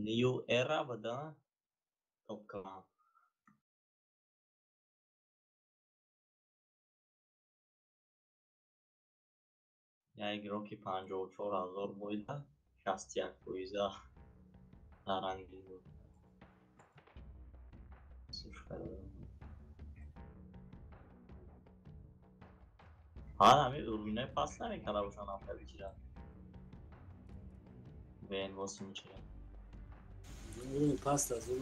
New Era буда Top Clan. Як игроки 54 000 боида, 61 фоиза ранги буд. Ҳар ҳамин уровень ои паст намекарда бошанд, ҳамхеле чиза. ВН восемь чира. Уровень паст аз ӯ.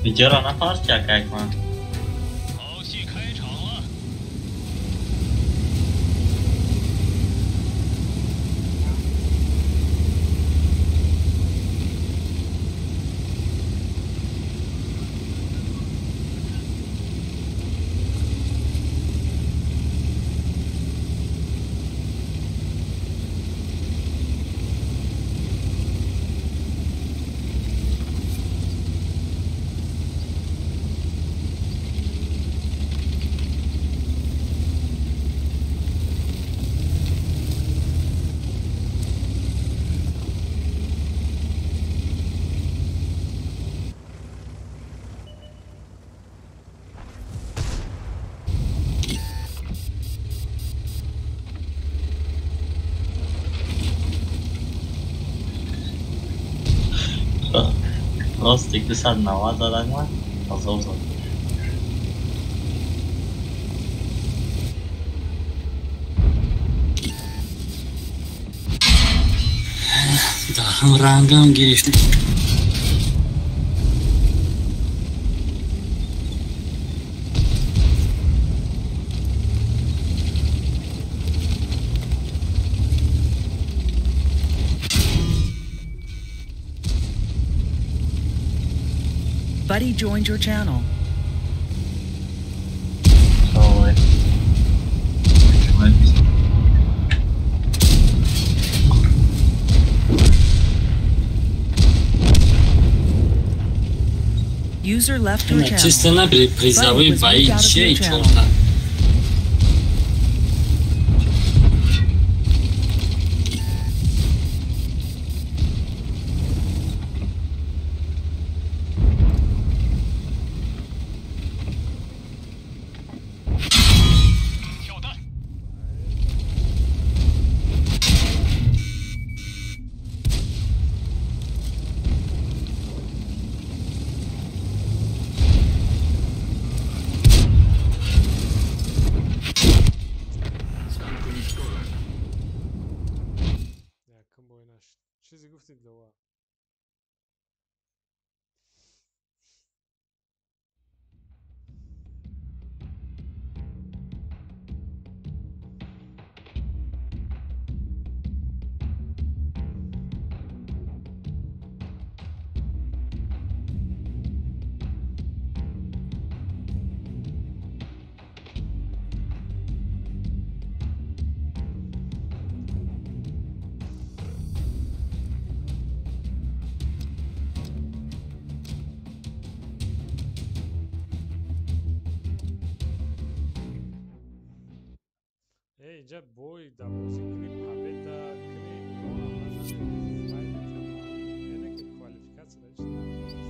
Видеоро нафарст як ман. 好戏开场了。 Рости 290 задан ман ҳазор зад. Дар рангам гирифтем. Buddy joined your channel. Sorry. User left your channel. Чисто на призовые бои чей чёрта. 跳弹。Диловар. Инҷа бой дар бозӣ кунӣ, победа кунӣ, яъне ки квалификатсия дар чиз надорад.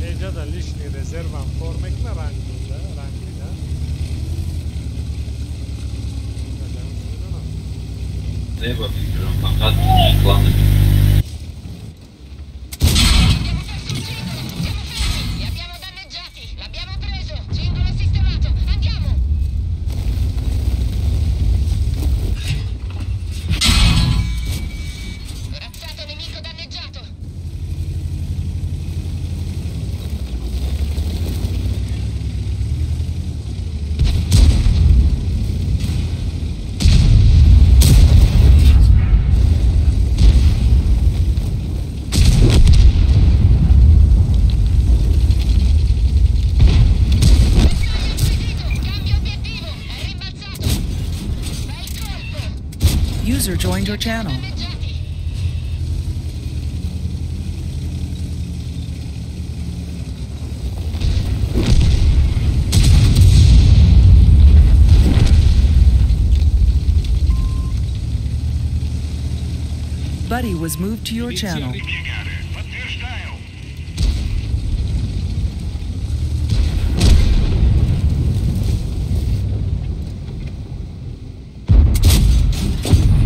Инҷа лишний резервам кор мекуна, ранг дода, ранг дида. Не, ба фикрам, фақат кланы. Li abbiamo danneggiati, l'abbiamo preso, cingolo sistemato, andiamo! Corazzato nemico danneggiato! Bersaglio acquisito! Cambio obiettivo! È rimbalzato! Bel colpo! User joined your channel. Danneggiati! Buddy was moved to your channel. Подтверждаю.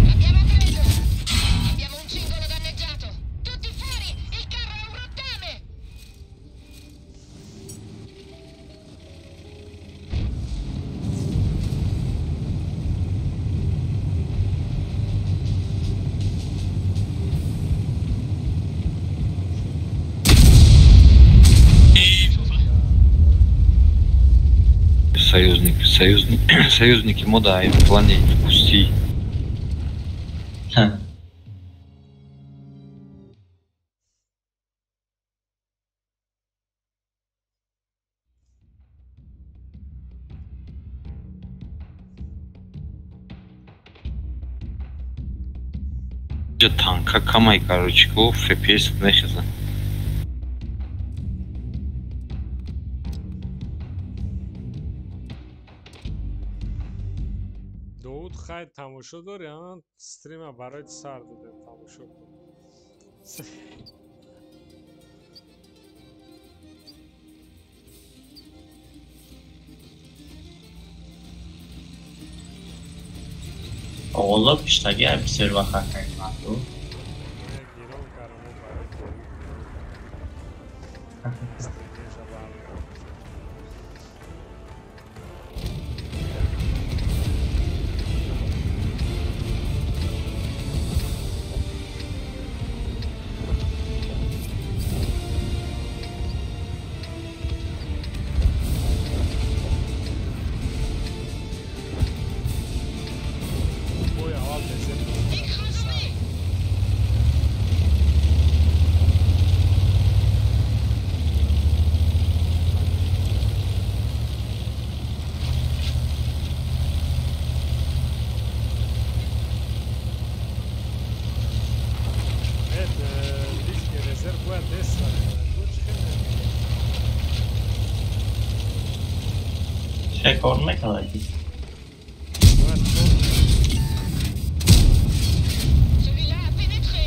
L'abbiamo preso! Abbiamo un cingolo danneggiato! Tutti fuori! Il carro è un rottame! Союзник, союзник, союзники мода в плане пусти. Танка камай, короче, ко FPS нехеза. Довуд, хай тамошо дорӣ, а? Стрима барои сар додем, тамошо кун. Оғозо пиштаги бисёр вақт кардем. Гирон карамо барои Довуд. Стримеша бармедорем. Миша кор мекард. Celui-là a pénétré.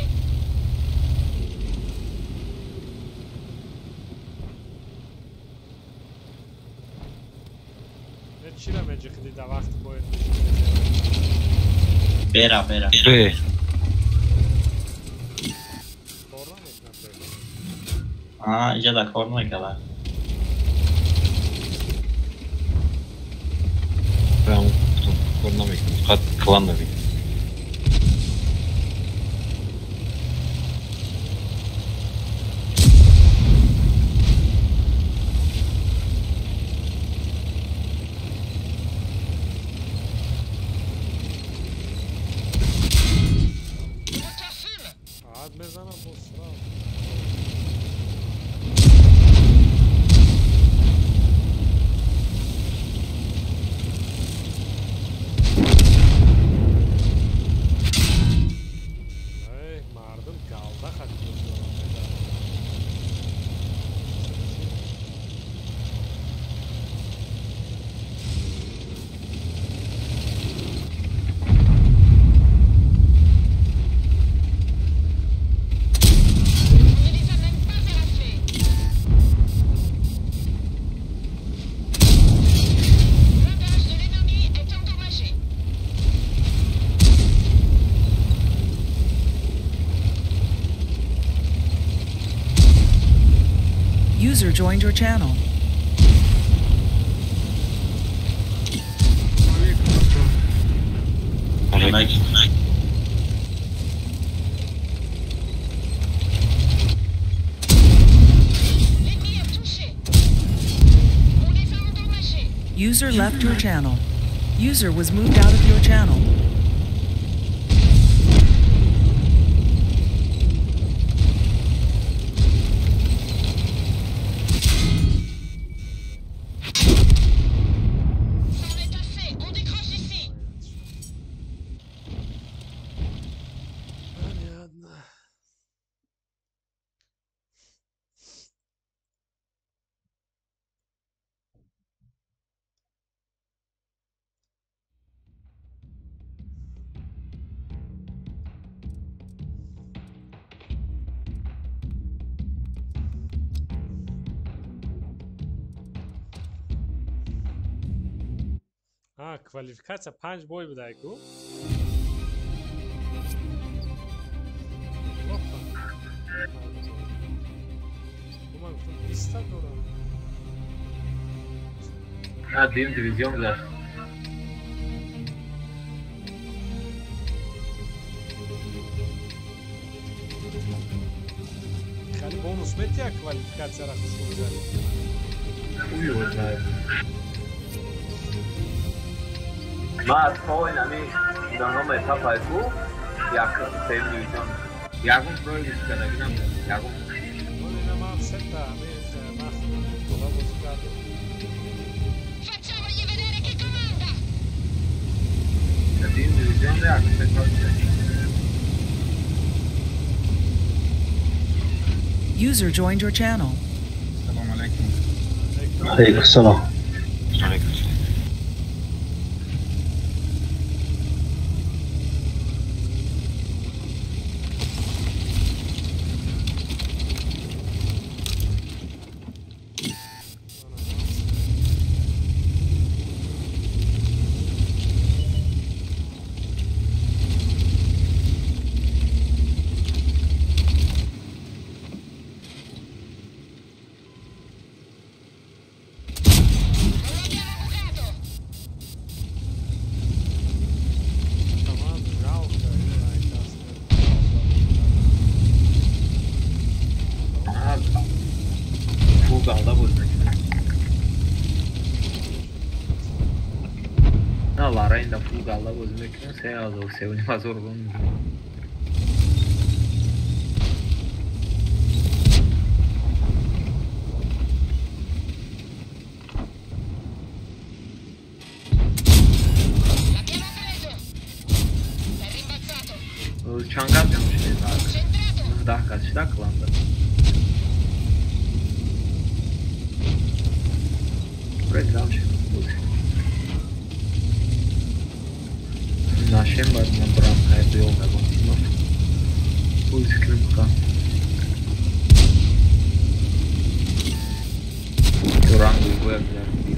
Чира меҷиқиди да вақт бояд бера бера. Бе. Кор намекунад. А, иҷа да кор мекард. Прям кор намекунад, фақат клан намекунад. Moteur fume. Ад мезанам бо срав. Эй, мардум галда хат On ne les a même pas éraflés. Blindage de l'ennemi est endommagé. User joined your channel. Алейкум. L'ennemi est touché. On les a endommagés. User left your channel. User was moved out of your channel. C'en est assez. On décroche ici. Понятно. А, квалификация панҷ бой будай ку? Ман гуфтам биста дорам. На, дуюм дивизион гузашт. Хали бонус метия квалификацияра хуш гузарӣ? Хуй его знает. Ма аз поин ами даном этапай ку як сеюм дивизион. Ягон проигрыш кардаги набудам. Ягон. Ина ман сета ами ман бола бозӣ кардам. Facciamogli vedere chi comanda. Дуюм дивизион як этап. User joined your channel. Салом алейкум. Алейкум салом. Алейкум салом. Non l'abbiamo bucato. Тамам жалко, ай кас. А, фул галда боз мекунад. На, Ларайн да фул галда боз мекунад, 3000, 3500 рубль. L'abbiamo preso. È rimbalzato. Чанд гап ҷамъ шудед? Centrato. 19 кас шуда кланда. Проиграл шуд. бояд гузарондӣ.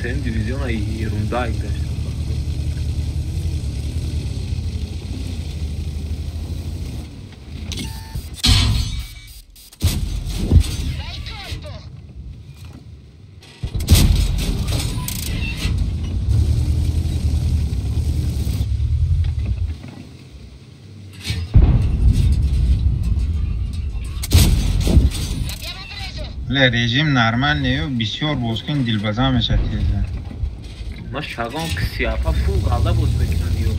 Сеюм дивизиона ерунда гашт. Режим нормальный, бисёр бозкун дилбаза мешад теза. Ма шагон кисиапа фул галда боз мекунам ё.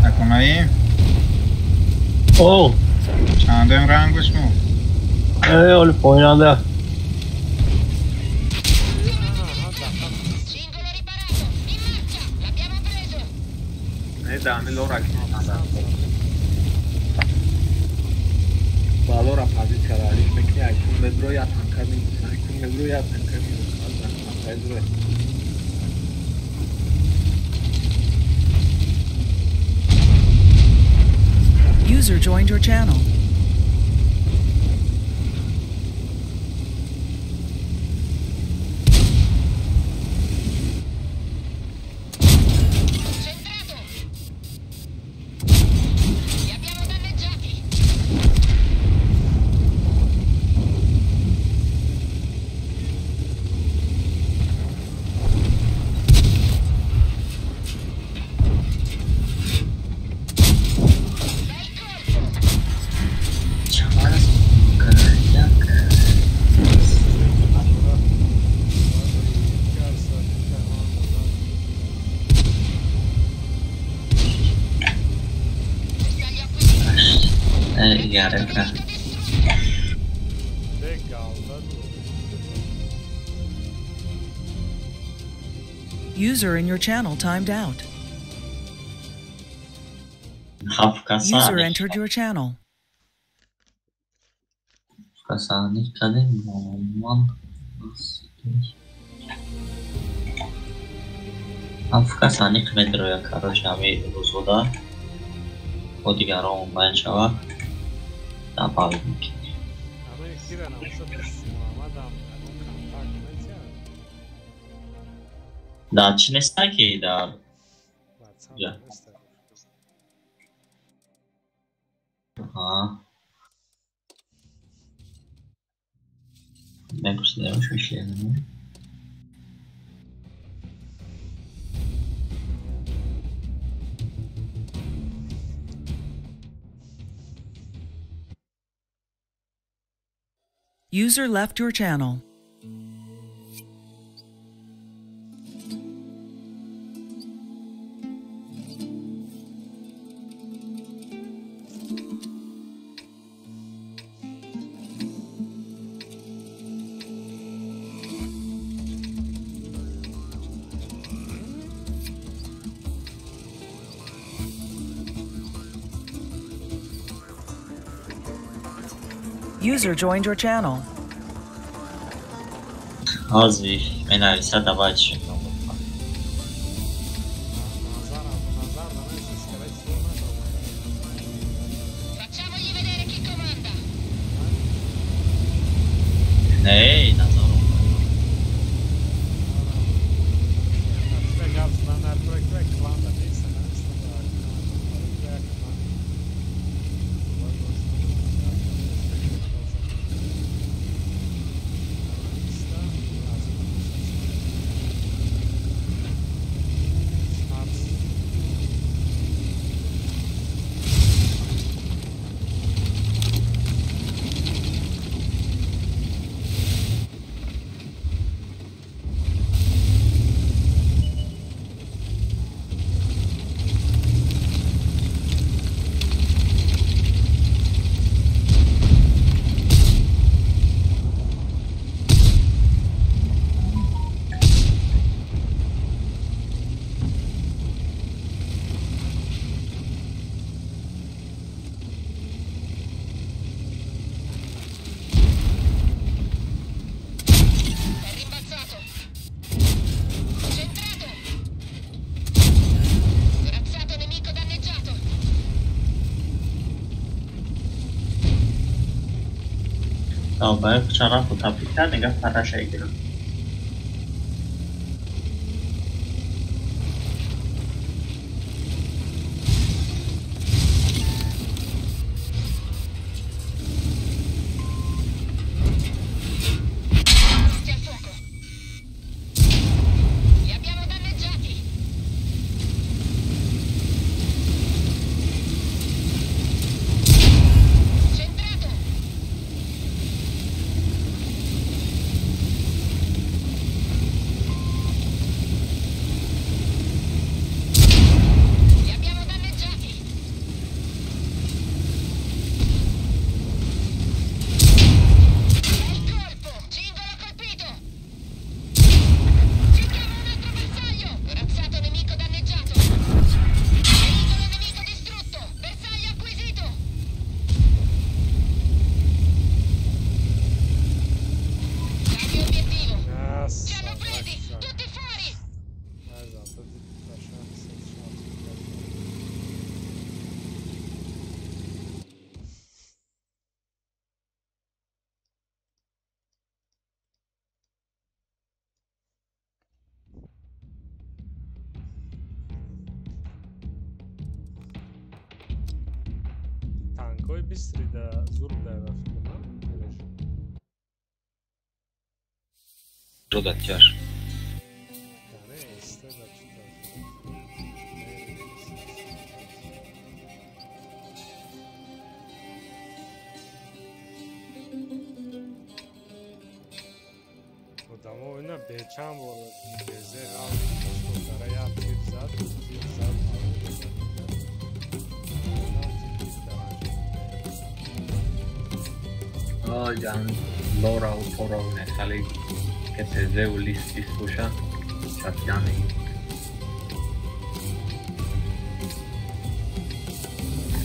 Акунаи? О! Чандем рангуш му? Э, оли поинанда. Дами лора ба лора позитсия ралиш мекунӣ, айкун медро я танка минус, айкун медро я танка минус, азра. User joined your channel. User in your channel timed out. User entered your channel. Да, чӣ неста ки дар мепурсидамш мишлем. User left your channel. User joined your channel. Ҳозир менависад давай чӣ. Не, назар. Долбоёб чарафу тапик кард, нигоҳ параша гирифт. Pronti al fuoco. Li abbiamo danneggiati. Centrato. Li abbiamo danneggiati. Bel colpo! Cingolo colpito! Cerchiamo un altro bersaglio! Corazzato nemico danneggiato! Veicolo nemico distrutto! Bersaglio acquisito! Cambio obiettivo! Ci hanno presi! Tutti fuori! Танкои бистрида зур будай ба фикр ман режим. Ҷода тяж. Яъне эста да чӣ одамо ина бечанд бор безе ғалдара як тир зад, тир зад, ҳаво зад. Ҷан лорау порау нехали КТЗ-у лист лист боша чатян мегирд.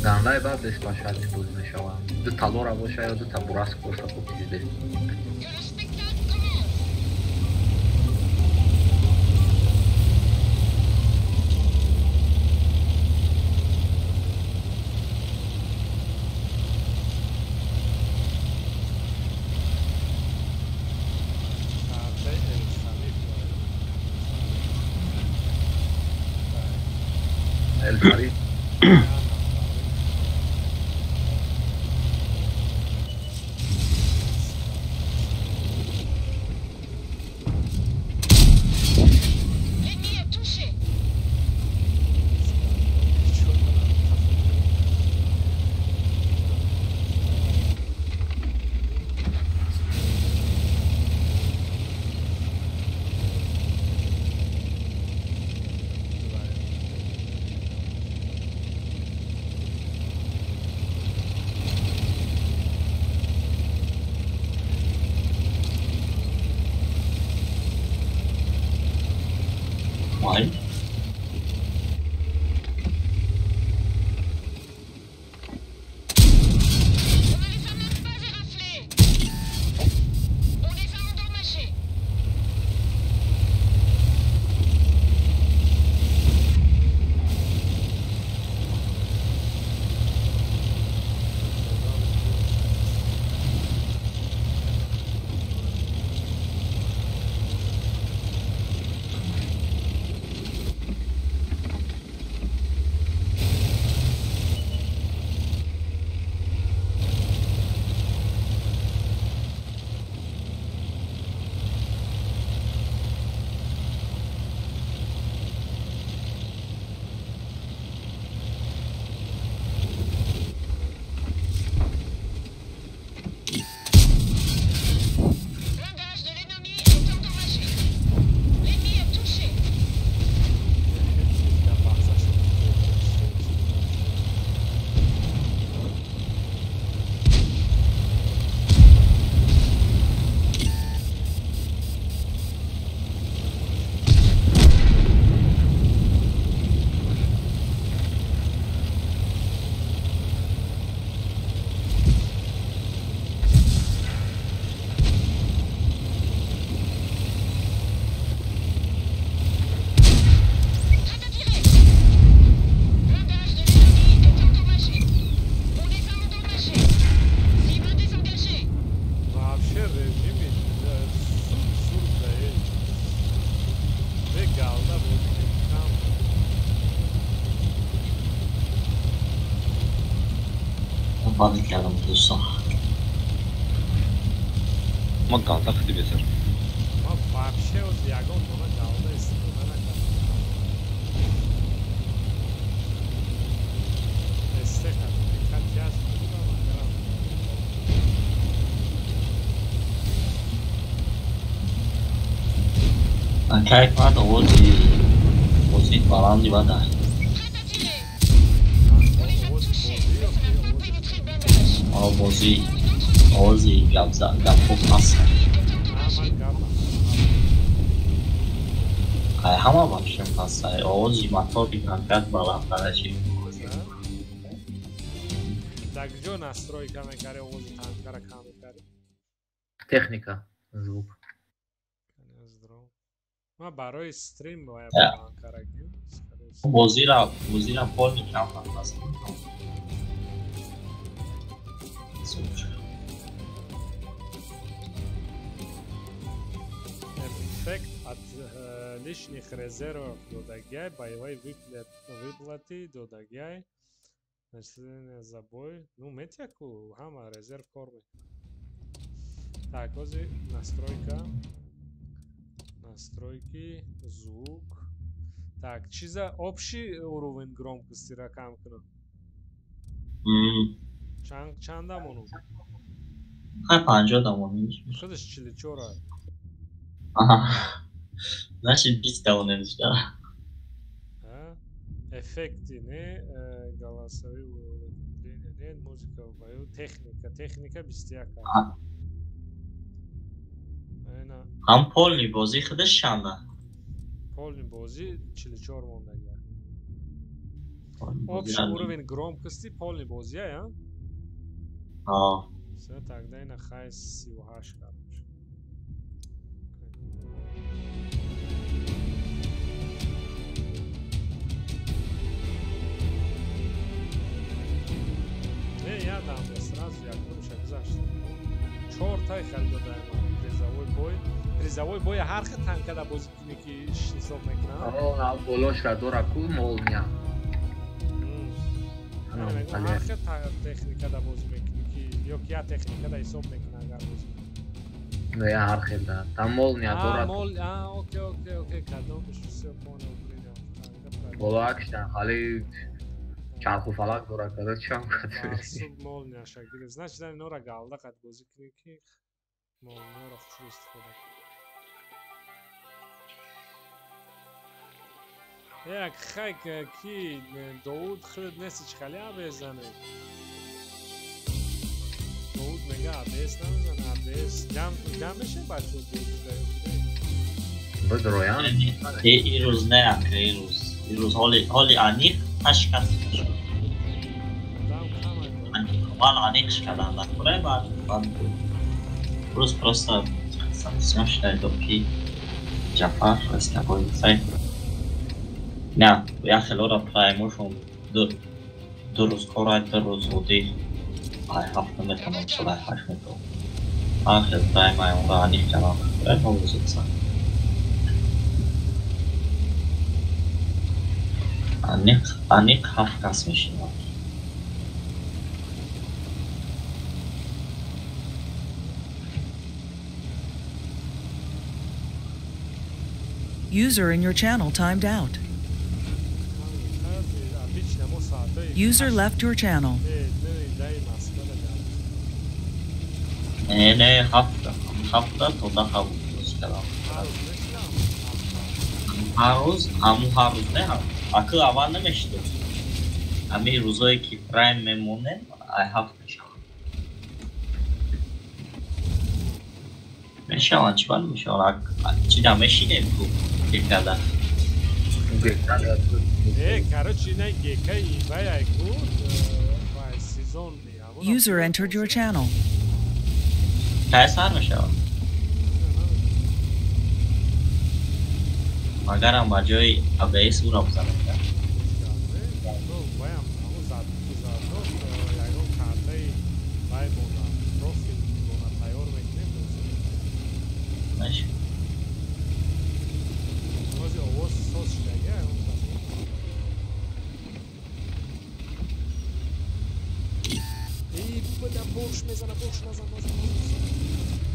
Гандаи баъд беспашати боз мешаванд. Дута лора боша ё дута бураск боша хуб пиздец. È uno spettacolo! Картаи Элхалиф. Элхалиф. Бад кардам дӯстон. Ма галда хиди безар. Ма вообще оз ягон дона галда истифода накардам. Эстеха катяш будам агарам. Акай баъд овози бозии баланди бада. Бозӣ овози гапҳо паст. Ай ҳама вообще паст. Овози мотори конкрет баландтара чи. Дар куҷо настройка мекари овози танкара кам мекари? Техника, звук. Ма барои стрим бояд баланд карагим. Бозира полни кам паст. Эффект от лишних резервов додагяй, боевой выплаты додагяй, начисление за бой. Ну, метяку, ҳама резерв кор мекунад. Так, ози настройка, настройки, звук. Так, чиза общий уровень громкости ра кам кунам? Чанд дамонум? Хай 50 дамонум. Худаш 44. Аҳа. Значит 20 дамонем да. Эффекты не, голосовые уведомления не, музыка в бою, техника, техника 21. Ҳам полни бозӣ худаш чанда? Полни бозӣ 44 мондага. Общий уровень громкости полни бозия, я? А. Всё, тогда и на хай 38, короче. Не, я дам сразу, я короче, гузаштам. Чортай хел додаем призовой бой. Призовой бой ҳар хел танкада бозӣ кунӣ ки ҳисоб мекунам. А, болошра дора ку молния. Ҳар хел техникада бозӣ мекунӣ ки ё ки я техникада ҳисоб мекунам агар бозӣ кунӣ. Не, ҳар хел да. Там молния дора. Мол, а, окей, окей, окей, кадомш всё понял, принял. Болоакшта, ҳали чарху фалак дора, када чам када. Суб молния шагирифт. Значит, инора галда қад бозӣ кунӣ ки молнияро хушрӯ истифода кунӣ. Як хай ки Довуд худат нести чӣ хали АБС зане. Довуд мега АБС намезана, АБС ҷамъ мешавад бачаҳо Довуд да ё не? Бидроян. Ирӯз не, ака ирӯз. Ирӯз ҳоли аниқ ҳашт кас шуд. Ман аниқ кардам дар куре баъд рӯз просто совсем шуд ки Ҷафар Растабой сай. Не, як хелора праймошон ду рӯз кора, ду рӯз одӣ. Ай ҳафт наметавонам, сол ай ҳашт метавонам. Ҳар хел прайм ай онро аниқ кардам. Прайм овозица. Аниқ ҳафт кас мешинад. User in your channel timed out. User left your channel. Не, ҳафта. Ҳафта то даҳ рӯз кардам. Ҳар рӯз, ҳамун ҳар рӯз не, акл аввал намешид. Ҳамин рӯзое ки прайм мемонем, ай ҳафт мешавад. Мешаванд, чӣ бад мешавад? Чӣ да мешинем ку гекада. Короче, ина гека ивай ай ку вай сезон. User entered your channel. Кай сар мешавад? Магарам ба ҷои АБС ӯро бизанем. Бля, борш мезана, борш назан, назан, назан.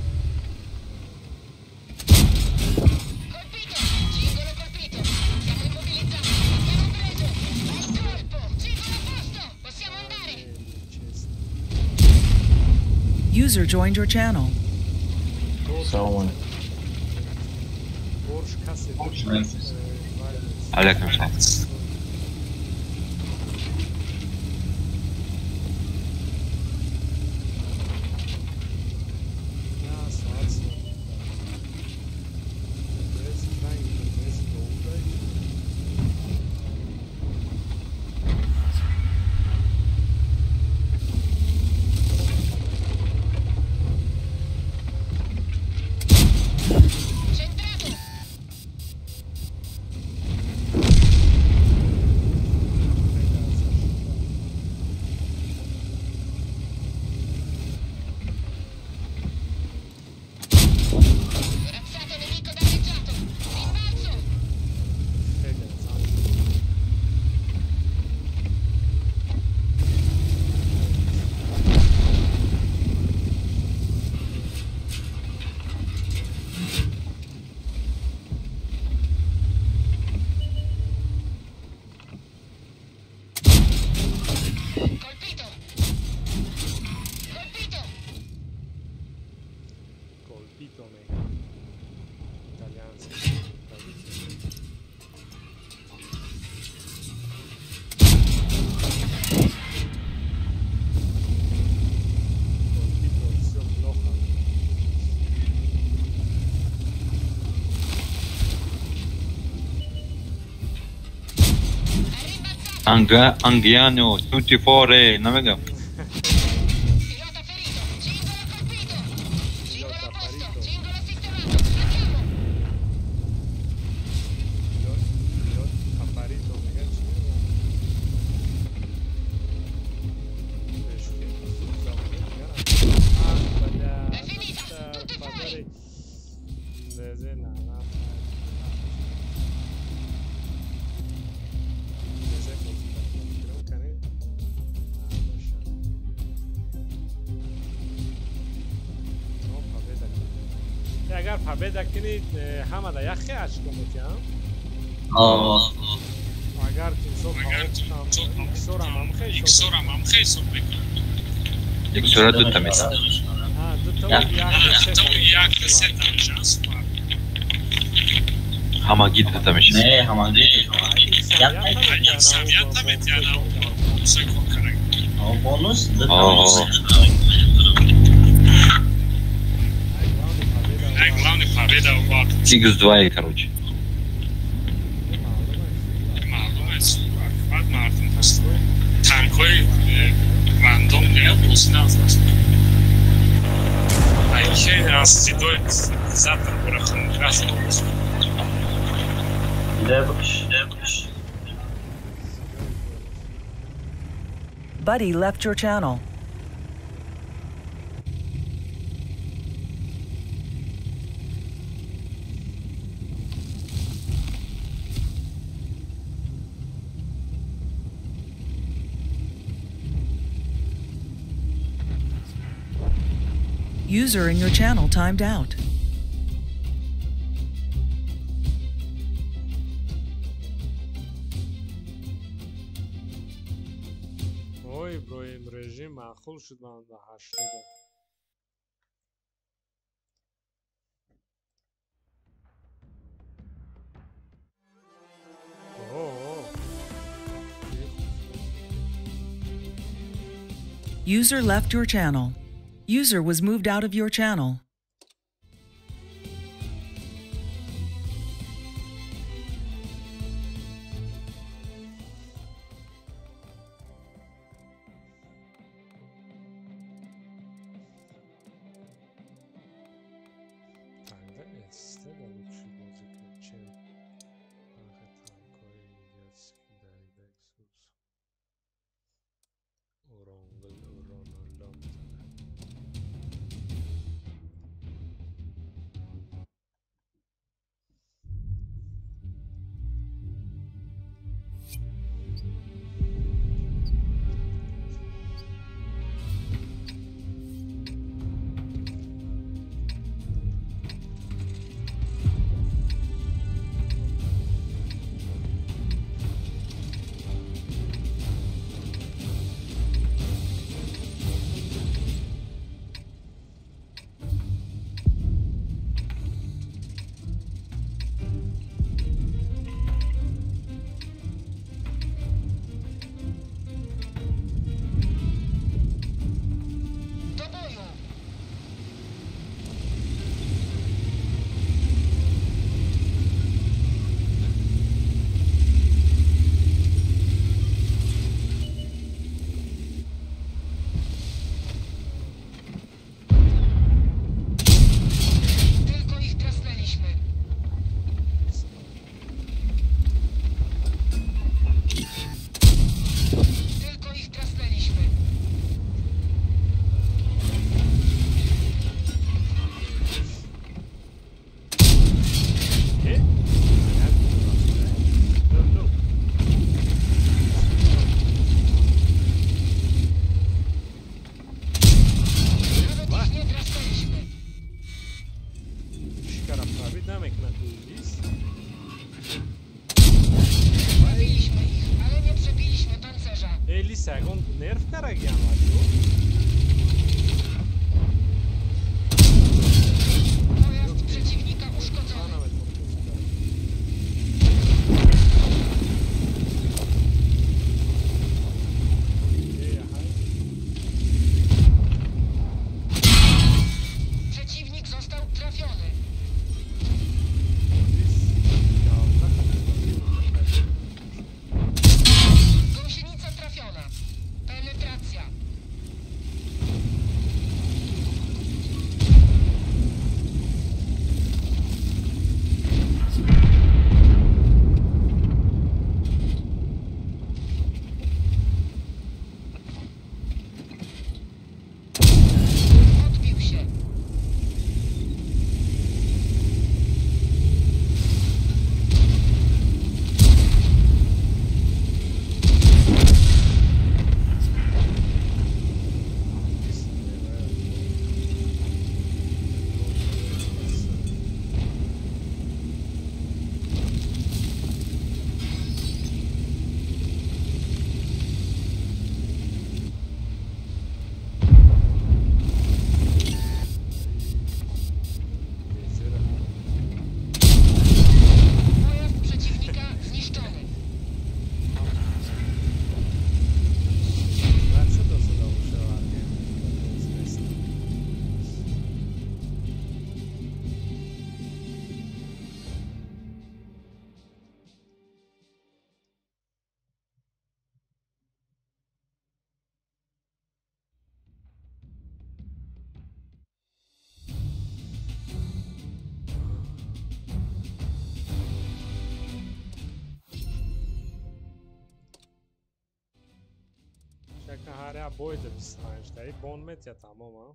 Colpito! Cingolo colpito! Siamo immobilizzati! Abbiamo preso! Bel colpo! Cingolo a posto! Possiamo andare! User joined your channel. Салом. Борш касе. Алейкум салом. На, соат се. Без ранг, без долдай. Centrato! Corazzato nemico danneggiato! Rimbalzo! Хеле зан. Colpito! Colpito! Colpito мега. Италиански. Правително. Colpito, всё плохо. È rimbalzato! Анга, Ангиано, tutti fuori, намегам. Pilota ferito! Cingolo colpito! Cingolo Pilota a posto! ferito. Cingolo sistemato! Andiamo! Пилот, пилот, апарито мега чи? Бешки, зуд замони дигар. Ах, бля. È finita! Tutti fuori! Дезе, на, на. Дезе бозӣ кардам. Фикрам кане. Баша. Но победа кунӣ. Агар победа кунӣ, ҳамада як хе очко метиҳам. О, Агар тимсор иксорам ҳам хе ҳисоб мекунам. Иксора дута меса. А, дута Як. як се Ҳамагӣ дута мешавад. не, ҳамагӣ. Як О, бонус дута О. мешавад. X2, короче. Иде бикш, иде бикш. Buddy left your channel. User in your channel timed out. Ой, Иброҳим, режим маъқул шуд ман ба 80. О, User left your channel. User was moved out of your channel. Танга эсте да лучший бозӣ кун, чем бархе танкҳои идиотский дайдаксус. Уронгл, уронолло мезанад. Ҳар як бойда 25 таи бон метия тамом, а?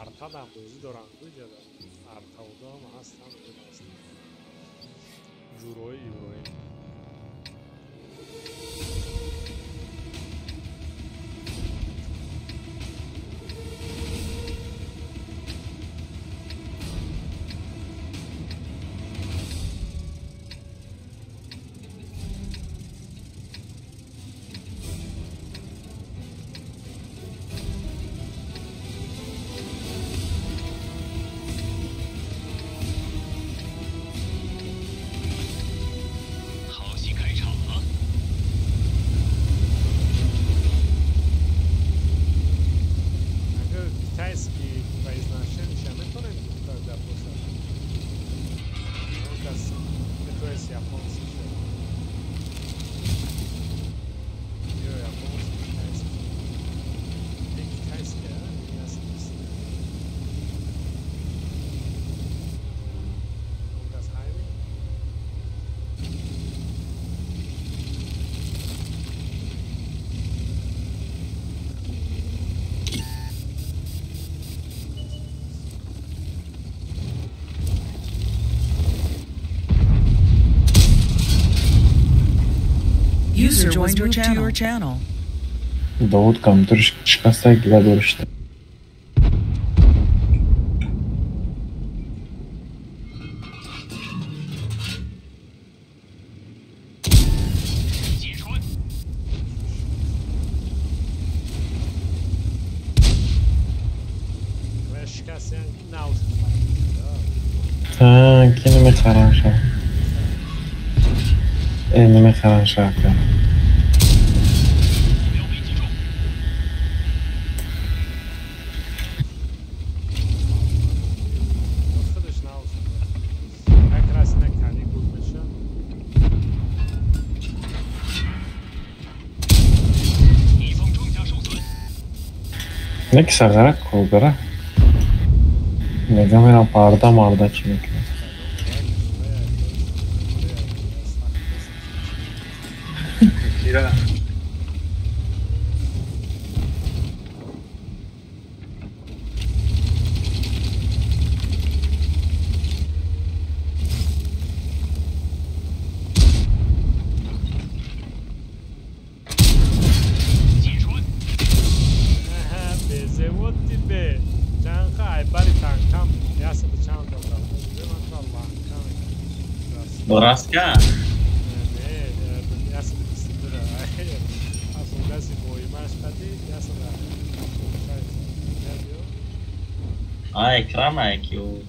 Артадам бозӣ доранд куҷада. Артаудам ҳастанд, ҳастанд. Ҷурои Иброҳим. User joined your channel. Довуд компютер шикаста гила доришта. Ки намехарам ша. Намехарам ша. Не ки сағара коргара. Мега мерам парда марда чӣ мекунад. Кира. Бораска? Не, А, экрана ки ӯ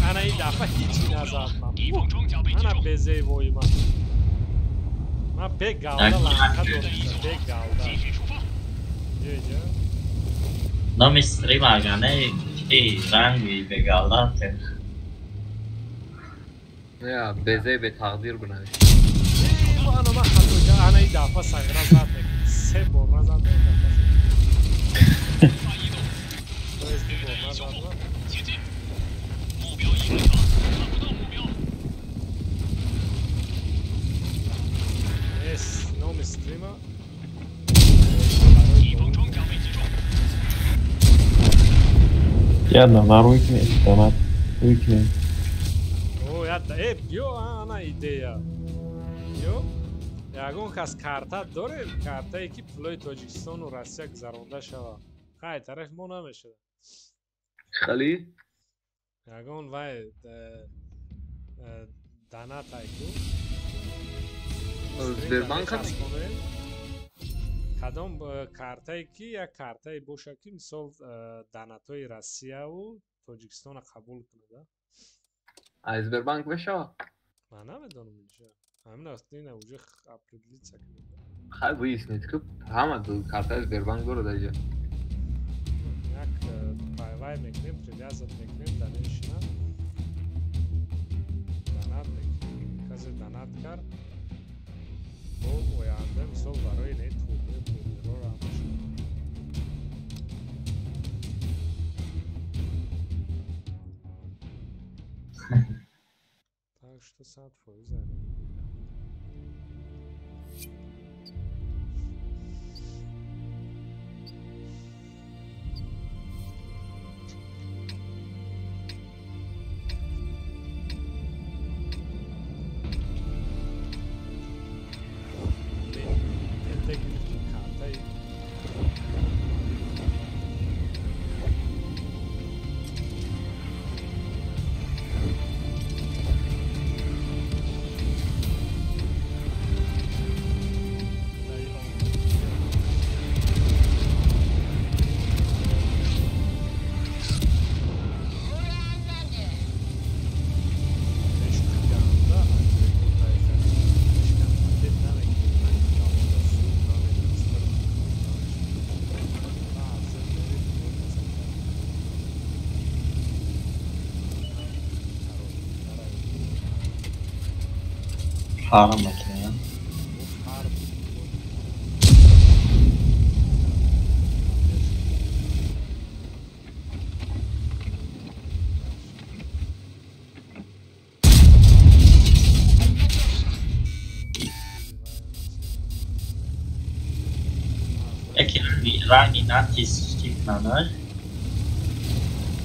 Ана ин дафъа ҳичи назад ман. Ана безеи вои ман. Ман бе галда ланка дорам, бе галда. Ҷо. Номи стрим агане чи ранги бе галда те. Не, безеи бе тақдир бинавис. Ана ман хато ана ин дафъа сагра зад мекунам. Се бор назад мекунам. То есть ду бор назад ман. Номи стрима. Ядна, наруй кунед, донат рӯй кунед. О, ядда, биё, ана идея. Биё. Ягон кас карта дорем, картае ки пулои Тоҷикистону Россия гузаронда шавад. Хай, тарафи мо намешавад. Хали? Ягон вай донатай ку. Сбербанк кадом картае ки як картае бошад ки мисол донатҳои Россияву Тоҷикистонро қабул кунад. А Сбербанк мешавад? Ман намедонам инҷа. Ҳамин аст, ина уже определиться кунед. Хай выяснить, ки ҳама картаи Сбербанк дорад инҷа. Як пайвай мекунем, привязать мекунем, данешина. Донат мекунем. Касе донат кард. Бо оянда мисол барои не турнир турнирҳоро ҳамашон. Так что 100% ана. Фарм мекунем. Яке ранги натис чӣ кунанд?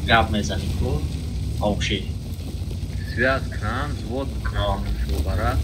Гап мезанӣ ку? Обши. Связь кунанд, взвод кунанд, шубара.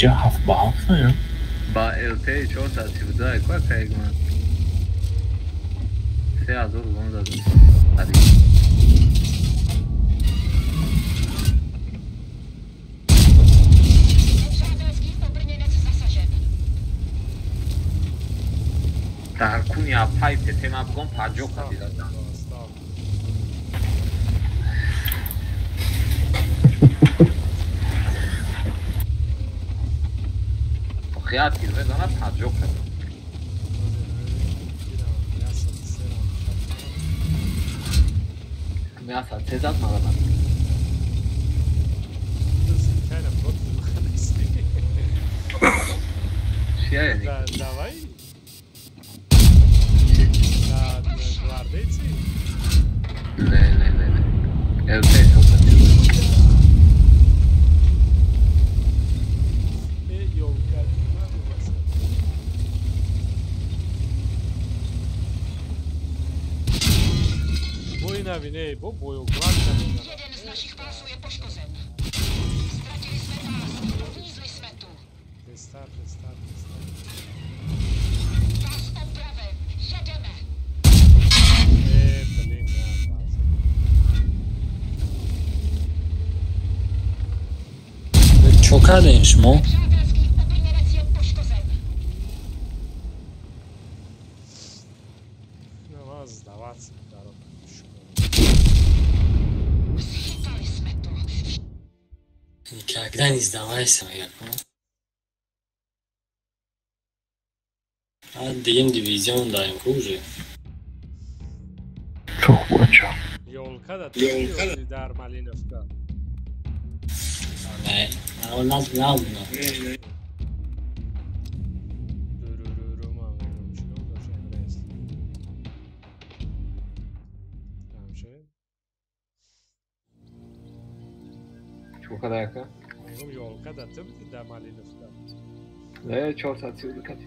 Ҷа ҳафт ба ҳафт ё? Ба ЛТ 432 ква кайгман. 3000 вон задам. Дар куни апай тема бигом 50 қабиладам. Хият мезанад 50 қабил. Мяса тезат маладам. Чия? Давай. Гвардейцы? Не, не, не, не. ЛТ 432. Навине, бо боёглад Jeden z naszich pasów je poškozen. Ztratili jsme pás, uvízli jsme tu. Testár, testár, testár. Pás opraven, jedeme. Блин, да, Чо кардем шумо? Přátelský obrněnec je poškozen. На сдаваться, дорога. Schytali jsme to. Никогда не сдавайся, мегакун. А дигим дивизион даем ку уже. Чо хубачо? Ёлка да ты дар Малиновка. Не, а нас набуна. Малиновка да яка? Мегум ёлка да ту буди да Малиновка. Не, 432 кати.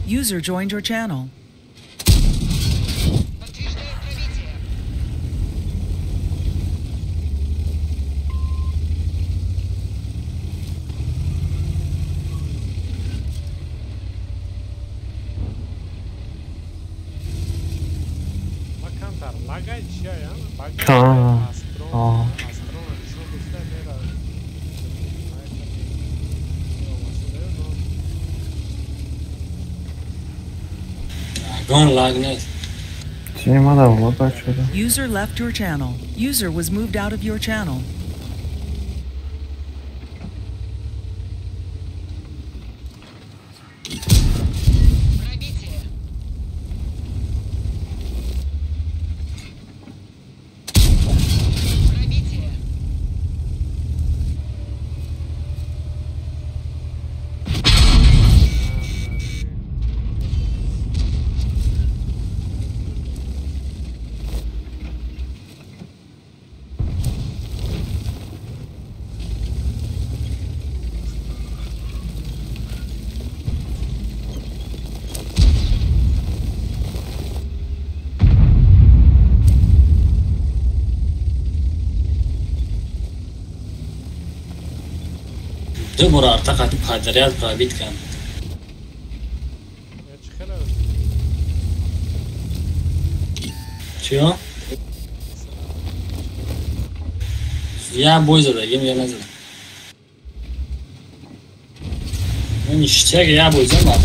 User joined your channel. User left your channel. User was moved out of your channel. Ду бор артақати падарят пробит канд. Чиё? Я бой задагим, я назадам. Ништяк, я бой задам, а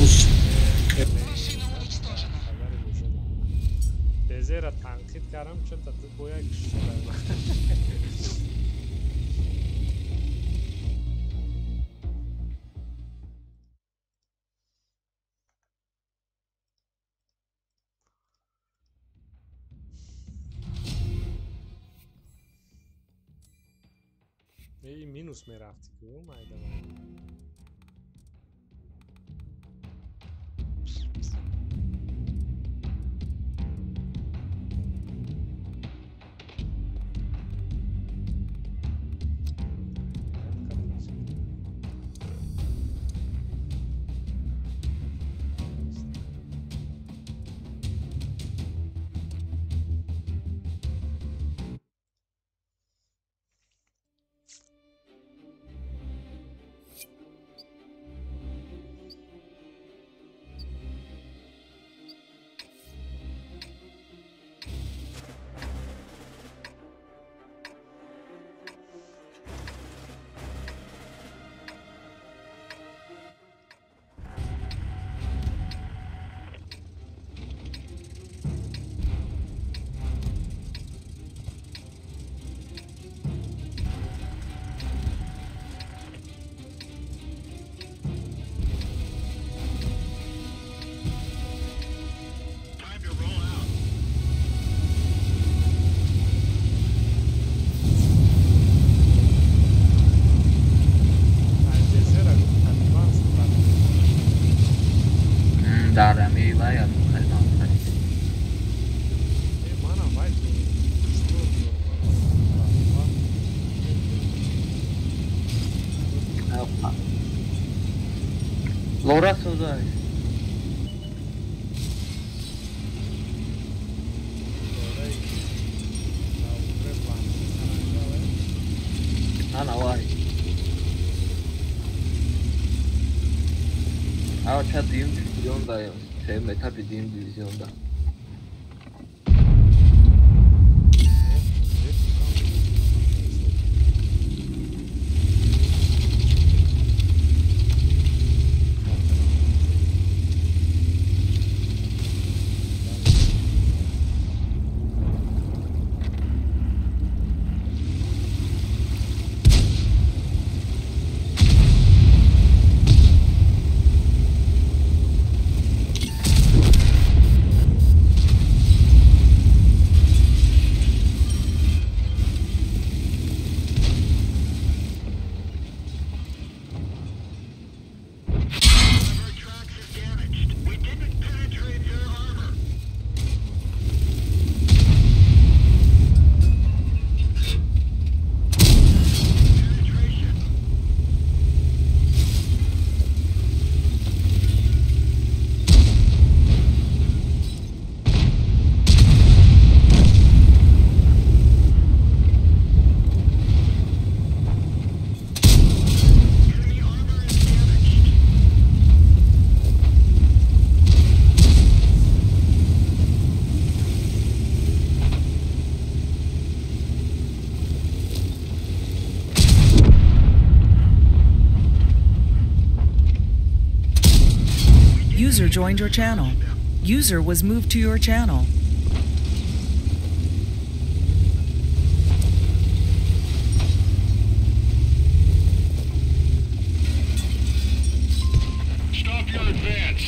Минус мерафти ку майда майда. Лора созай. Ана вай. Ава ча дуюм дивизион даем. Сеюм этапи дуюм дивизион да. User joined your channel. User was moved to your channel. Stop your advance.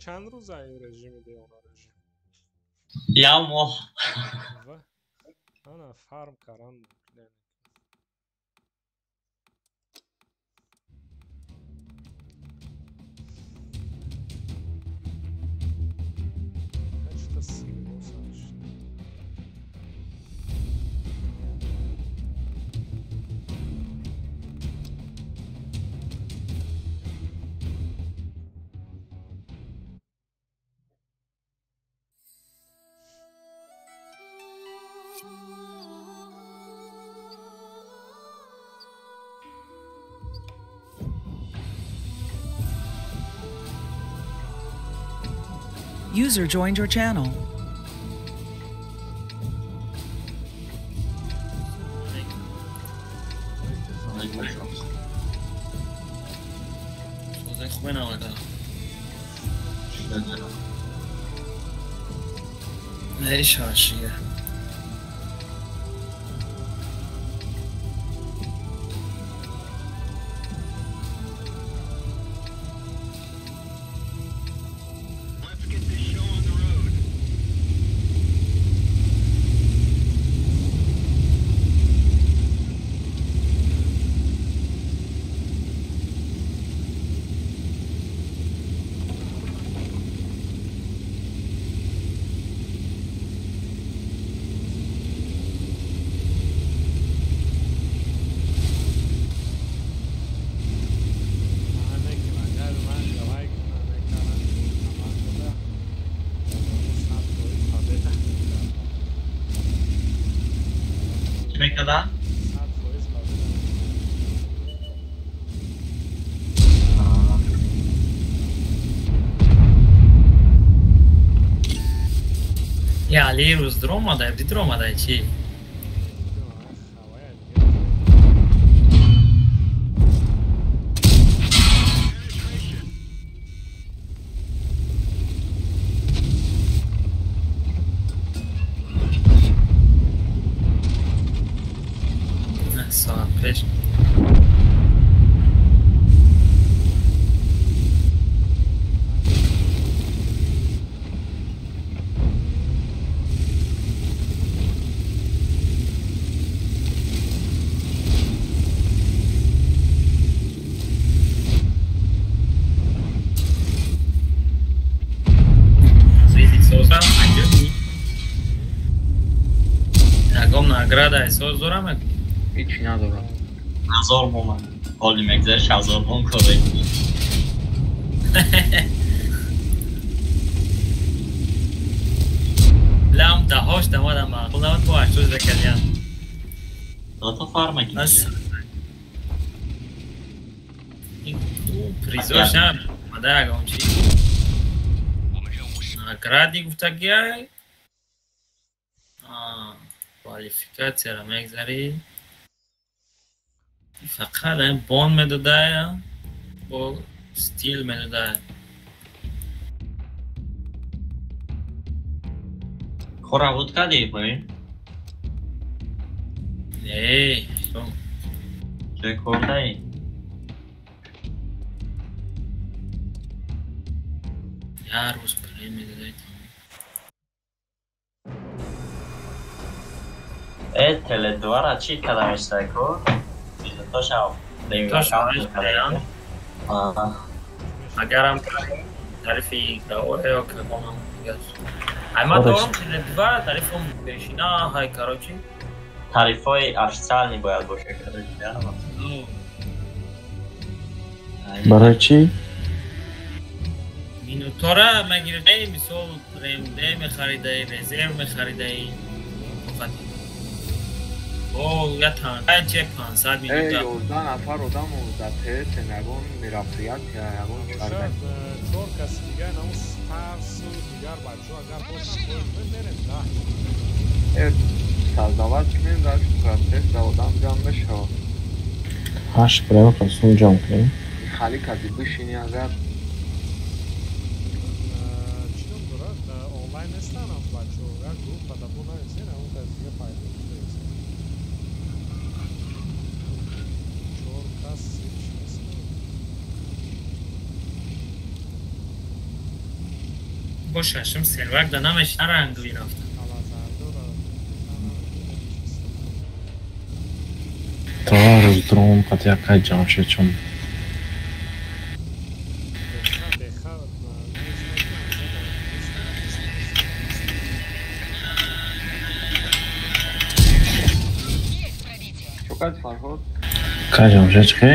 Чанд рӯза ин режими деона режим? Як моҳ. Ана фарм кардан мумкин. Что-то сило сарш. User joined your channel. Нешашия. Мекарда? Я Али рӯз дуромада, бидуромада чӣ? Соат пеш. Ягон награда эҳсос дорам? Ҳеҷ надорам. 1000 боман. Ҳоли мегзариш 1000 бом кор мекунӣ. Лам даҳош дамадам маъқул набуд, бо 80 закардиям. Дото фарма ки. Призош нам омада ягон чӣ? Награди гуфтагиай? Квалификатсияро мегзарӣ. Фақат ин бон медодая, бо стил медодая. Кора буд кардӣ бои? Не, Чӣ кор даӣ? Як рӯз премия медодай. Теле2-ра чӣ карда мешавад ко? Агарам тарифи гаоре ё калонам дигар. Ай ман дорам Теле2 тарифом пешина ҳай короче. Тарифҳои официални бояд бошад короче. Барои чӣ? Минутора мегирифтаи, мисол РМД мехаридаи, резерв мехаридаи. О, я танче 500 минута. 11 нафар одам дар ТС ягон мероприятия, ягон шояд чор каси дигар наму Старсу дигар бачаҳо агар бошанд боз мерем да. Создавать кунем дар процесс да одам ҷамъ мешавад. 8 прямо касум ҷамъ кунем. Хали каси бишини агар чӣ ном дорад? Онлайн нестанд бачаҳо, як группа да бо нависен, ҳамон каси дига пайдо шудааст. Бо шашум сервак да намешина рангли рафта. То рӯз дрон қат якай ҷамъ шуд чун. Кай ҷамшед чӣ?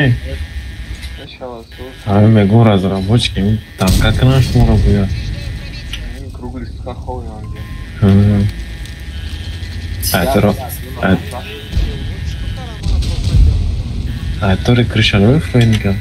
Ҳамин мегӯм разработчики танка кунанд шуморо гӯяд. Айтори крыша намефурӯед?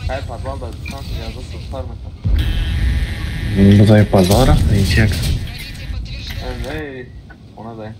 Хай подвал да дистанция я зато фарма. Бозаи базар рафтан чи як? Не, хона дай.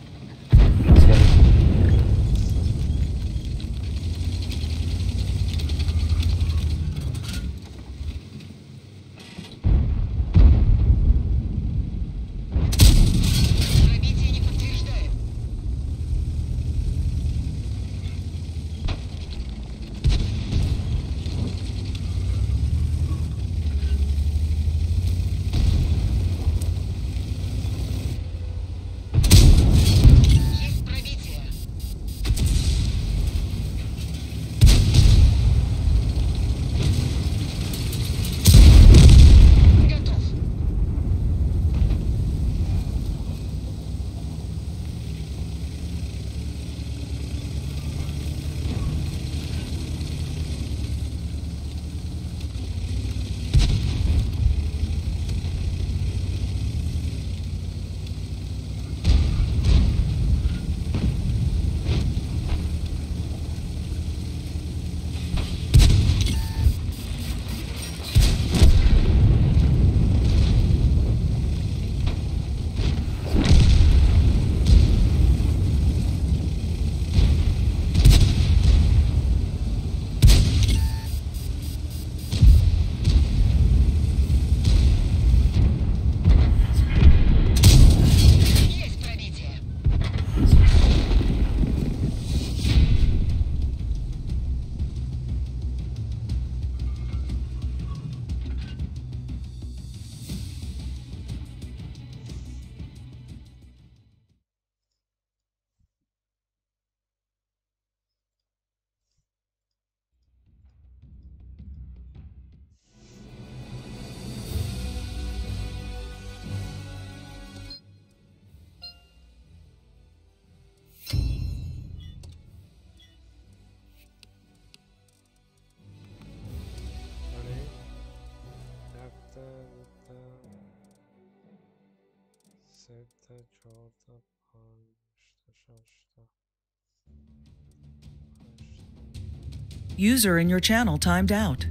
User in your channel timed out.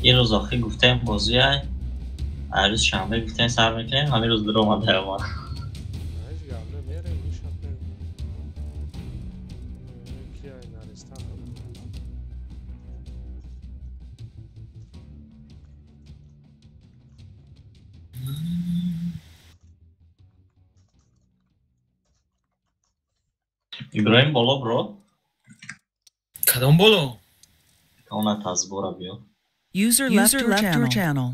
Ин рӯз охир гуфтем бозия, ҳар рӯз шанбе гуфтем сар мекунем, ҳамин рӯз даромада омад. Иброҳим боло бро? Кадом боло? Она тазбора биё. User left your channel.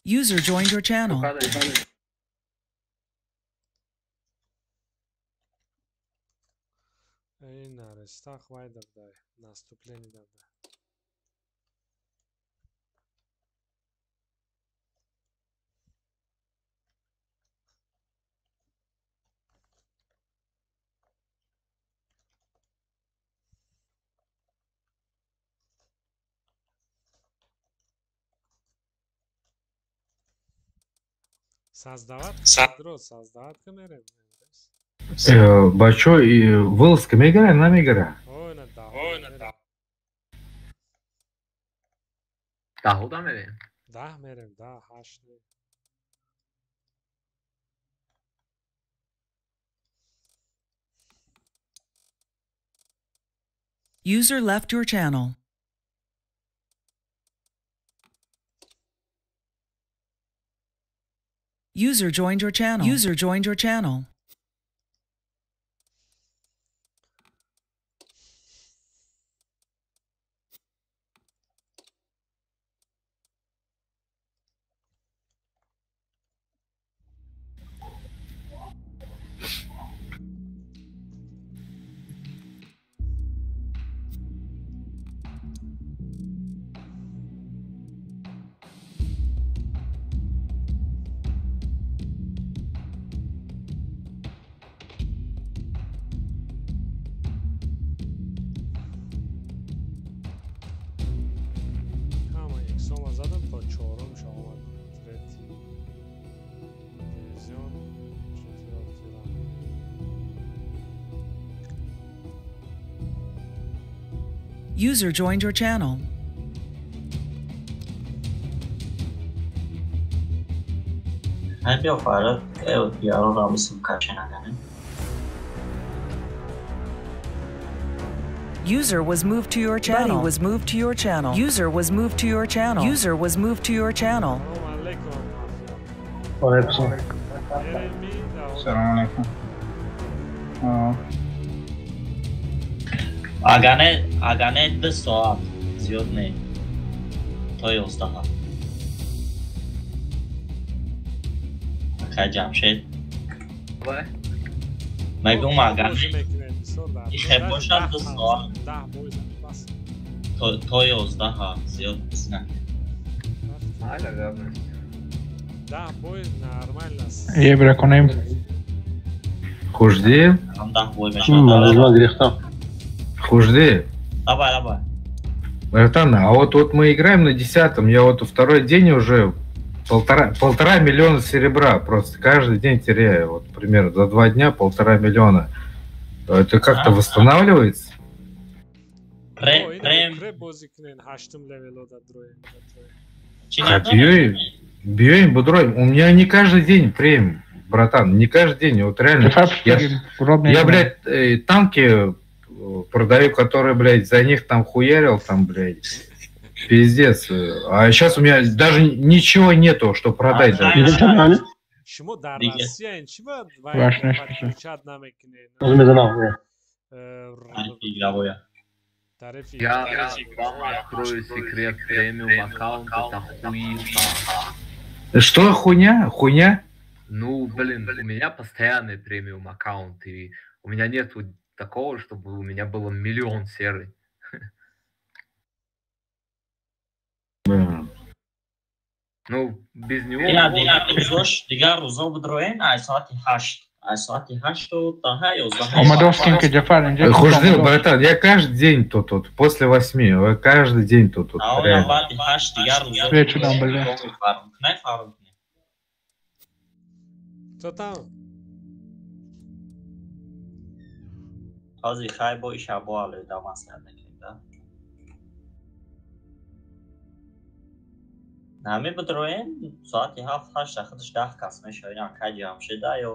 User joined your channel. Создавать? Создавать камеры. Бачо, вылазка мегара, намегара? Даҳуда мерем? Даҳ мерем, даҳ, ҳашт. User left your channel. User joined your channel. User joined your channel. Сома задам то чорум шомад. Третий дивизион, четвертый ранг. User joined your channel. Ҳай биё Фарад, яро рамисим каченагане. User was moved to your channel. Buddy was moved to your channel. User was moved to your channel. User was moved to your channel. Салом алейкум. Агане 2 соат зиёд не. То 11. Акай Ҷамшед. Мегум агане ихе бошад 2 соат. То 11 зиёд не. Да, бой нормально. Ебра конем. Хужди? Хужди. Давай, давай. Братан, а вот мы играем на 10-м, я вот второй день уже 1,5 миллиона серебра просто каждый день теряю. Вот примерно за 2 дня 1,5 миллиона. Это как-то восстанавливается? Бьем, бодроем. У меня не каждый день прем, братан, не каждый день. Вот реально. Я, блядь, танки продаю, которые, блядь, за них там хуярил, там, блядь. Пиздец. А сейчас у меня даже ничего нету, что продать. Шумо дар Россия ничего Я вам открою секрет премиум аккаунта, это хуйня. Что хуйня? Хуйня? Ну, блин, у меня постоянный премиум аккаунт, и у меня нету такого, чтобы у меня было миллион серый. Ну, без него... Дигар рӯзо бидроен, ай соати 8. Ай соати 8 то 11. Омадовскинка Джафар, инҷа. Хуждил, братан, я каждый день тут, после 8, я каждый день тут. А он баъди 8 дигар рӯзо. Вечером, бля. Фарм. Кто там? Ҳозир хай бо ишабо алоҳида маслиҳат мекунем, да? Ҳамин бидроен соати 7-8 худаш 10 кас мешавад. Ин акай Ҷамшеда ё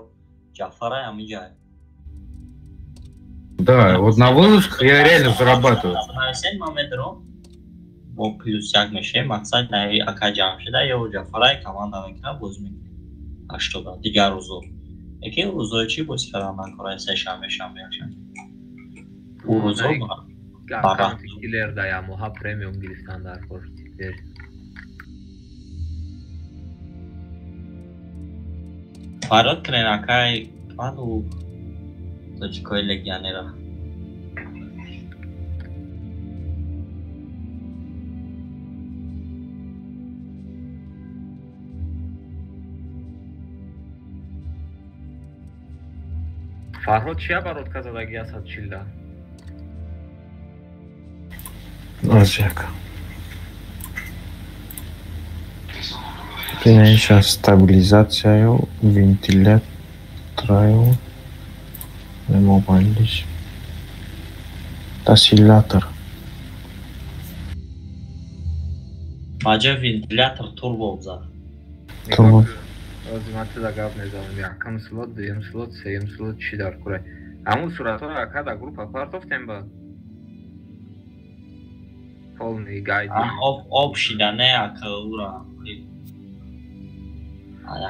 Ҷафара ҳаминҷа. Да, вот на вылазках я реально зарабатываю. Нависен ман медорам. Бо плюс 1 мешавем. Мақсад на акай Ҷамшеда ё Ҷафара команда мекунам, боз мекунем. 8 дигар рӯзо. Яке рӯзои чӣ боз кардам накора сешанбе, шанбе, якшанбе. У рӯзо аккаунти киллер да ямоҳа премиум гирифтан дар кор теперь. Фарод кунен акай ману тоҷикои легионера. Фарҳод чия барод казадаги асад чилда? Азяка. Иша стабилизацияю, вентилятораю. Мобайлиш. Тасилятор. Маҷа вентилятор турбо бзад. Турбо. Ози ман туда гап мезанам. Якум слот, дуюм слот, сеюм слот чӣ дар курай? Ҳамун суратҳоро ака дар группа партофтем ба? Полный гайд. Об шида не ака ура.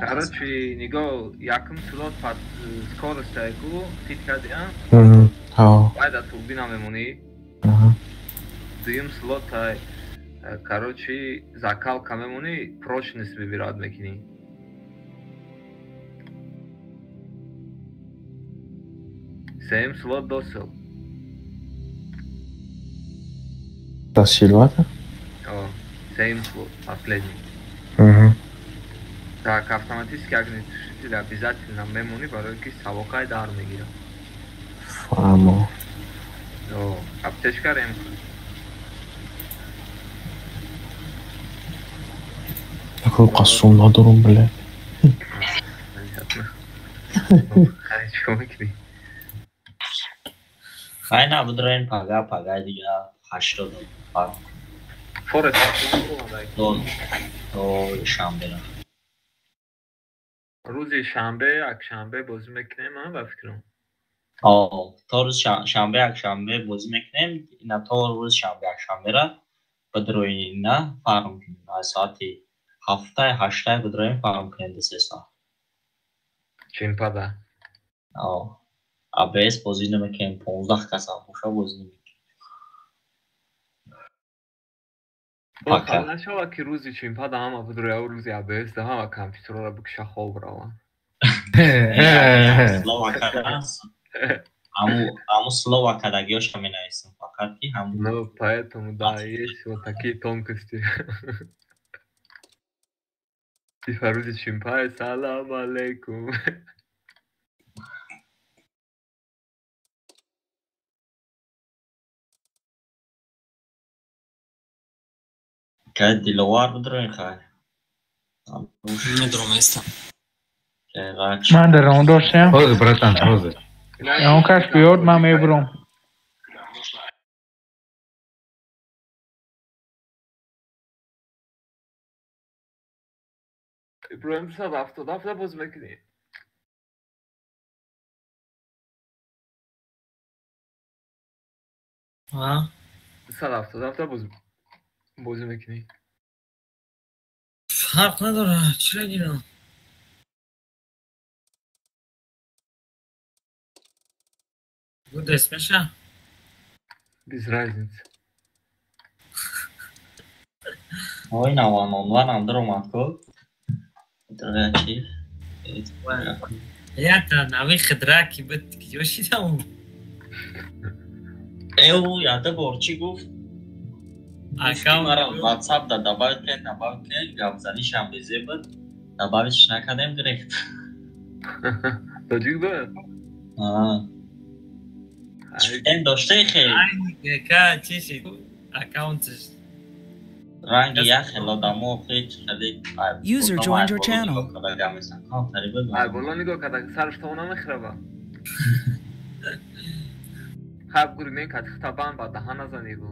Короче, нигоҳ, якум слот под скорость айку, фит кардӣ, а? Ҳа. Баъд дар турбина мемонӣ. Дуюм слот ай, короче, закалка мемонӣ, прочность выбирать мекунӣ. Сеюм слот досил. Тасилвата? О, сеюм слот, последний. Так, автоматически огнетушитель обязательно мемонӣ, барои ки савоқай дар мегирад. Фаҳмо. О, аптечка рем. Такой қасум надорум, бля. Хай, чикор мекунӣ? Хай набудроен пага, пага дига 80 фарқ. Форекс то шанбера. Рӯзи шанбе, якшанбе бозӣ мекунем, а, ба фикрам. О, то рӯз шанбе, якшанбе бозӣ мекунем, ина то рӯз шанбе, якшанбера бидроин на фарм кунем. Аз соати 7 8 бидроин фарм кунем 2-3 соат. Чимпада. О, АБС бозӣ намекунем, 15 кас ҳам боша бозӣ намекунем. Пока. Нашава ки рӯзи чимпада ҳама бидроя, рӯзи АБС да ҳама компютерҳоро бикша хоб раванд. Аму слова кадагиёша менависам, фақат ки ҳаму. Ну, поэтому, да, есть вот такие тонкости. Типа рӯзи чимпай, салам алейкум. Кай Диловар бидроин хай. Медром естам. Ман дар он доштам. Ҳозир, братан, ҳозир. Он кас биёд, ман мебурам. Иброҳим 277 бозӣ мекунӣ? Ҳа? 277 бозӣ мекунӣ? Фарқ надорад, чиро гирам? Буд меша? Без разницы. Ой, наван онлайн даромад ку. Чи? Ята нави хидраки буд, киҷо шидам? Эу, ята бор чӣ гуфт? Аккаунт WhatsApp да добавить кунед, добавить кунед, гапзанишам безе буд. Добавить накардем, гирифт. Тоҷик буд? Аа. Эн доштаи хел. Ка чӣ шид? Аккаунтш ранги як хел одамо хел хеле. User joined your channel. Ай, боло нигоҳ карда, сараш то намехӯраба. Хаб гури мен кати хитабан ба даҳан назанӣ бу.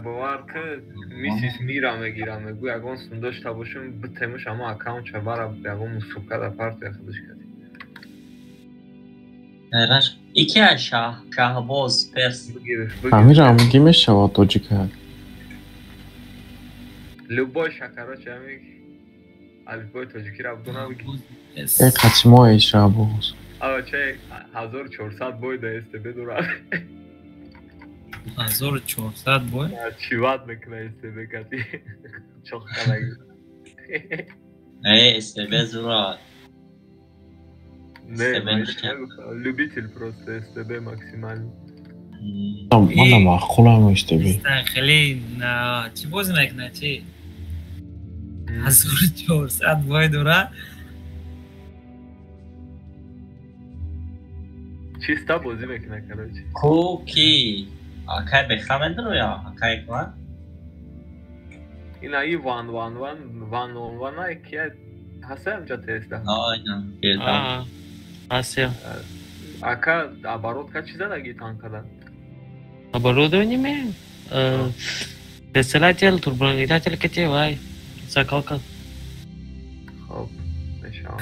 Бовар ки миссис мира мегирам, мегӯ ягон сум дошта бошум, битемуш ҳамо аккаунтша бара ягон мусубка дар партия худаш кардӣ. Ики ай Шаҳбоз перс. Ҳамира ки мешавад тоҷика? Любой ша, короче, ҳами алифбои тоҷикиро бидона бигир. Э, қатимои Шаҳбоз. Ача 1400 бой да СТБ дорад. 1400 бой? Чиват мекуна СТБ кати. Чох кадаги. Э, СТБ зура. Не, любитель просто СТБ максимально. Мана маъқулам СТБ. Хеле чӣ бозӣ мекунад, чӣ? 1400 бой дора. Чиста бозӣ мекунад, короче. Ку ки? Акай беха медаро я? Акай кма? Ина и ван ван ван ван ван ван ай ки ҳаста ҳамҷа Тесла. Ина. Аа. Ҳаста. Ака оборотка чӣ задаги танкада? Оборудование ме? Десилатель, турбонагнетатель кати вай. Закалка. Хоб, мешавад.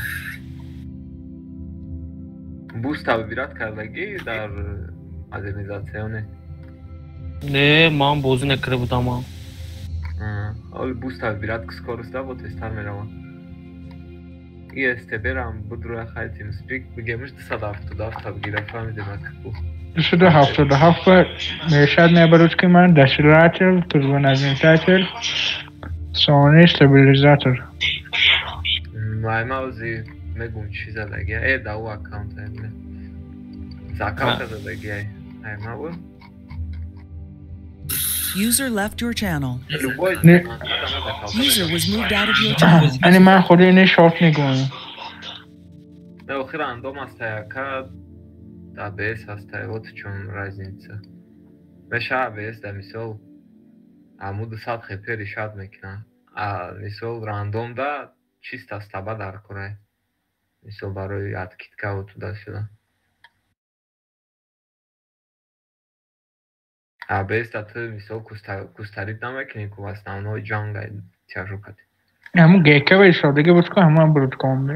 Буста выбирать кардаги дар модернизатсияне? Не, ман бозӣ накарда будам. Оли буста выбирать скорость да, вот тезтар меравад. И СТБ-рам будруя хай TeamSpeak бигемиш 277 бигира, фаҳмидем акку. 277 мешад мебарад ки ман десилатель, турбонагнетатель, сони стабилизатор. Май маози мегум чӣ задаги? Да у аккаунт ай. Закалка задаги ай. Ай ма User left your channel. Не. User was moved out of your channel. Ани ман худи не шорт мегӯям. Не, охир рандом ҳастай ака, АБС ҳастай, вот в чём разница. Меша АБС да мисол аму 200 хп решат мекунад. А мисол рандом да чисто стаба дар курай. Мисол барои откидка ва туда-сюда. АБС да ту мисол кустарид намекунӣ ку основной ҷанг тяжу кати. Ҳамун ГК ишодагӣ буд ку ҳаман буруд комби.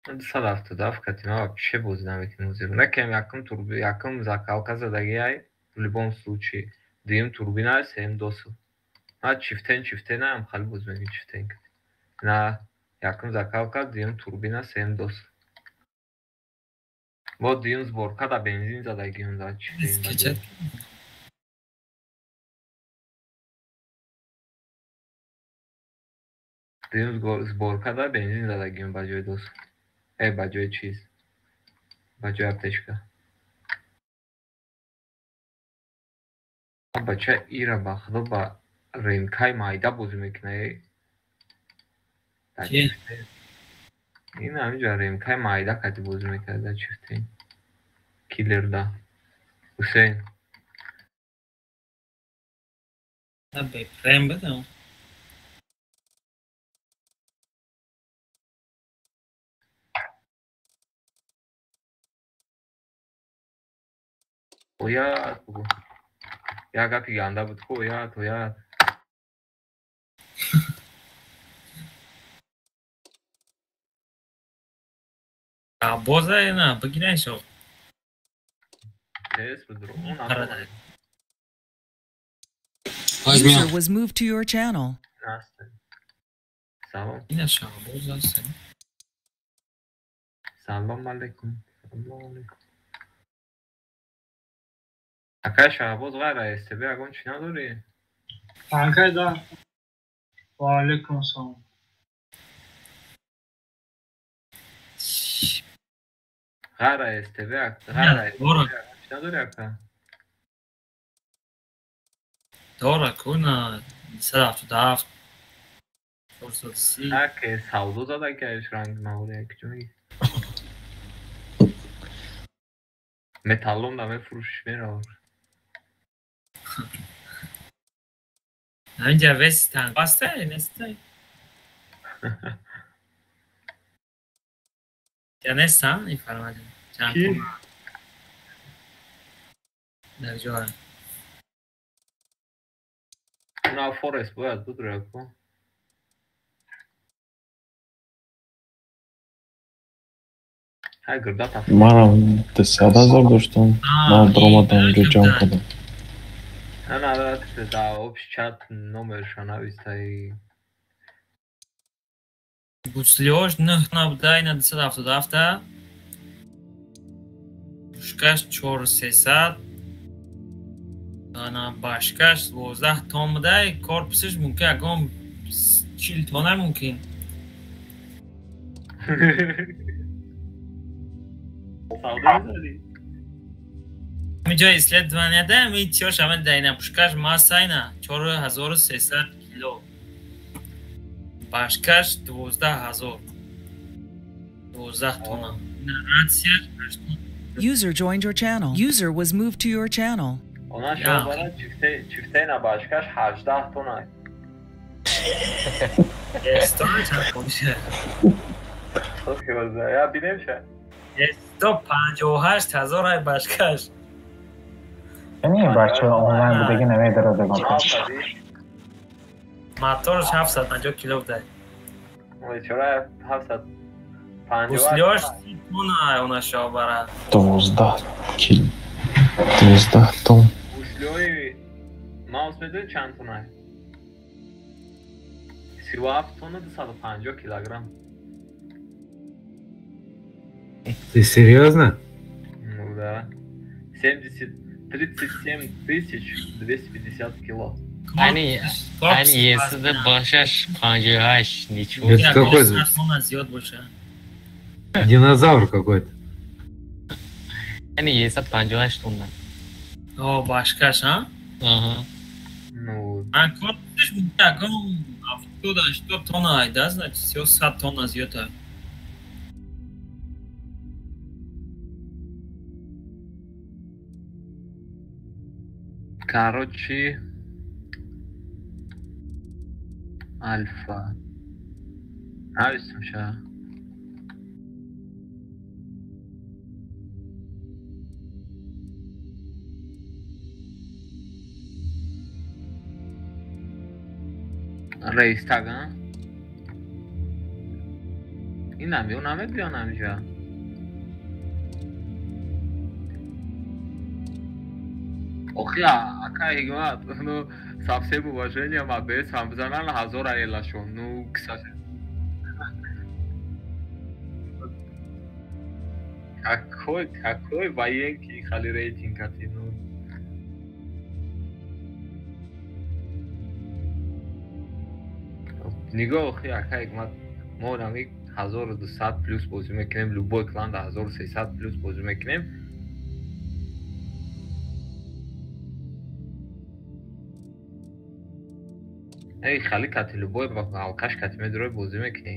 277 кати ман вообще бозӣ намекунам зиро. Накем якум турби, якум закалка задаги ай в любом случае. Дуюм турбина ай, сеюм досу. Ма чифтен чифтен ам хали боз мегӣ чифтен кати. На якум закалка, дуюм турбина, сеюм досу. Бо дуюм сборка да бензин задагиам да чифтен. Дуюм сборка да бензин задагиам ба ҷои досу. Ба ҷои чиз. Ба ҷои аптечка. Бача ира ба худо ба ремкаи майда бозӣ мекунад. Ин ҳаминҷо ремкаи майда кати бозӣ мекунад да чифтен. Киллерда. Ҳусейн. Бепрем бидам. Ояд бугу. Як гапи ганда буд ку ояд, ояд. Боза на бигирен шо. Тез буд он ана. User was moved to your channel. Салом. Ина шо боза аст. Салом алейкум. Салом алейкум. Акай Шаҳбоз ғайр аз СТБ ягон чӣ надорӣ? Акай да. Ва алейкум салом. Ғайр аз СТБ, ғайр аз СТБ чӣ надорӣ ака? Дора куна 177 430. Аке савдо зада ки ранг мавори як чӣ мегӣ? Металлом да мефурӯшиш меравад. Ҳаминҷа веси танк бастай нестай? Я нестам информатсия. Чанд дар ҷоя. На Форест бояд буд ку. Манам 100 000 доштам. Ман даромадам инҷо ҷамъ кардам. На, да, общий чат номерша навистай. Гуслиош 9 набудай на 277 пушкаш 4300 на башкаш 12 тон будай, корпусаш мумкин ягон 40 тона мумкин. Ҳаминҷо исследования да ми чиёш ҳама дайна пушкаш массайна 4300 кило. Башкаш 12000. 12 тона. Рация User joined your channel. User was moved to your channel. Она шобара чифте на башкаш 18 тонна. Сто чанд Я бинем ша. 158 ҳазор ай башкаш. Яъне бачаҳо онлайн будаги намедарадагон. Моторш 750 кило будай. Чора 750. Гуслиёш тонна она шобара. 12 кил. 12 тонн. Гуслиёи маус медони чанд тонна? 37 тонна 250 килограмм. Ты серьезно? Ну да. 70, 37 250 кило. Ани, если башаш 58, ничего. Это какой? Динозавр какой-то. Ани, если 58 тонна. О, башкаш, а? Ага. Ну... А корпусиш ягон 70-80 тонна айда, значит, всё 100 тонна зиёда. Короче, Альфа. Нависем ща. Рейстаг, а? Инам, ё намебиёнам ҷа. Охи, ака ҳикмат, ну, со всем уважением, АБС ҳам бизанан ҳазор аелашон, ну, ксасе. Какой военки хали рейтинг ати, ну. Нигоҳ, охи, ака ҳикмат, мо нами 1200 плюс бозӣ мекунем, любой клан да 1300 плюс бозӣ мекунем. Эй, хали кати любой алкаш кати медурой бозӣ мекунӣ.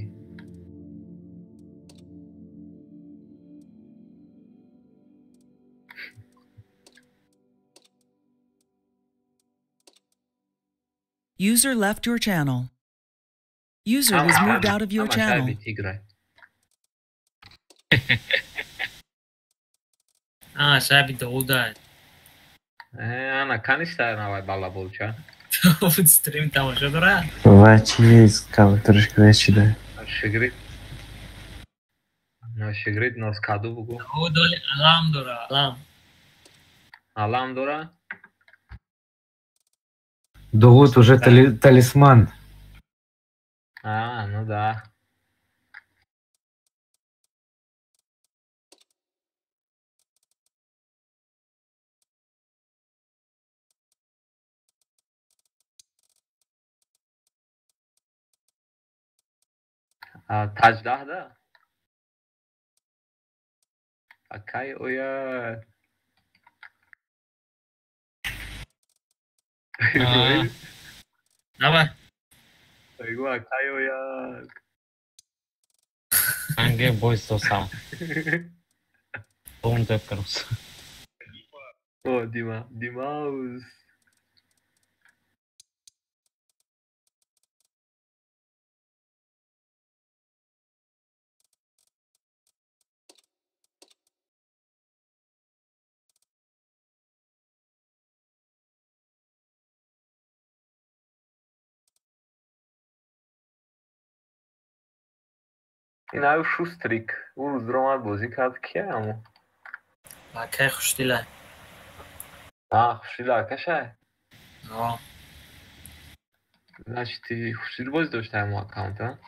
User left your channel. User was moved out of your channel. А, шаби доуда. Ана, каниста навай балаболча. Стрим тамошо дора. Ва чиз компьютерш кӯчида. Шигрид. Но шигрид нос каду бугу. Доли алам дора, алам. Алам дора? Довуд уже талисман. А, ну да. Таҷдаҳ да? Акай оя. Давай. Бегу акай оя. Анге бойс досам. Бон деп карус. О, Дима, Димаус. Ин аю Шустрик. Ӯ рӯзро омад бозӣ кард. Кия амо? Акай хушдила. А, хушдила акашай? О. Значит, ти хушдил бозӣ дошта амо аккаунт, а?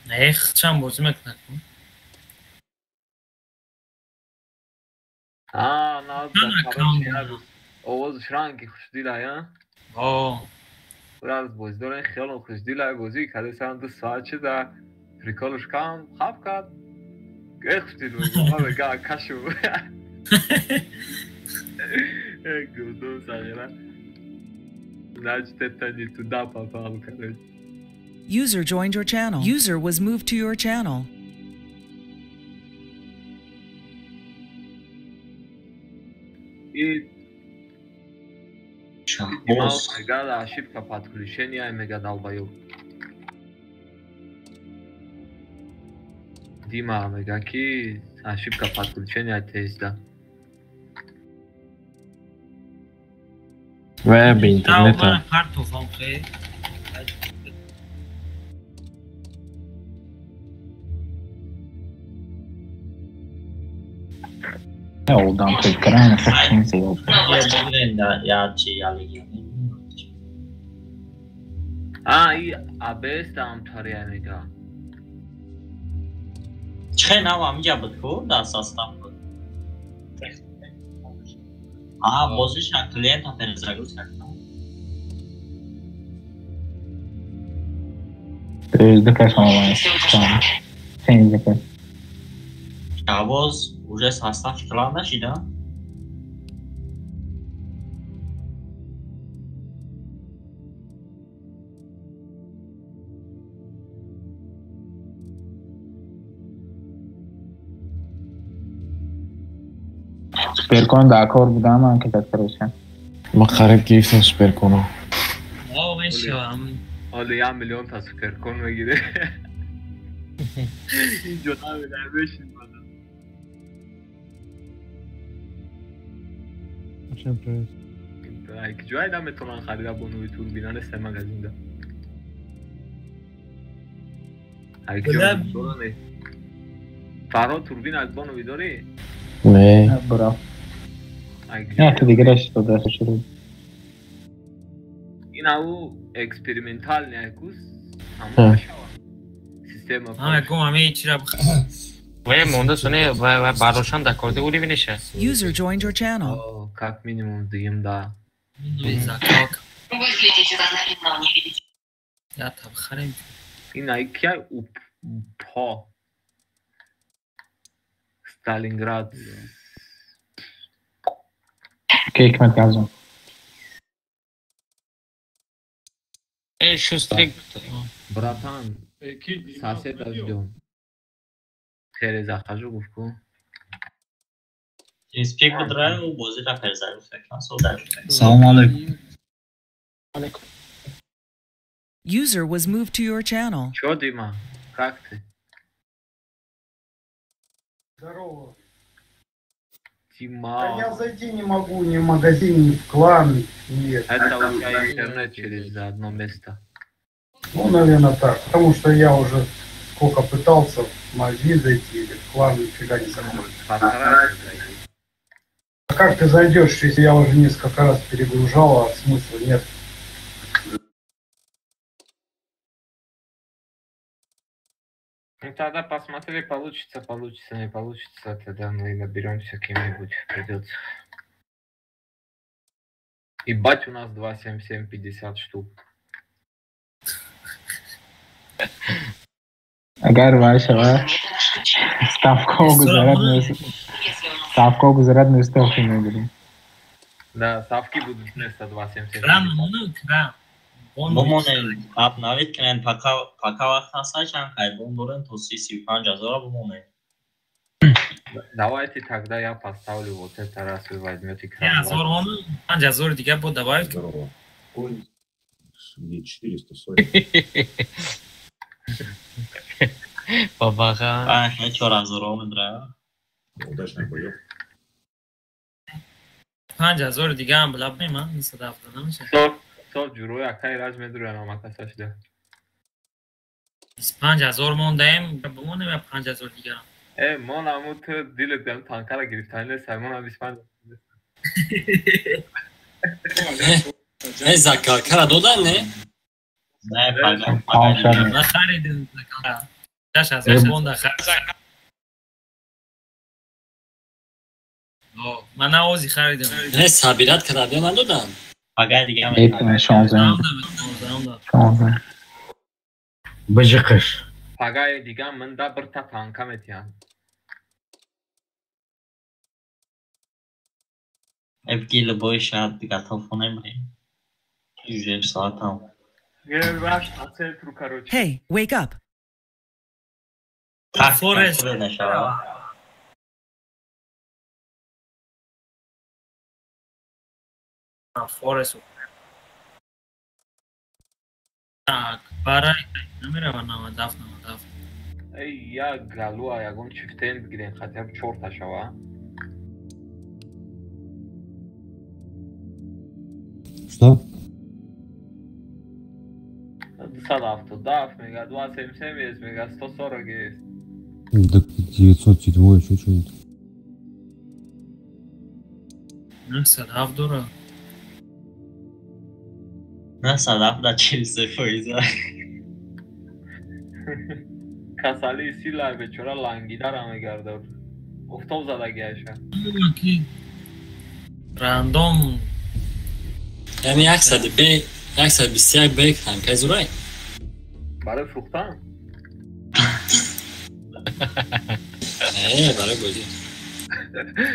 Не, хчам бозӣ мекунад. А, на, короче, овозаш ранги хушдила, а? О. Раз бозӣ дорен, хиёлам хушдила бозӣ карда, 2 соат шуда. Приколш кам, хаб кард. Эх, хушдил мегӯ, мега кашу. Говно сағира. Значит, это не туда попал, короче. User joined your channel. User was moved to your channel. И Шаҳбоз. Мега ошибка подключения, мега долбоёб. Дима мега ки ошибка подключения тезда. Ва бе интернета. Одам фикран фикрин зиёд. Я чи я лиги. А и АБС там тария мега. Чхе нав амҷа буд ку да состав буд. А бозиша клиента перезагрузка кунам. Перезагрузка онлайн. Сензика. Шаҳбоз уже состав клан нашида? Суперкон дакор будам ман ки дакоршам. Ман қариб гирифтам суперконо. О, мешавам. Ҳоло як миллион та суперкон мегире. Инҷо намедонам бешин бада. Всем привет. Так, ҷой наметавонан харида бо нуви турбина нест магазинда. Ай ҷой доране. Фаро турбина аз бонови дорӣ? Не. Браво. Не, ты дигараш дода шуд. Ин ау экспериментальный айкус ҳама система. Ҳама гум ҳама чира. Вай монда соне ва барошан да корде ури винеша. User joined your channel. Как минимум дигим да. Вы следите за нами, но не видите. Я там харим. Ин ай кай уп по. Сталинград. Кейк газом. Эй, шустрик. Братан, соседа ждем. Перезахожу гуфку. Инспек будраю, бозира перезагрузка. Салам алейкум. User was moved to your channel. Чё, Дима? Как ты? Здорово. Дима. Да я зайти не могу ни в магазин, ни в клан, ни... Это у тебя интернет через одно место. Ну, наверное, так. Потому что я уже сколько пытался в магазин зайти или в клан, нифига не заходит. Постарайся зайти. А как ты зайдешь, если я уже несколько раз перегружал, а смысла нет? Ну тогда посмотри, получится, получится, не получится, тогда мы наберемся кем-нибудь, придется. Ебать, у нас 2,7750 штук. Агар вашего ставку гузарат не ставки мегирим. Да, ставки будут вместо 2,77. Крам, ну крам. Бумонем, обновить кунен, пока вақт ҳаст, чанд хайбон дорем то 35 ҳазора бумонем. Давайте тогда я поставлю вот это, раз вы возьмете крам. 5000 дига бо добавить. Здорово. Где 440. Бабаха. А, 4000 медра. Удачных боев. 5000 дига ҳам билаб меман, 170 намешавад. Соф ҷурои акаи раҷ медурам амакасаш да. 25000 мондаем, бимонем я 5000 дигарам. Э, мон аму ту дилет дам танкара гирифтани нест, мон 25. Не закалкара додан, не? Не, пага. Харидем закалкара. 6000 монда харидем. О, ман навози харидем. Не сабират карда надодан. Пага дига мекунам 16. 16. Бижиқиш. Пагаи дига ман да бирта танка метиҳам. Эвги любой шад готов онемри. Уже соатам. Hey, wake up. Форест. Форест. Акбара намерава 97 97. Эй, як галуа ягон чифтен бигирем, хотя бы чорта шава. Что? 277 мега, 277 есть, мега, 140 есть. Так 907 еще что-нибудь. 97 дора. 97 да 43 фоиза. Касали сила бечора лангидара мегардад. Офтоб задагиаша. Рандом. Яъне 121 б танкай зурай. Барои фурӯхтан? Не, барои бозӣ.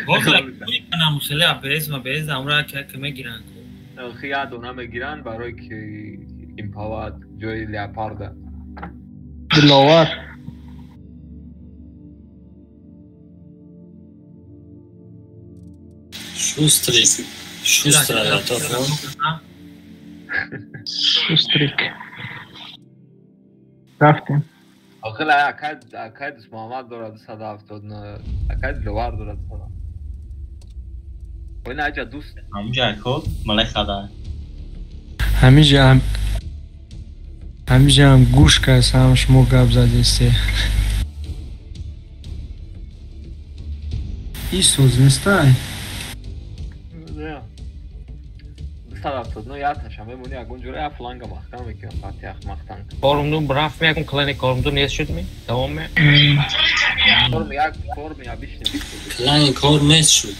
Боз хеле АБС МАБС амра ки мегиранд. Хи як дона мегиранд барои ки импавад ҷои леопарда. Диловар. Шустрик. Шустро готов. Шустрик. Рафтем. Охир акай Дӯст Муҳаммад дорад 279, акай Диловар дорад 200. Ой, наҷа дӯст. Ҳаминҷа ко малайхада. Ҳамиҷа ҳам гӯш кас, ҳам шумо гап задесте. И соз нестай. 279 яташа мемони ягон ҷора я фланга маҳкам мекунам, фатиҳ махтанг. Кормду рафт мекун, клани кормду нест шуд ми? Давом ме? Корм як корм обычный. Клани кор нест шуд.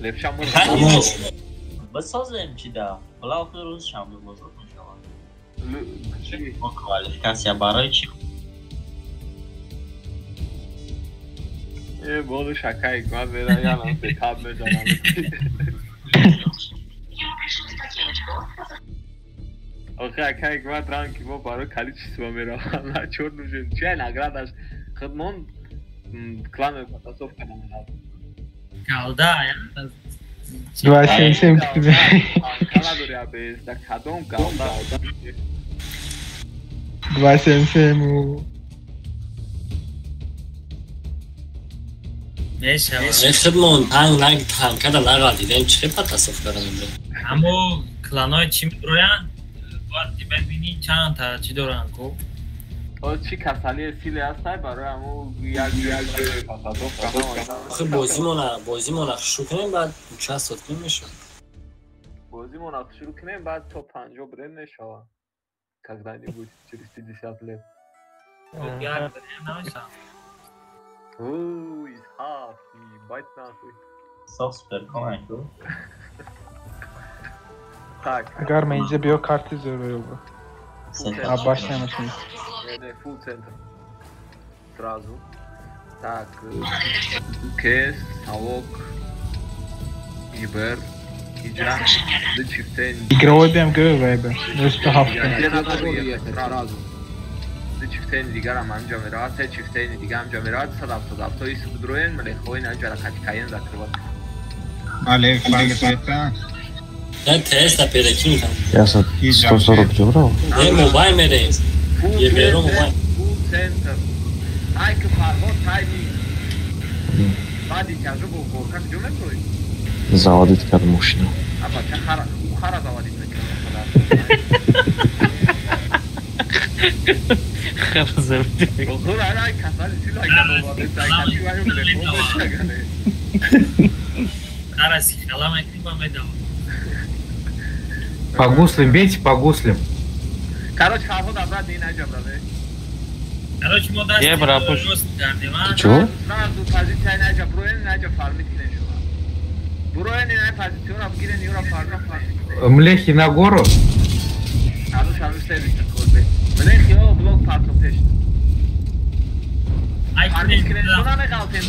Лепша мур. Бисозем чи да? Ҳола охир рӯз шанбе бозор мешавад. Мо квалификатсия барои чи? Э, болу шакай, ман вераянам бетаб мезанам. Охе акай гмат ранки мо барои количество меравам, на чор нужен. Чия наградаш? Худмон клан потасовка намерав. Галда, я? 277 тебе. Кала дори АБС, да кадом галда? 277. Худмон танк наг танкада нағалтидем, чӣ хел потасовка кардам? Аммо кланои чӣ меброянд? Бояд бибинӣ чанд та чӣ доранд ку? Чӣ касалии силе ҳастай барои ҳамо як потасовка. Охир бозимона шурӯъ кунем, баъд участвовать кунем мешавад. Бозимона шурӯъ кунем, баъд то 50 бирем мешавад. Когда-нибудь через 50 лет. Як бирем намешавад. Ой, Исҳақ, ебать нахуй. Софт суперком ку? Так. Агар ман инҷа биё карти зӯр ёба. Аббас намешавад. Не, фул центр. Сразу. Так, КС, Савок, Ибер, Иджа, Дчифтен. Игровой БМГ вайбер. 97. Сразу. Ду чифтени дигарам ҳамҷа меравад, се чифтени дига ҳамҷа меравад, 177 ис будроен, млехои наҷара катикаен закрыват. Але, фланг света. Я теста перекинь там. Я 140 евро. Не, мобайл мерем. Еверо мобайл. Фул центр. Ай ки Фарҳод тайми. Баъди тяжу бо горка куҷо меброи? Заводить кард мошина. Аба ча хара, ӯ хара заводить мекунад. Хара заводить. Охир ай касали сила кадоваде, ай кати ваю млехо мешагане. Хара сихала мекунӣ ба медавад. По гуслям бейте, по гуслям. Короче, Фарҳод обратно и наҷа браве. Короче, мо даст Я брапуш. Чё? Сразу позиция наҷа броен, наҷа фармит кинен шума. Броен ина позицияро бигирен, юра фармит. Млехи на гору. Аруш, аруш сервис корбе. Млехи о блок парто пеш. Фармит кинен шума меғалтен.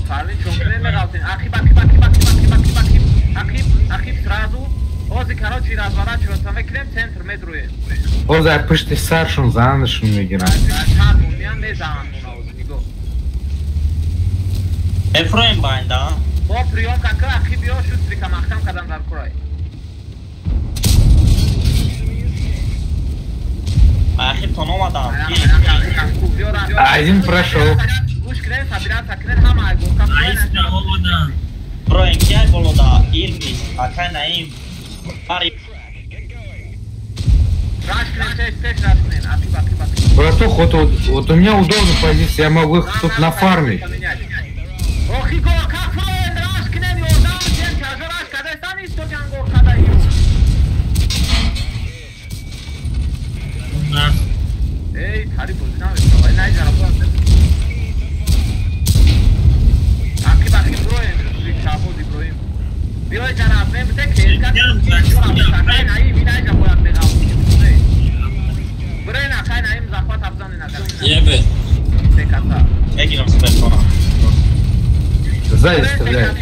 Фармит чон кинен меғалтен. Ахиб, ахиб, ахиб, ахиб, ахиб, ахиб, ахиб. Ахиб, ахиб сразу. Ози, короче, разворачиваться мекунем, центр медруем. Ози, ай пушти саршун занашун мегирам. Сармон меян мезананд мона ози, нигоҳ. Эфроем байнда. Бо приём кака ахи биё шустрика махкам кадан дар курай. Ахи тон омадам. Один прошел. Гӯш кунед, собираться кунед, ҳама айгорка. Броем кияй болода, Ирмис, Акай Наим, Пари. Братух, вот у меня удобная позиция, я могу их тут нафармить. Ебе. Сзади стреляет.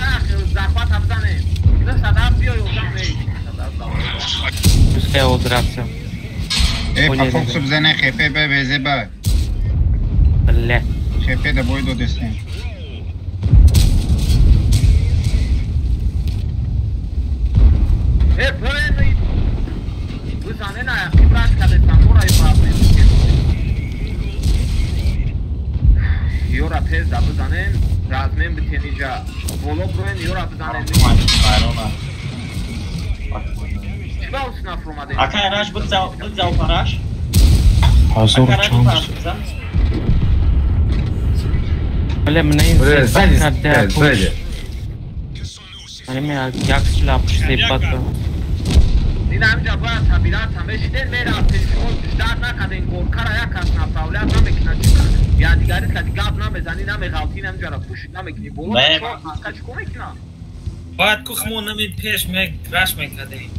Пускай его драться. Эй, по фокусу бзане хп б вз б. Бля. ХП да бой до десен. Э, блин, бзане на кибраш каде самурай баб. Ёра тез да бзанен, размен битенижа. Боло броен ёра бзанен. Чиба усна фромаде? Акай раш бигзав, бигзав параш. Азор чанд. Бля, мне Бля, сзади стреляют, сзади. Мне як шляп шлепата. Дидам ҷа бояд собираться мешиден, мерафтен, шумо ждать накарден, горкара як кас направлять намекунад чика. Я дигари кади гап намезани, намеғалтӣ, намҷара пушит намекунӣ. Боло чор танка чико мекунад? Бояд кухмо нами пеш мек раш мекардем.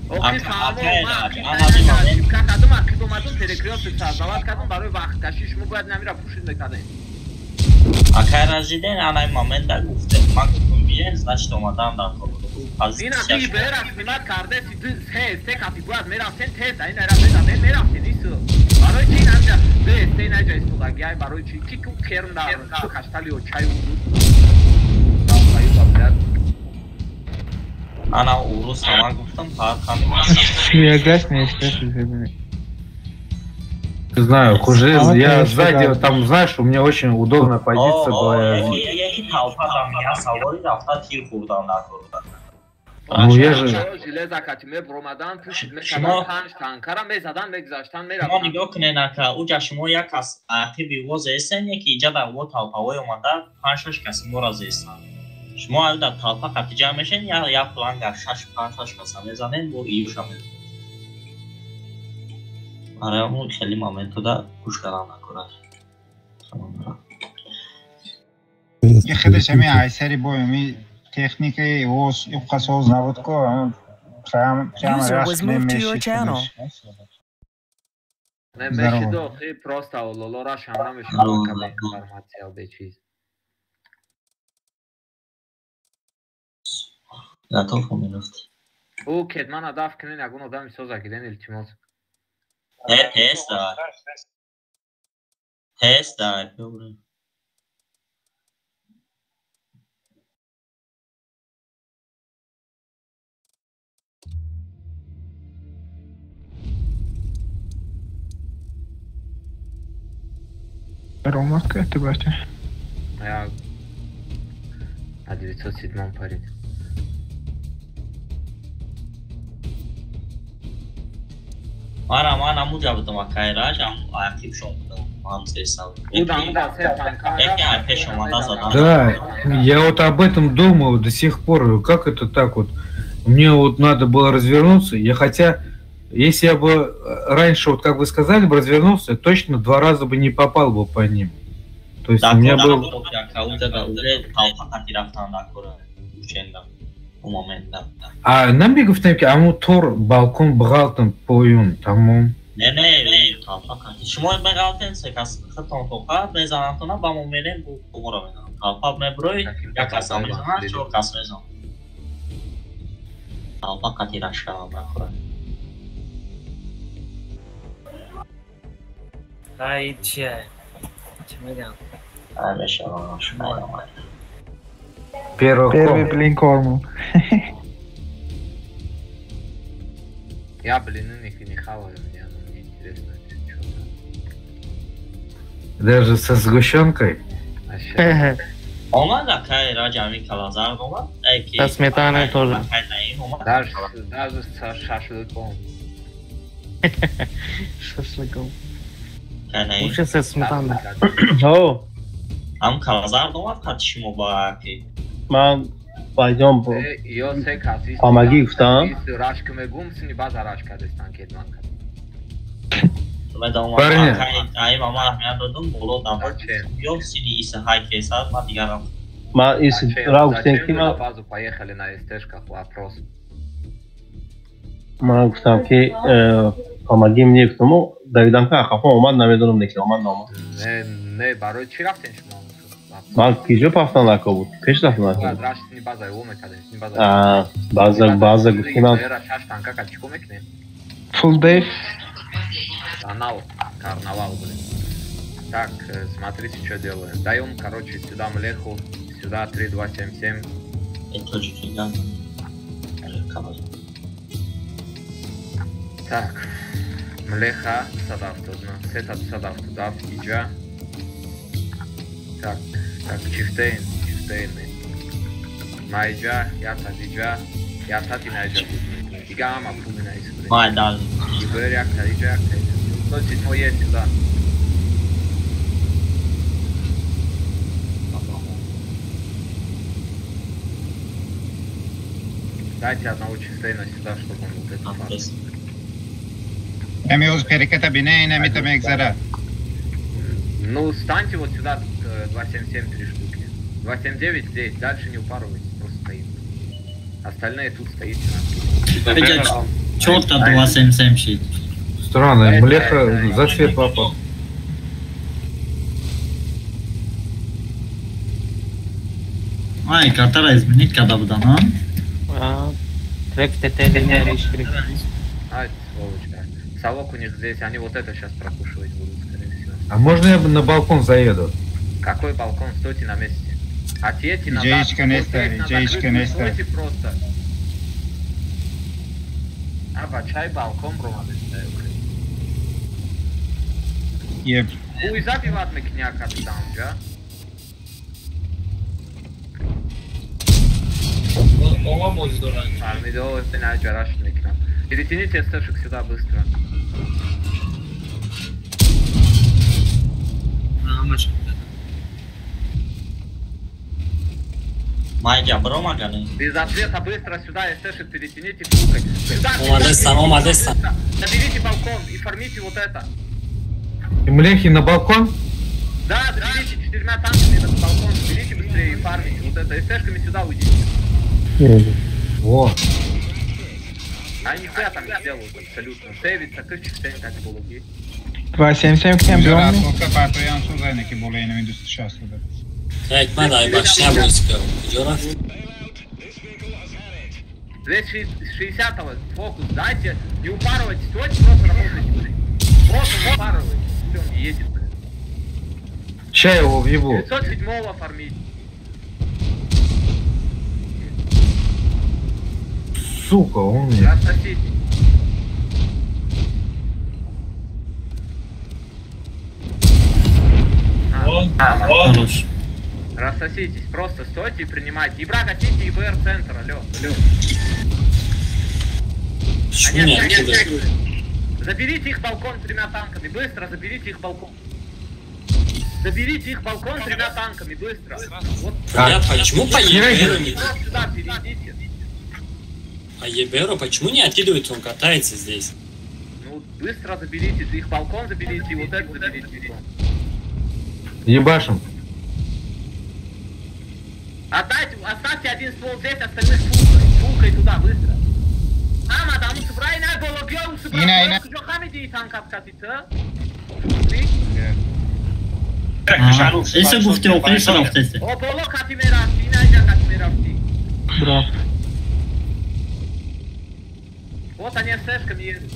Охи фаҳмо, ман чипка кардам, ақиб омадам, перекрёсток создавать кардам, барои вақткашӣ шумо бояд намира пушит мекардем. Акай ражиден, анай момента гуфтем, ман гуфтам биен, значит омадан дар кор. Ин ақи бера снимать карде, си ду се капи бояд мерафтен, тез ин рафтен, мерафтен ису. Барои чи ин анҷа се се ин анҷа истодаги, ай барои чи ки ку керм дар каштали ё чай урус. Ана урус ман гуфтам, фарқ Связать не естественно. Не знаю, хуже, я сзади, там, знаешь, у меня очень удобная позиция была. Яки толпа там я савори рафта тир хӯрдам дар кор. Ну я же. Шумо нигоҳ кунед ака, уҷа шумо як кас ақиби во зестен, яки иҷа дар во толпаҳои омада панҷ-шаш каси моро зестанд. Шумо али дар толпа қати ҷамъ мешен, як фланга шаш панҷ-шаш каса мезанед, бо июша мезанед. Барои ҳамон хеле моментода гӯш кардан накорад. И худаш ҳами айсари бой, ҳами техникаи оз, иққасоз набуд ко, прямо User раш was moved to your мешид channel. худаш. Не Здорово. мешид охи, просто лоло рашам намешид, ака бе информация бе чиз. Готов мерафт. Ӯ кетмана даф кунен, ягон одами соза гирен, илтимос. Тест дар. Тест дар. Ромат ты батя. Я на 907 парит. Мара ман амуҷа будам акай раш, ақибшон будам. Ман зестам. Яки ай пеш омада задан. Да, я вот об этом думаю до сих пор. Как это так вот? Мне вот надо было развернуться. Я хотя, если я бы раньше, вот как вы сказали, бы развернулся, точно 2 раза бы не попал бы по ним. То есть у меня был... А нам бегов там, а му тор балкон бғалтым поюн, тамом. Не, не, толпа қати. Шумо меғалтен, се кас хатон тоқа, мезанантона, ба мо мерем, бу комора мезанам. Толпа меброй, як кас мезанад, чор кас мезанад. Толпа қати рашкалам нахӯрад. Ай чия? Чӣ мегам? Ай мешавам, шумо. Первый блин корму. Я блины не хаваю, мне интересно, что там. Даже со сгущенкой? Омад акай Раҷами Калазар омад? Со сметаной тоже. Даже со шашлыком. Шашлыком. Лучше со сметаной. О. Ам Калазар омад қати шумо ба аки? Ман байҷон бо. Ҳамагӣ гуфтам. Рашк мегум, сини база рашк кардестан кедман. Парни. Ай мама аҳамият додум, боло набуд. Ё сини иса ҳай кесад, ман дигарам. Ман ис ра гуфтем ки ман базу поехали на СТшках, вопрос. Ман гуфтам ки помоги мне гуфтаму давидам ки ахафо омад, намедонам неки омад наомад. Не, не, барои чӣ рафтем шумо? Ман киҷо пафтан лако буд? Пеш рафтан лако. Раш сини база ё мекардем, сини база. А, база гуфтем ман. Шаш танка ка чико мекунем? Full day. Канал, карнавал, блин. Так, смотрите, что делаем. Даем, короче, сюда млеху, сюда 3, 2, 7, 7. Это же гигант. Так, млеха, садавтудна, сетап садавтудав, иджа. Так, так, чифтейн, чифтейны. Майджа, ятадиджа, ятати найджа буду. Игама пулина из. Майдан. Иберяк, тариджак, 107 есть сюда. Дайте одного чифтейна сюда, чтобы он вот это фармил. Ну, станьте вот сюда 277 три штуки. 279 здесь, дальше не упарывайтесь, просто стоим. Остальные тут стоите. Чёрта 277 щит. Странно, млеха за цвет попал. Ай, картара изменить когда буду, а? Трек ТТ не решили. Ай, сволочь, да. Совок у них здесь, они вот это сейчас прокушивать будут, скорее всего. А можно я на балкон заеду? Какой балкон? Стойте на месте. Отъедьте назад. Стойте просто. А, бачай балкон, бро, Еп. Хуй забиват ме княка там, да? Перетяните СТшек сюда быстро. Майя, бро, маганы. Без ответа быстро сюда, СТшек перетяните, фукай. Сюда, Омадеса. Заберите балкон и фармите вот это. И млехи на балкон? Да, заберите четырьмя танками этот балкон, заберите быстрее и фармите вот это. СТшками сюда уйдите. Вот. Они нихуя там не делают абсолютно. Сейвится, кышчик, сейвит, как булуги. 277 к ним бьем. Так, башня будет. 260-го фокус дайте, не упарывайтесь, стойте, просто работайте, блин. Просто не упарывайтесь, он едет, блин. Ща его въебу. 907-го фармить. Сука, он мне. Рассосите. Рассоситесь, просто стойте и принимайте. И брат, гасите ИБР центр, алло, алло. Они отстегивают. Заберите их балкон тремя танками, быстро заберите их балкон. Заберите их балкон тремя танками, быстро. Вот. Бля, почему по ЕБРу не... Сюда перейдите. А ЕБРу почему не откидывает, он катается здесь? Ну, быстро заберите, их балкон заберите, и вот это заберите. Ебашим. Отдайте, оставьте один ствол здесь, остальных фулкой. Фулкой туда, быстро. Эса гуфти, охири рафтеси. Браво. Вот они СС-шками едут.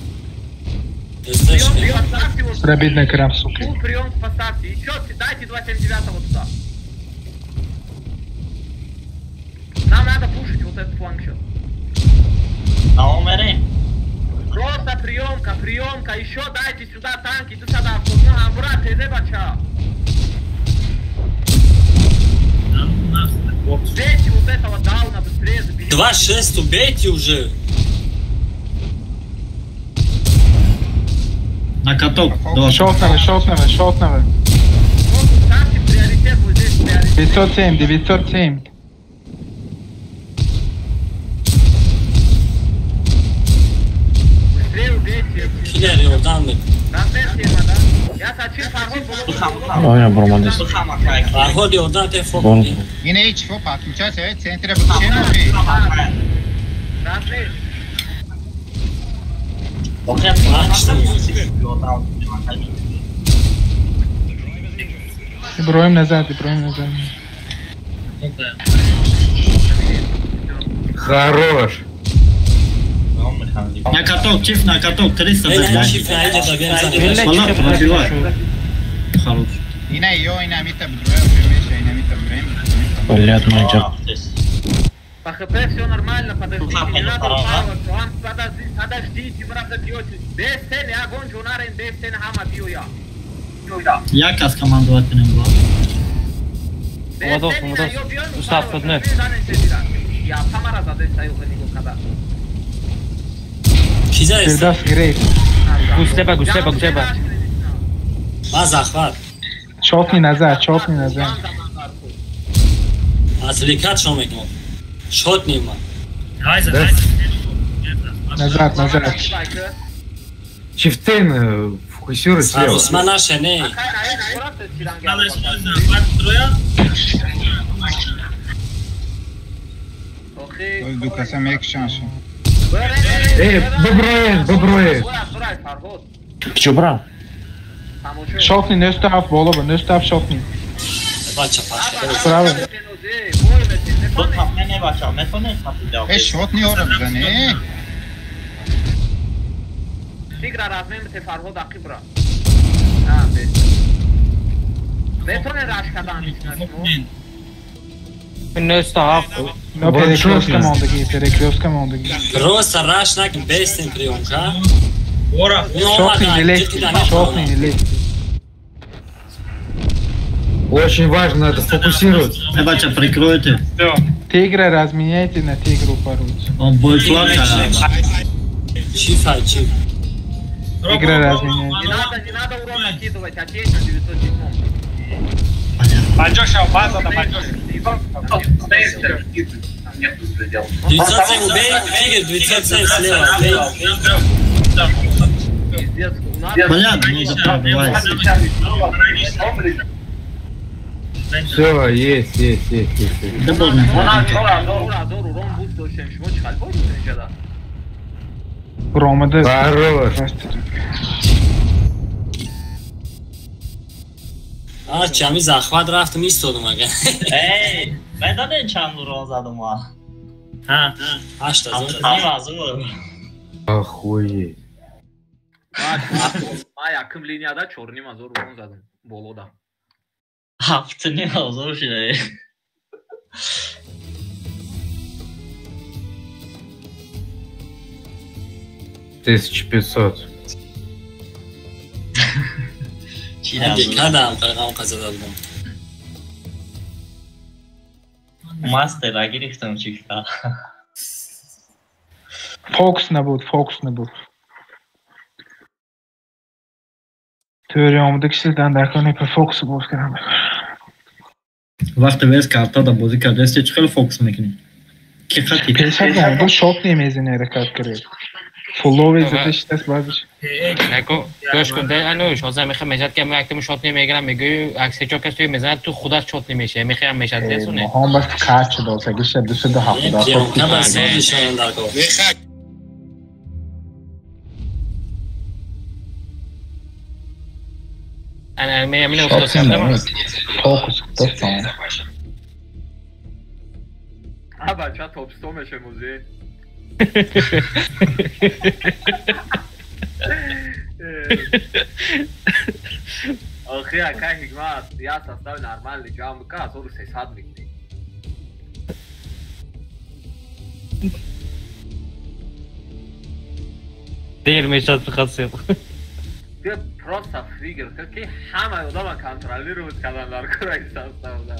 Пробить на крам, сука. Прием поставьте. Еще дайте 279-го туда. Нам надо пушить вот этот фланг сейчас. На умере. Просто приемка, приемка. Еще дайте сюда танки. Ты сюда, ну, амбра, ТЗ, бача. Бейте вот этого дауна быстрее заберите. 2-6 убейте уже. На каток. Шотнаве, шотнаве, шотнаве. Ставьте приоритет вот здесь, приоритет. 907, 907. Быстрее убейте. Киллер Йордан. Оя, бромадис. Фарҳод ёрдам те фок. Ина ҳеч фо подключаться, центра выключен. Иброим назад, Иброим назад. Хорош. На каток, чиф на каток, 300 за. Пробивай. Хорош. Ина ё, ина мита бдроя, уже меша, ина мита бдроя. Блядь, мой. По ХП все нормально, подождите, не надо упарываться, вам подождите, вы разобьетесь. Без цели, огонь, жунарен, без цели, хама, бью я. Я кас командовать не буду. Молодос, молодос. Устав, одне. Я сама разобьюсь, я не когда. Фирдавс грейт. Густеба, густеба, густеба. Ма захват. Шотни назад, шотни назад. Отвлекать шо мекнул. Шотни ма. Назад, назад. Чифтейн фокусируй слева. Усман наше, не. Эй, Боброев, Боброев. Чё, брат? Шотни, не став, Волова, не став шотни. Справа. Эй, шотни орам, да не? Тигра размемте Фарҳод ақибра. Метоне раш кадан Нёста Но перекрестка мондагӣ, перекрестка мондагӣ. Просто раш накун, бестен приемка. Шотни легкий, шотни легкий. Очень важно это сфокусироваться. Бача, прикройте. Тигра разменяйте на тигру поручик. Он будет флаг. Чиф, чиф. Тигра разменяйте. Не надо урон накидывать, а тень на 907. Пойдешь, база, да пойдешь. 907 убей, тигр, 907 слева, убей. Понятно, ну да, Все, есть, есть, есть, есть. Да можно. Рома, да. Хорош. А, чами захват рафтам истодам ага. Эй, медонед чанд урон задам ма? Ҳа, 8000. Охуеть. Ма якум линияда 4,5 урон задам болода. 7,5 шуда. $1500. Кадам қайғам қаза дадам. Мастера гирифтам чифта. Фокус набуд, фокус набуд. Теория омада кишидан дар кор не фокус боз кардам. Вақте вес карта да бозӣ кардааст, чӣ хеле фокус мекунӣ? Ки хати? Пешак омада шот немезани ҳаракат кард. Фуллови зада шидаст баъзеш. Неко, гӯш кун, ануш, ҳозир мехоҳ мешад ки мо яктему шот намегирам, мегӯӣ аксе чо кас туи мезанад, ту худат шот намешавӣ, мехоҳам мешад десуне. Моҳон бас кач шуда, гиша 270. Приемка созишон дар кор. Ана мен уфтодам. Фокус кутастам. А бача топ 100 мешем узе. Охи, акай ҳикмат, я состав нормальный, ҷамъ ка 1300 мекунӣ. Дер мешад хасиб. Ты просто фигур, какие ҳама одама контролировать кардан дар кораи составда.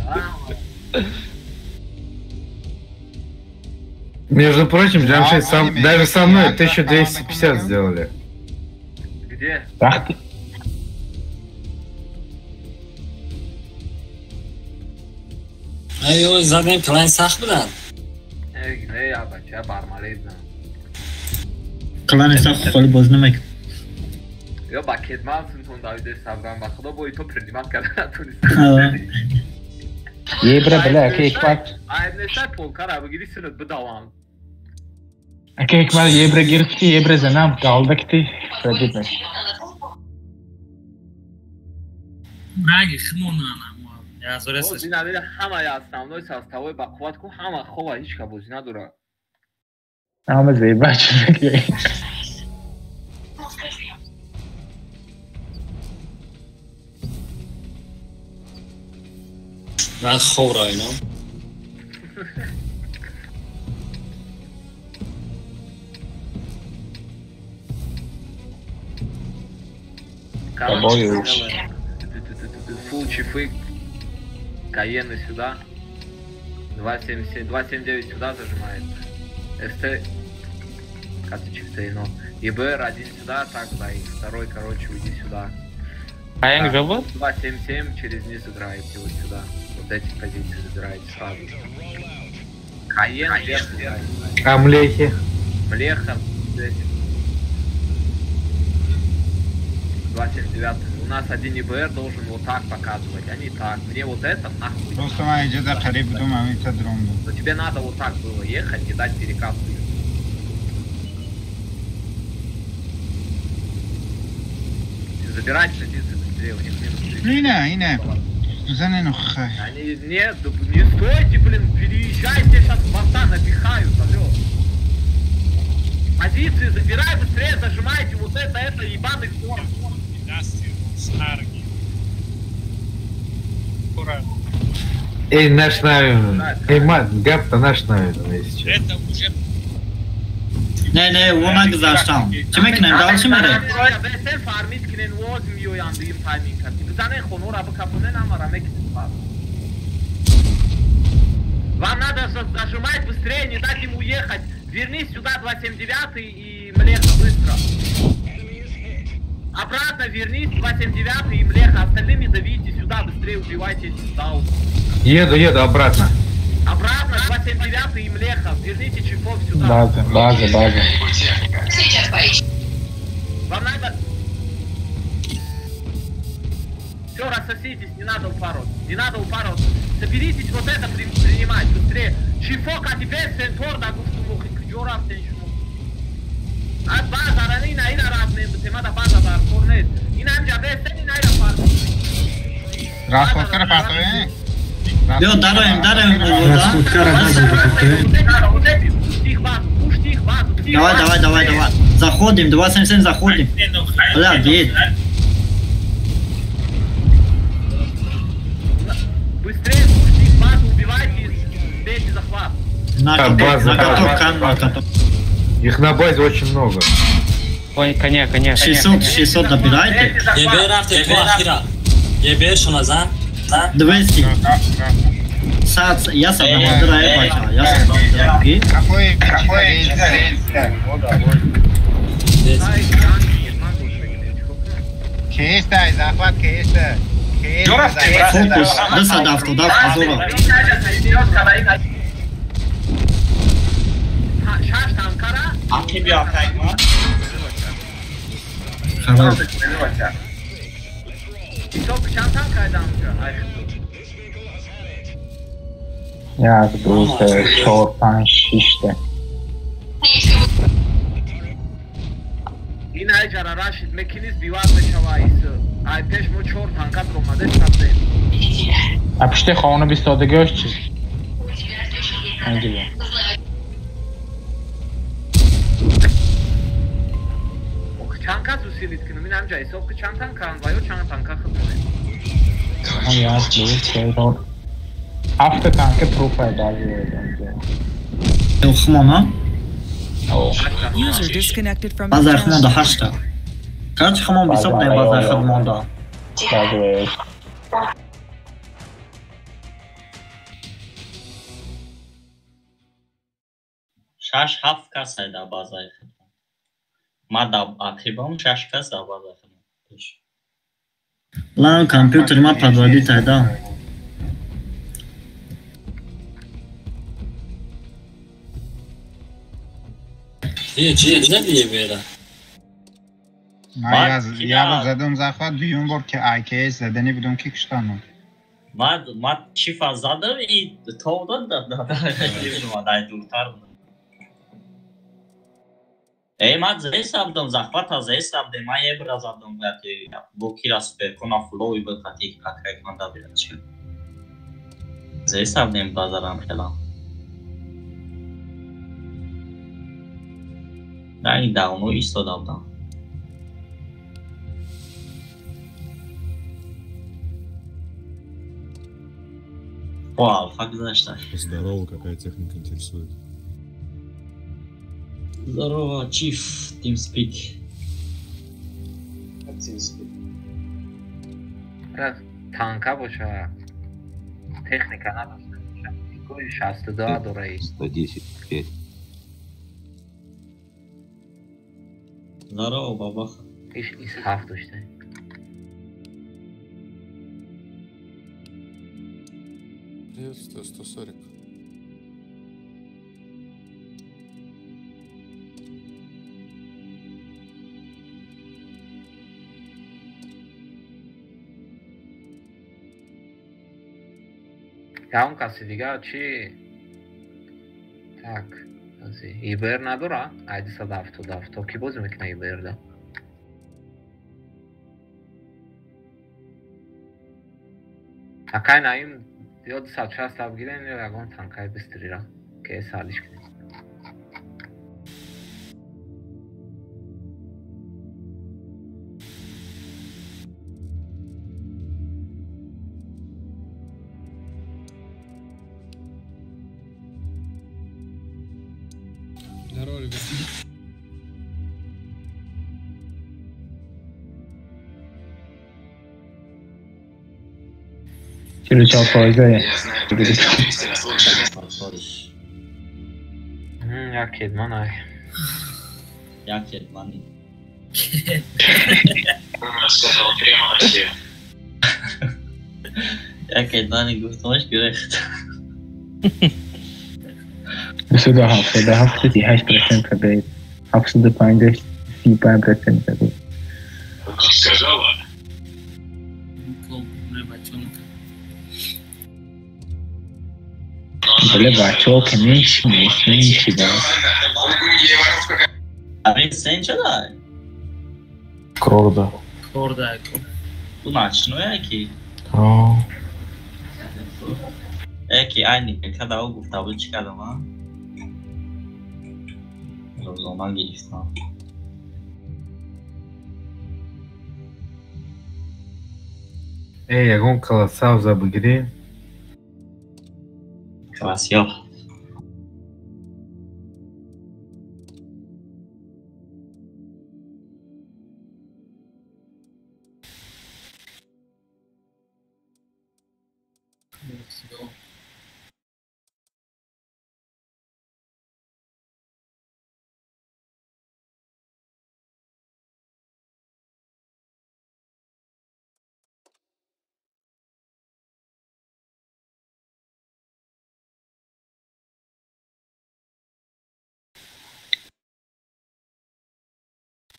Между прочим, Джамшед, сам, даже со мной 1250 сделали. Где? Ай, заднем клан сахт будан. Эй, не, я бача бармале знам. Клан сахт холи боз намекунад. Ё ба кетман синтон давиде сабран, ба худо бо ито принимат кардан натонистам. Ебра, бля, аке ҳикмат. Айб нестай полкара бигири синут бидавам. Аке ҳикмат ебра гирифти, ебра занам галдакти, пробит меш. Раги хмонана. Бозӣ надора, ҳама основной составой ба қувват ку, ҳама хова, ҳеч ка бозӣ надора. Ҳама зеба чӣ. Ман хоб ро ино. Фул чифы. Каены сюда. 2.77, 2.79 сюда зажимает. СТ. Катычек-то ино. ЕБР один сюда, так да, и второй, короче, уйди сюда. Каен где был? 2.77 через низ играете вот сюда. Вот эти позиции забираете сразу. Каен вверх играет. А млехи? Млеха. 2.79. У нас один ИБР должен вот так показывать, а не так. Мне вот это нахуй. Просто Но тебе надо вот так было ехать и дать перекатку. Забирать позиции быстрее, у них минус 3. Ина. Они, нет, не стойте, блин, переезжайте, сейчас моста напихают, алло. Позиции забирай быстрее, зажимайте вот это ебаный корм. Эй, наш навин. Эй, мат, гап-то наш навин, если честно. Это уже... Не, он нагзаштам. Чӣ мекунем? Дал чӣ мерем? Вам надо зажимать быстрее, не дать им уехать. Вернись сюда 279 и Млеха быстро. Обратно вернись 279 и Млеха. Остальными давите сюда, быстрее убивайте этих даун. Еду, обратно. Обратно 279 и Млеха. Верните чипов сюда. База. Сейчас поищу. Вам надо... Все, рассоситесь, не надо упарываться. Соберитесь вот это принимать быстрее. Чифок, а теперь центр, да, аз база рани на ина размен битема да база бар корнет. Ина ҳам ҷабе сени на ина фар. Расходкара партоем. Ё дароем. Расходкара база партоем. Давай. Заходим, 277 заходим. Бля, едь. Быстрее пушите их базу, убивайте и бейте захват. На каток. Их на базе очень много. Коня. 600 набирайте. ЕБР рафте ту ахира. ЕБР шуна зан? 200. Сад, я сам намадра, бача. Я сам намадра. Какой? Киста, захват киста. Фокус, 277 азора. Хароб. Як, ду, се, чор, панҷ, шишта. Ин айҷара рашид мекинис биваз мешава ис. Ай пеш мо чор танка омаде сабде. А пушти хона бистодагиаш чи? Анҷига. Чанд кас усилит кунам? Ин ҳамҷа ҳисоб ки чанд танкаанд ва ё чанд танка худ монед? Як, ду, се, чор. Ҳафта танка пруф ай баъзи. Хумона? User disconnected from your Базаи хумонда channel. 8-та. Короче, хумон бисёр не базаи худмонда. Шаш ҳафт кас дар базаи худмон. Ман дар ақибам шаш кас дар базаи худмон. Лан компютери ман подводит айда. Чи задие бера? Ман як задам захват, дуюм бор ки IKS заданӣ будам ки куштанам. Ман чифа задам и тов дод дай дуртар будам. Эй, ман зеса будам, захвата зеса будам, ман ебра задам, ки бо кира суперкона флови буд хати какай канда бирачи. Зеса будем базарам хела. Дай давно истода будам. О, алфа гузашта. Здорово, какая техника интересует? Здорово, Chief, TeamSpeak. TeamSpeak. Танка боша, техника надошта. 62 дораи. 110, 5. Здорово, бабаха. Иш из ҳафт дошта. Приветствую, 140. Ягон каси дигар чи? Так, ИБР надора? Ай 277 то ки бозӣ мекунад ИБР-да? Акай наим ё 260 бигирем ё ягон танкаи бистрира ки салиш кунем. Здорово, ребят. Чилучал фоизае. Як кедман ай. Як кедмани. Сказал прямо на все. Як кедмани гуфтамаш гирехт. 277 38 процент, 750 35 процент. Сказала. Бля, бачо, конечно, меньше, да. А ведь сенча да? Крорда. Крорда. У ночной яки? А. Яки, айни, когда угу в табличка дома. Рӯзона гирифтам. Эй, ягон кала сабза бигирем. Кала сиёҳ.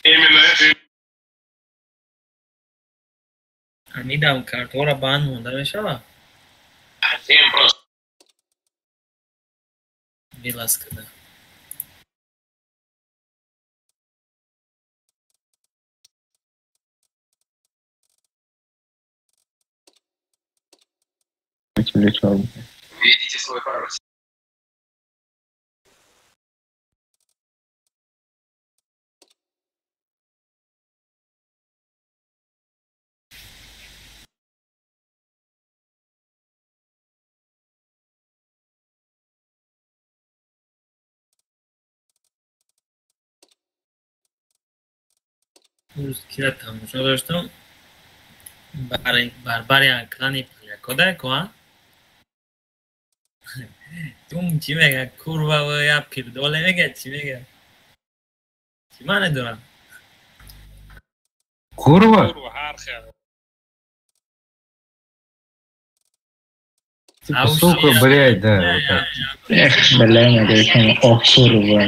Именно это. Амидам картора банд монда мешава? Всем просто. Виласкада. Введите свой пароль. Рӯз кира тамошо доштам. Барбари клани полякода ко, тум чӣ мега? Курва я пирдоле мега, чӣ мега? Чӣ маъне дорад? Курва? Типа, сука, блядь, да. Вот так. Эх, бля, мега, ох, курва.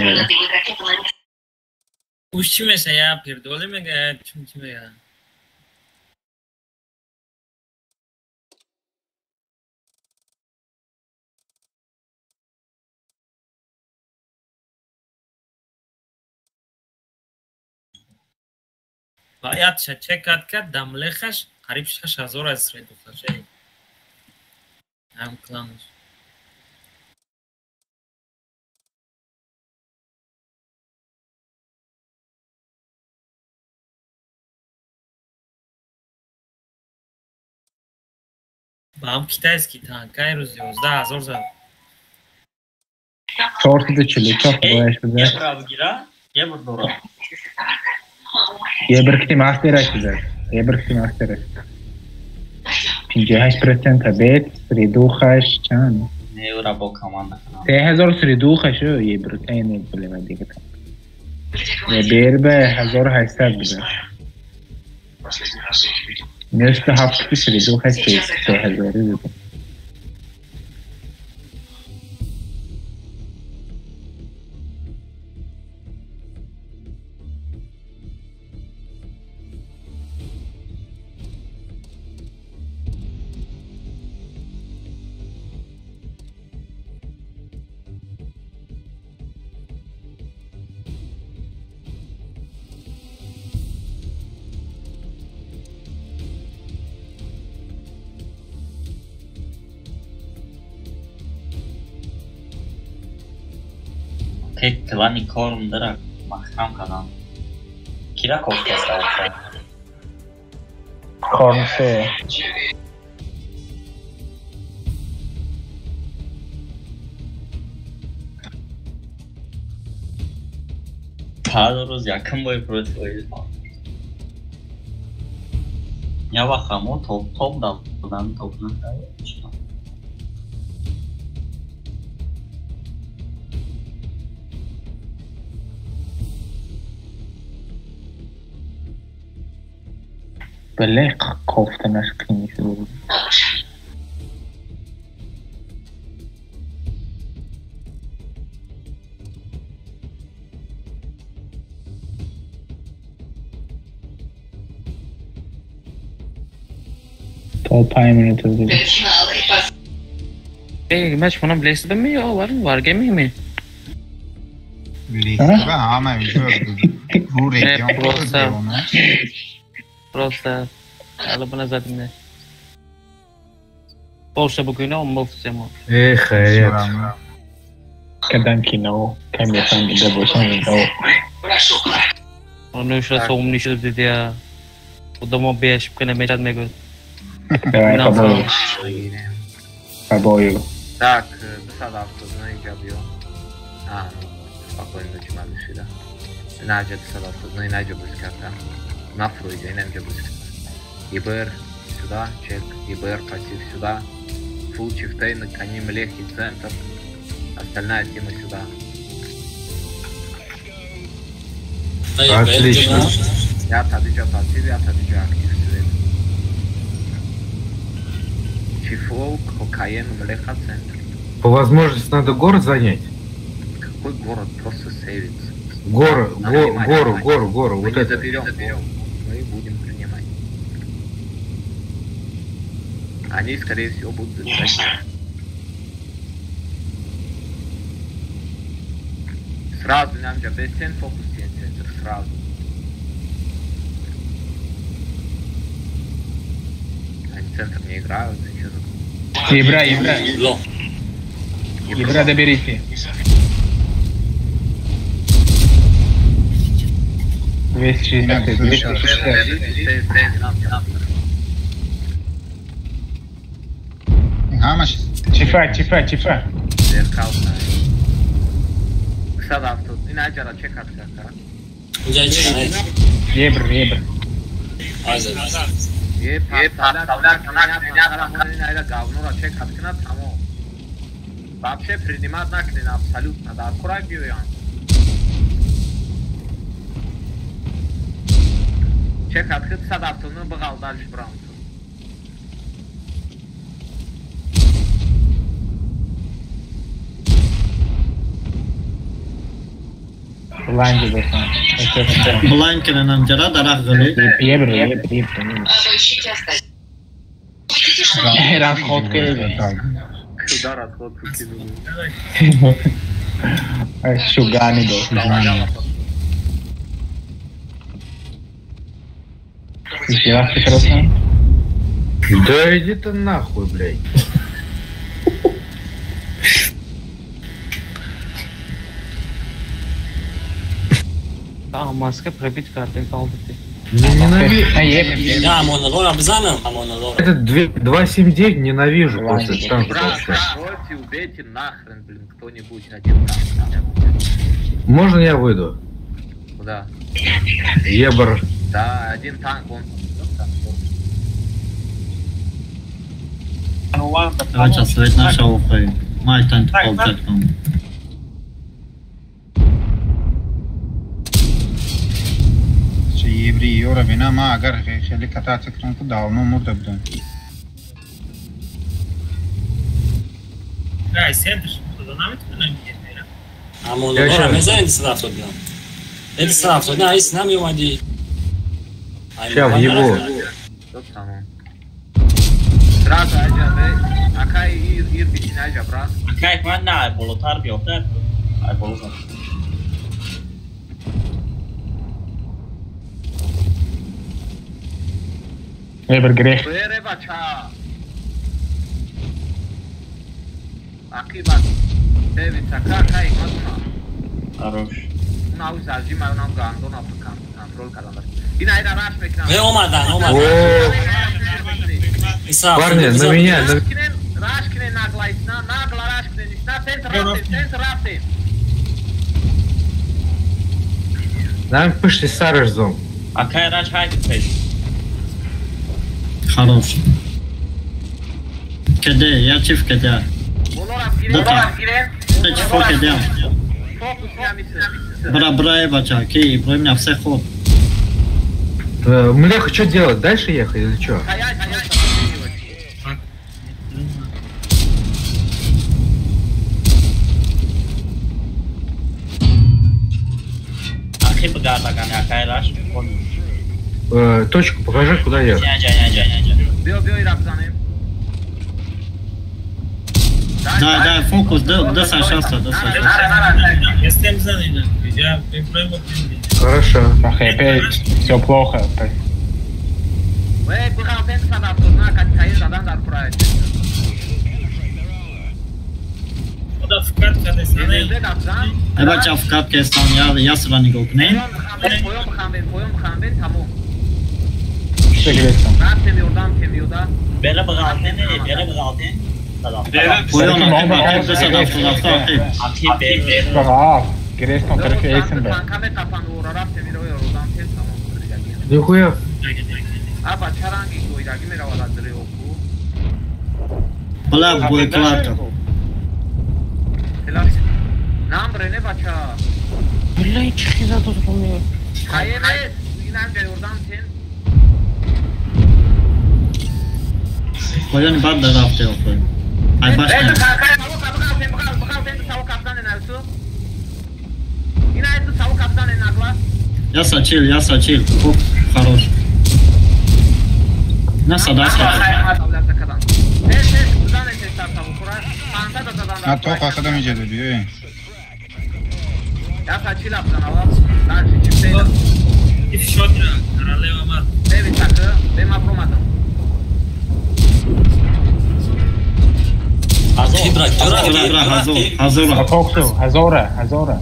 Уш чӣ меша? Я пирдоле мега, чум чӣ мега? Бояд чек кард, кард дамлехаш қариб 6000 аз редухаш. Ҳам кланаш. Ба ҳам китайский танкаи рӯз 11 000 зад. 444 бояш буда. Евро бигира, евро дора. Ебр кти мастера шуда. Ебр кти мастера. 58% бет, средухаш чанд? Евро бо команда. 3000 средухаш ебр не блин дига. Ебр бе 1800 буда. Нешта ҳафт средухаш 3000 буда. Клани корм дара маҳкам кардам. Кира кофтаста? Корм се. Ҳар рӯз якум бой против Я вақт топ топ дан топ накард. Бле, кофтанаш қиин шуда. То 5 минута дига. Эй, матч монам блесбами ё вар варгемими? Блесба, ҳама видео ру регион. Просто албана задне. Больше буквально мовсемо. Эх, эх. Кадан кино, ками сам да бошам да. Он ещё сом нишуд дидя. Одамо беш кане мечад мегӯяд. Давай побою. Побою. Так, 279 инҷа биё. А, ну, спокойно чима мешида. Наҷа 279 наҷа буз карда. На Фройде, инам ҷа буз карда. ЕБР сюда, чек, ЕБР пассив сюда. Фул чифтейн, коним легкий центр. Остальная тема сюда. Отлично. Я тадиҷа пассив, я тадиҷа актив свет. Чифолк, кокаин, млеха, центр. По возможности надо город занять? Какой город? Просто сейвится. Гору, гору, гору, гору. Мы вот не это. Заберем гору. Мы будем принимать. Они, скорее всего, будут забирать. Сразу нам же без фокус центр, сразу. Они центр не играют, что за... Ебра, ебра. Ебра, доберите. 260, 260. Ҳамаш. Чифа, чифа, чифа. Садавто, ин аҷара чек кард. Унҷа чӣ? Ебр, ебр. Азад. Говнора чек откнат, тамом. Вообще принимать накнен абсолютно. Дар курай биёянд. Чек открыт 179 бығал дальше браунсу. Бланки досан. Бланки на нам дера дарах гали. Ебр, ебр, ебр. Расходка ебр. Куда расходку кинули? Шугани досан. Да иди ты нахуй, блядь. А, маска пробит карты, колбы. Ненавижу. Да, монолора бзанам, а монолора. Это 2.7.9 ненавижу просто. Бросьте, убейте нахрен, блин, кто-нибудь один там. Можно я выйду? Куда? Ебр. Да, один танк, он. Бача, свет наша охай. Май танк полтеком. Че ебри ёра бина, ма агар хеле кататься кунам, ку давно мурда будам. Да, центр, туда наметунам мера. А монолора мезанед 179. Это 179, а если нам омади. Сейчас в его. Сразу аҷа бе, акай ир ир битин аҷа бра. Акай ман на болотар биёфта. Ай болотар. Ебр грех. Бере бача. Акиба. Девица какай мадуна. Хорош. Нау зажи ма нам гандона контрол кардам. Ина ина раш мекунам. Ве омадан, омадан. Парни, на меня, на... Раш кне нагла исна, нагла раш кне исна, центр рафтем, центр рафтем. Нам пышли сараш зон. Акай раш хайд пеш. Хорош. Кеде, я чиф кеде. Да, чиф кеде. Бра, бра, бача, ки, Ибраим на всех ход. Млеха, что делать? Дальше ехать или что? Точку покажи, куда ехать. Да, да, фокус, да, Саша, да, Саша. Хорошо. Опять все плохо. Бача в катке стан, я сюда не гукне. Нихуя. Бля, боеплата. Бля, чихи задуз гумер. Поёни бад дарафте охой. Ай башня. Я сочил, я сочил. Оп, хорош. На садаса. А то қақада меҷада биёй. Ҳазора, ҳазора.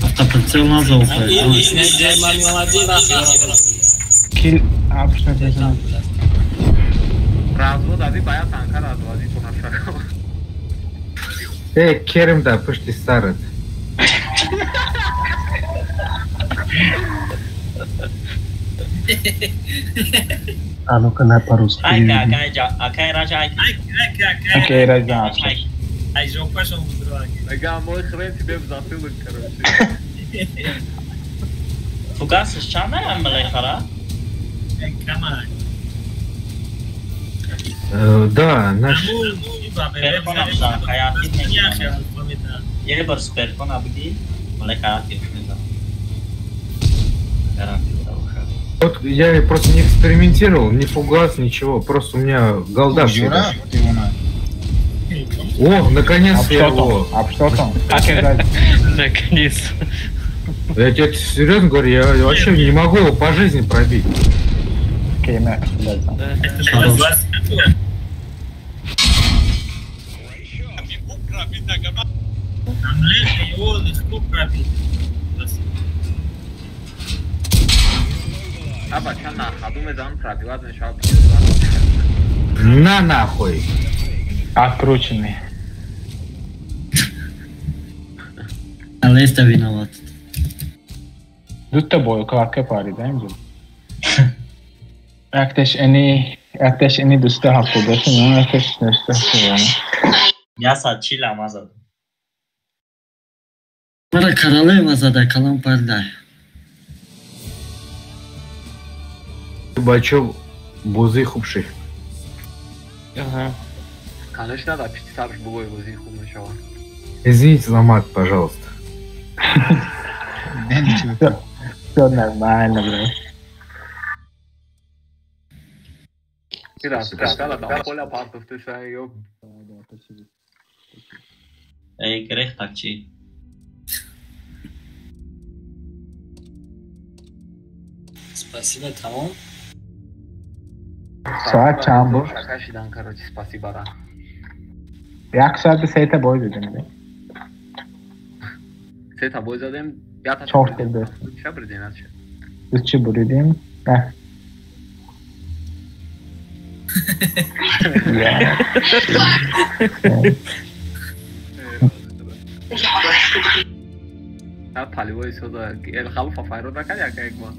Автоприцел на золото. Кил апшта мезанад. Развод аби баяд танка разводи кунад шакам. Э, керем да пушти сарат. А ну-ка на по-русски. Акай Раджа, Акай Раджа. Ай, жопа шо мудро. Ага, мой хрен тебе в затылок, короче. Фугасش чанд мелехара? Кама. Да, наш. Е бар сперкон абги, мелехара тифнеза. Вот я просто не экспериментировал, ни фугас, ничего, просто у меня голда всегда. О, наконец я его. А что там? Наконец. Я тебе серьезно говорю, я вообще не могу его по жизни пробить. На нахуй. Открученный. Алеста виноват. Дута бой, как пари, да им? Актеш эни дуста ҳафтодашу на актеш нешта ҳафтода. Я сад чил амазад. Мара королева зада калон парда. Бачо бозии хуб шид. Ага. Конечно, да, пишти сарш булой бозии хуб мешавад. Извините за мат, пожалуйста. Все нормально, бро. Эй, грех так чи. Спасибо, тамом. Соат чанд буд? Шакашидан, короче, спасибо ра. Як соат сета бой задем. Сета бой задем? Чор та. Ча буридем, ача? Чӣ буридем? Не. А палевой сюда. Эл халфа файро дакар яка як ма.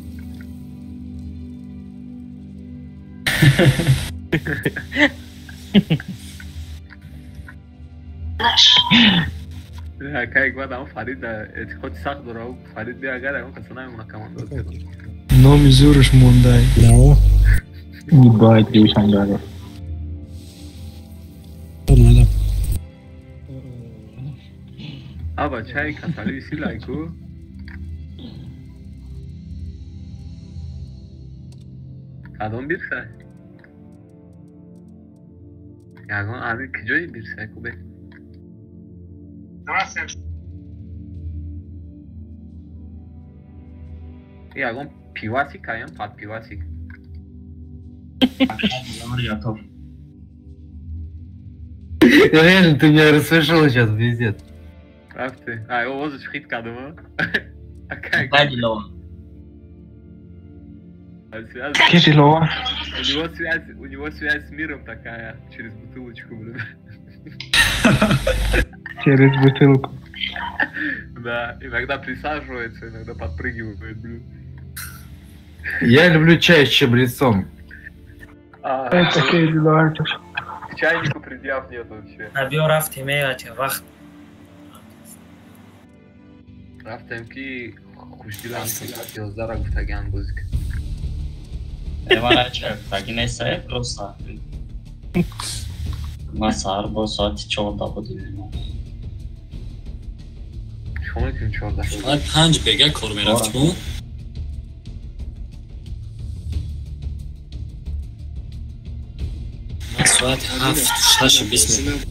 Яка як ма дам Фарид эътиқоди сахт дора. Фарид би агар ягон каса намемона команда. Номи зӯраш мондай. Ебать, душангаро. Надо. Аба чай касали силайку. Кадом бирса? Ягон ази киҷои бирса кубе? Ягон пивасик аям пад пивасик. Реально, ты меня рассмешил сейчас, пиздец. Прав ты. А, его возишь хит кадома. У него связь с миром такая, через бутылочку, блин. Через бутылку. Да, иногда присаживается, иногда подпрыгивает, блин. Я люблю чай с чабрецом. Такие дела. К чайнику предъяв нет вообще. Набиё рафтем, вақт. Рафтем ки хушдилам ёздара гуфтагиан бозик. Эвара чай гуфтаги неста, просто. Ма саҳар бо соати 14 будем. Чӣ мекунем 14? Соат 5 бега кор мерафтем. Соат 7, 6 20.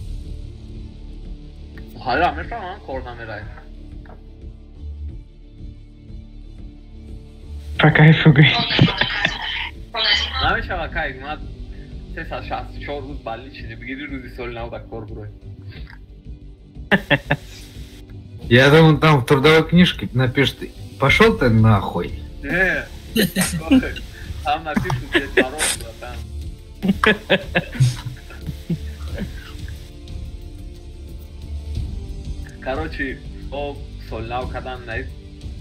Ҳала мефаҳмам кор намерай. По кайфу гӯй. Намешава кайф, ман 364 рӯз балли чизе бигири рӯзи соли нав дар кор бурой. Я думаю, там в трудовой книжке напишет: пошел ты нахуй. Не. Там напишут Дед Мороз, братан. Короче, о солнав кадан най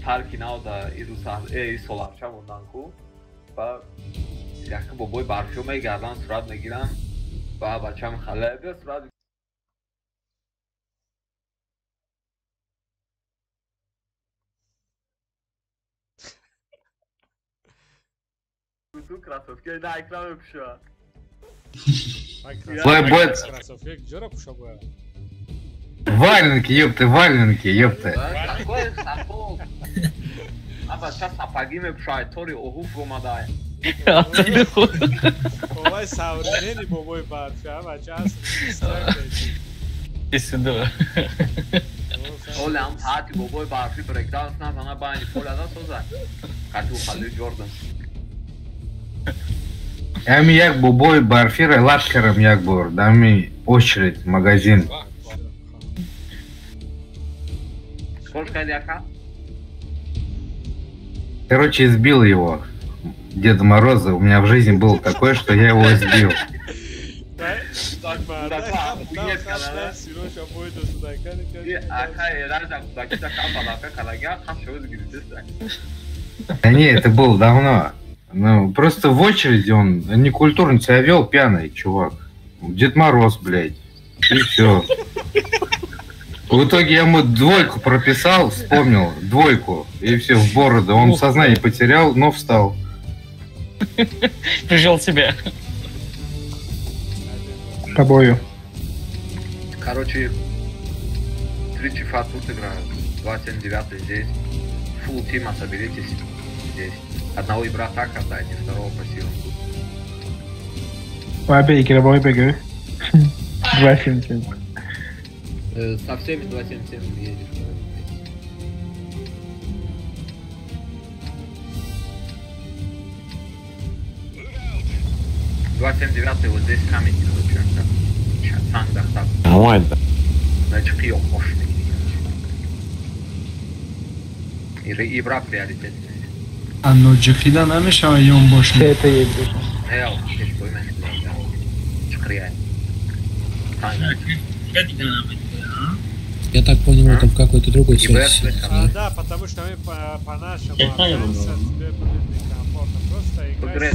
парки нав да и соларча мондан ку ба як бобои барфиё мегардан сурат мегиран ба бачам хала биё сурат ту кроссовки на экран мепӯша. Кроссовки куҷоро пӯша бояд? Валенки, ёпты, валенки, ёпты. Какой сапог? А бача сапоги мепӯшад, тори оҳуф омадай. Бобои современный бобои барфи, а бача Иди сюда. Оле ам таати бобои барфи брейкданс назана байни поляда соза. Кату хали Джордан. Ами як бобои барфира лашкарам як бор, дами очередь магазин. Сколько яка? Короче, избил его. Деда Мороза. У меня в жизни было такое, что я его избил. Да не, это было давно. Ну, просто в очереди он некультурно себя вел, пьяный чувак. Дед Мороз, блядь. И все. В итоге я ему двойку прописал, вспомнил, двойку. И все, в бороду. Он сознание потерял, но встал. Прижал себя. Тобою. Короче, 3 чифа тут играют. 279 здесь. Фулл тима соберитесь здесь. Одного и брата отдайте, второго по силам. Бабе, игровой бегаю. 277. Со всеми 277 едешь. 279 вот здесь камень, короче. Давай, да. Значит, её мощный. И брат приоритет. А ну джихида намешава ён бошни. Это есть. Я так понял, это в какой-то другой связи. Да, потому что мы по нашему общаемся, тебе будет некомфортно. Просто играй.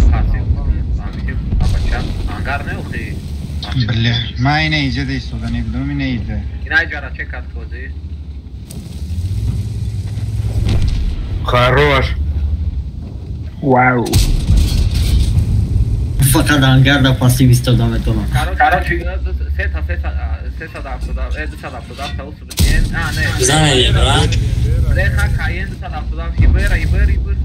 Бля, май не иде истода, не буду, не иде. Хорош. Вау. Фақат ангар да пассив истода метонам. Короче, 377 277 Бизанед, брат. Бляха, Каен 277 Ибера, Ибер, Ибер.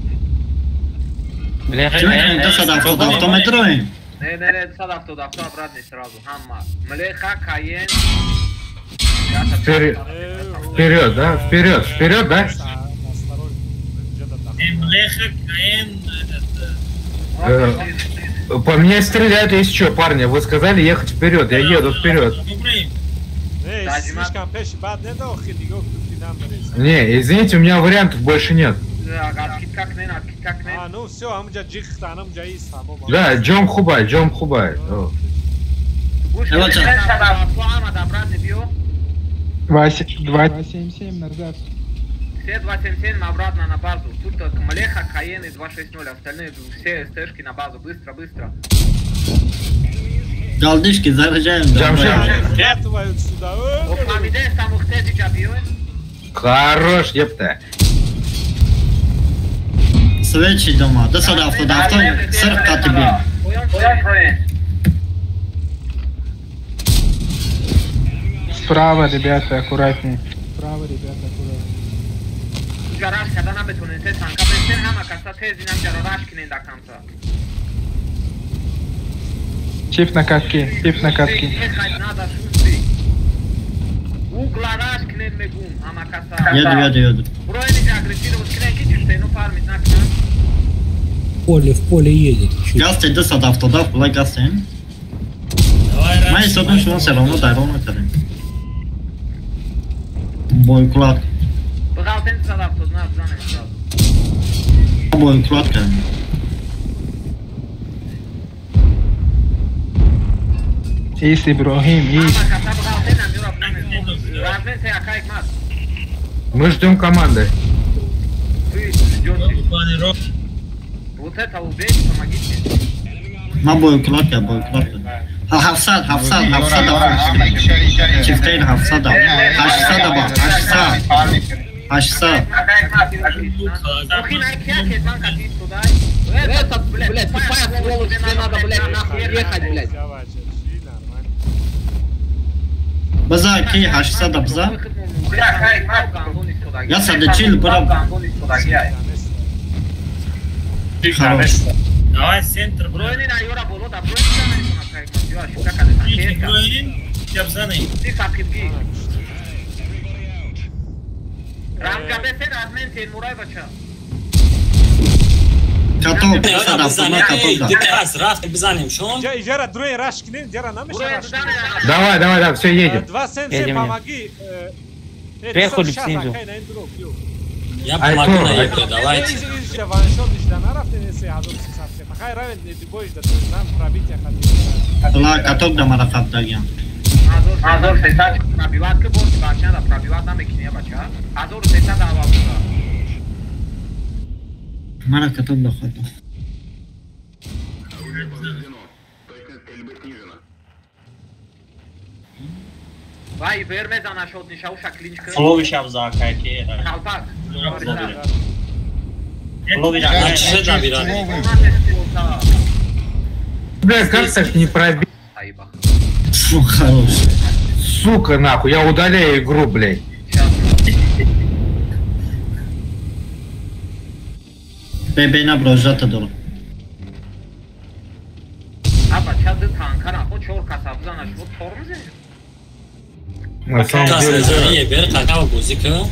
Бляха, 277 метрои. Не, не, не, 277 обратно сразу. Хамма. Млеха, Каен. Вперед, вперед, да? Вперед, вперед, да? Млеха, Каен. По мне стреляют, если что, парни. Вы сказали ехать вперед, я еду вперед. Не, извините, у меня вариантов больше нет. А, ну все, Да, Джом Хубай, Джом Хубай. 277 назад. Все 277 обратно на базу. Тут только Млеха, Каен и 260. Остальные все СТшки на базу. Быстро, быстро. Галдишки, заряжаем. Хорош, епта. Свечи дома. Да сюда, авто, авто, сыр тебе. Справа, ребята, аккуратнее. Справа, ребята, аккуратнее. Гараж, когда нам бетонен, танка, бетон, хама, каса, тези, нам гараж, кинен до конца. Чип на катке, чип на катке. Еду, еду, еду. Поле в поле едет. Гасте, да сад авто, да, в гасте. Май содун шумо все равно дай равно кардем. Бойкулат. Бойкулат кардем. Ис Иброҳим, ис. Мы ждем команды. Вы ждете. Вот это убейте, помогите. Ма боюклот я, боюклот. 700, 700, 700. Чифтейн 700. 800 ба, 800. 800. Этот, блядь, тупая сволочь, тебе надо, блядь, нахуй ехать, блядь. База, ки 800 база? Я 140 бра. Хорош. Давай центр, бро. Каток, 370 каток, да. Давай, давай, давай, все, едем. Два сенсей, помоги. Приехали снизу. Я помогу на ЕП, давайте. Ла каток да мара хабдагян. 1300 пробиват ки борти бачара пробиват намекини бача. 1300 авал буда. Мара каток да хато. Вай вер мезана шот нишау шаклинчка. Флови шаб за кайки. Калпак. Флови Бля, как так не пробить? Фу, хорош. Сука, нахуй, я удаляю игру, блядь. Бебе на брожата дор. Аба чад танкара хо чор каса бзана шо тормозе. На самом деле, бер какао бозика.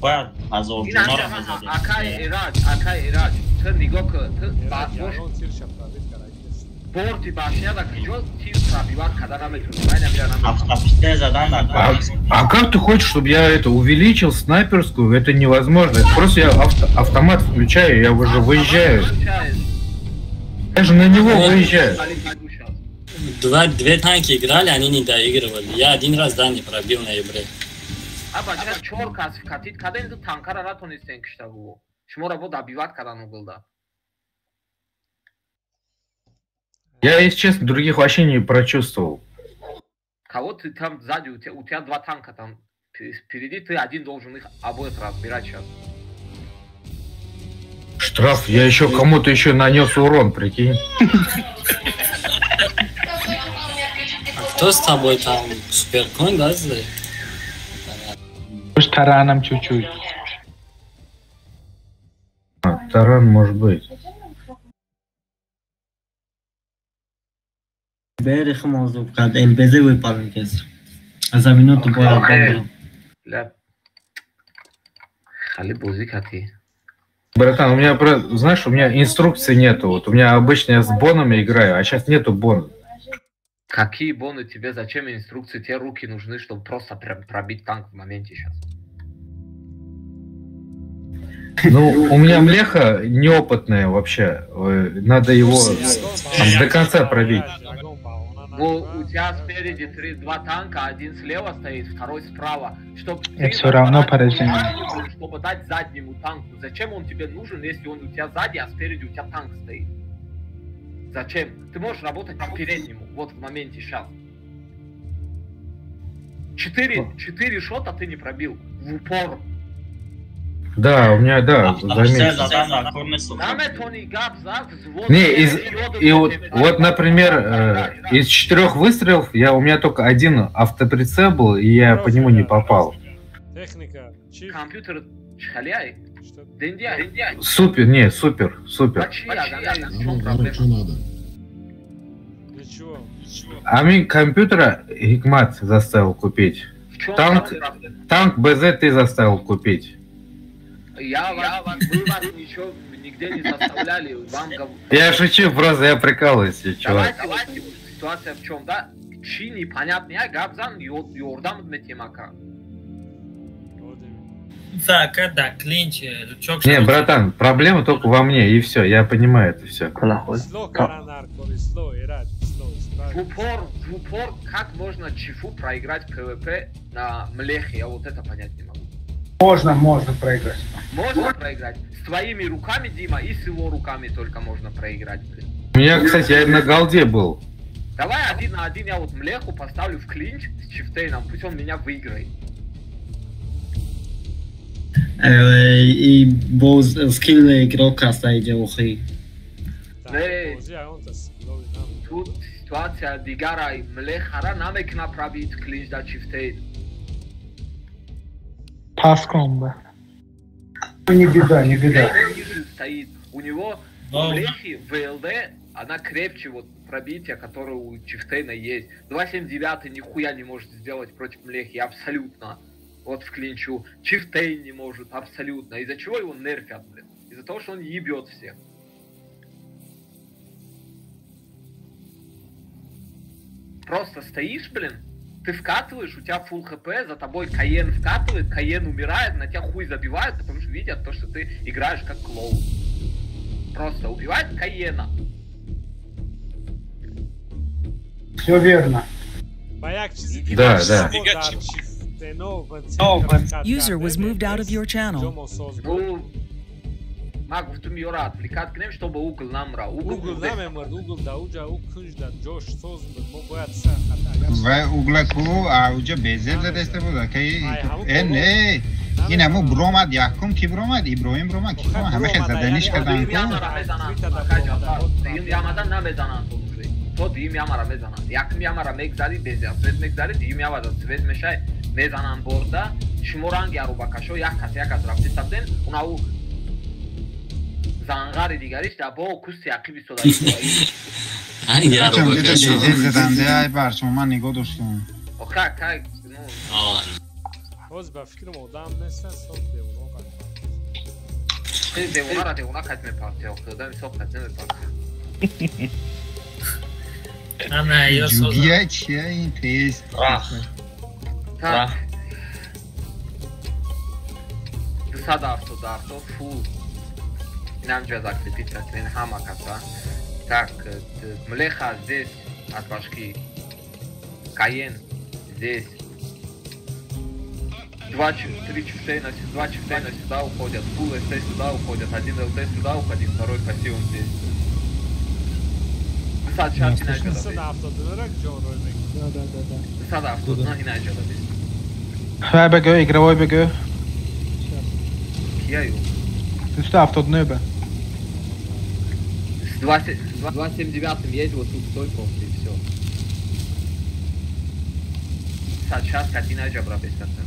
Бояд ҳазор динор мезадем. Акай Эраҷ, акай Эраҷ, ту нигоҳ кун, ту бош борти башняда куҷо тир пробиват карда наметавонӣ. Ман намира Автописте задан дар. А как ты хочешь, чтобы я это увеличил снайперскую? Это невозможно. Это просто я автомат включаю, я уже выезжаю. Я же на него выезжаю. Две танки играли, они не доигрывали. Я один раз, да, не пробил на ебре. Аба ча чор кас катид каден ду танкара натонистен киштагу. Шуморо бо добиват кардан угулда. Я, если честно, других вообще не прочувствовал. Кого ты там сзади, у тебя два танка там впереди, ты один должен их обоих разбирать сейчас. Штраф, я еще кому-то еще нанес урон, прикинь. А кто с тобой там? Суперконь, да, здесь? Пусть тараном чуть-чуть. А, таран может быть. Берех мозг, когда ЛБЗ выполнит. А за минуту боя. Хали бозӣ кати. Братан, у меня, знаешь, у меня инструкции нету. Вот у меня обычно я с бонами играю, а сейчас нету бонов. Какие боны тебе? Зачем инструкции? Тебе руки нужны, чтобы просто прям пробить танк в моменте сейчас. Ну, у меня млеха неопытная вообще. Надо его там, до конца пробить. Ну, у тебя спереди два танка, один слева стоит, второй справа. Чтоб ты все равно поражение. Чтобы дать заднему танку. Зачем он тебе нужен, если он у тебя сзади, а спереди у тебя танк стоит? Зачем? Ты можешь работать по переднему, вот в моменте сейчас. 4 шота ты не пробил. В упор. Да, у меня, да, заметил. Не, и вот, например, из 4 выстрелов у меня только один автоприцел был, и я по нему не попал. Техника. Компьютер. Супер, не, супер, супер. А мне компьютера Хикмат заставил купить. Танк БЗ ты заставил купить. Вы вас ничего нигде не заставляли. Вам... Я шучу, просто я прикалываюсь, чувак. Давайте, ситуация в чем, да? Чи непонятный, я габзан, ёрдам метемака. Не, братан, проблема только во мне, и все, я понимаю это все. В упор, как можно Чифу проиграть ПВП на млехе, я вот это понять не могу. Можно проиграть. Можно проиграть. С твоими руками, Дима, и с его руками только можно проиграть, блин. У меня, кстати, я на голде был. Давай 1 на 1 я вот млеху поставлю в клинч с Чифтейном, пусть он меня выиграет. И боз скилл игрок астаиҷа охи. Тут ситуация дигарай, млехара намекна пробить клинч да Чифтейн. Пас комбо. Не беда, не беда. Стоит. У него млехи ВЛД, она крепче вот пробития, которое у Чифтейна есть. 2.79 нихуя не может сделать против млехи, абсолютно. Вот в клинчу. Чифтейн не может, абсолютно. Из-за чего его нерфят, блин? Из-за того, что он ебет всех. Просто стоишь, блин, ты вкатываешь, у тебя фулл хп, за тобой Каен вкатывает, Каен умирает, на тебя хуй забивают, потому что видят то, что ты играешь как клоун. Просто убивает Каена. Все верно. Да, да. User was moved out of your channel. Ну, ман гуфтум ёра отвлекать кунем, чтобы угол намра. Угол намемард, угол да уҷа, у кунҷ да ҷош соз буд. Мо бояд ва угла ку, а уҷа безеб задаста буд, акай. Не, ин ҳаму бромад, якум ки бромад, Иброҳим бромад, ки бромад, ҳама хел заданиш кардан ку. Дуюм ямада намезананд то дуюм ямара мезананд. Якум ямара мегзари, безеб свет мегзари, дуюм ямада свет мешай, мезананд борда. Шумо ранги арубакашо як кас як аз рафти сабден, унау зангари дигариш да бо кусти ақиб истода. Заданде ай барчо, ман нигоҳ доштам. Оха, кай, ну. Ҳоз ба фикрам одам нестан, соб девона қат. Девона девона қат мепарти, охи одам соб қат намепарти. Ана, ё соза. Ҷугия чия ин тест? Рах. Так. 277 фул. Нам же закрепить от хама коса. Так, млеха здесь от башки. Каен здесь. 3 чифтейна, 2 чифтейна сюда уходят. Фул СТ сюда уходят. 1 ЛТ сюда уходит, второй пассивом здесь. Да. Хай бегу, игровой бегу. Кияю. 279 бе. С 279 едь вот тут стой просто и все. Сейчас катина джабра бескатна.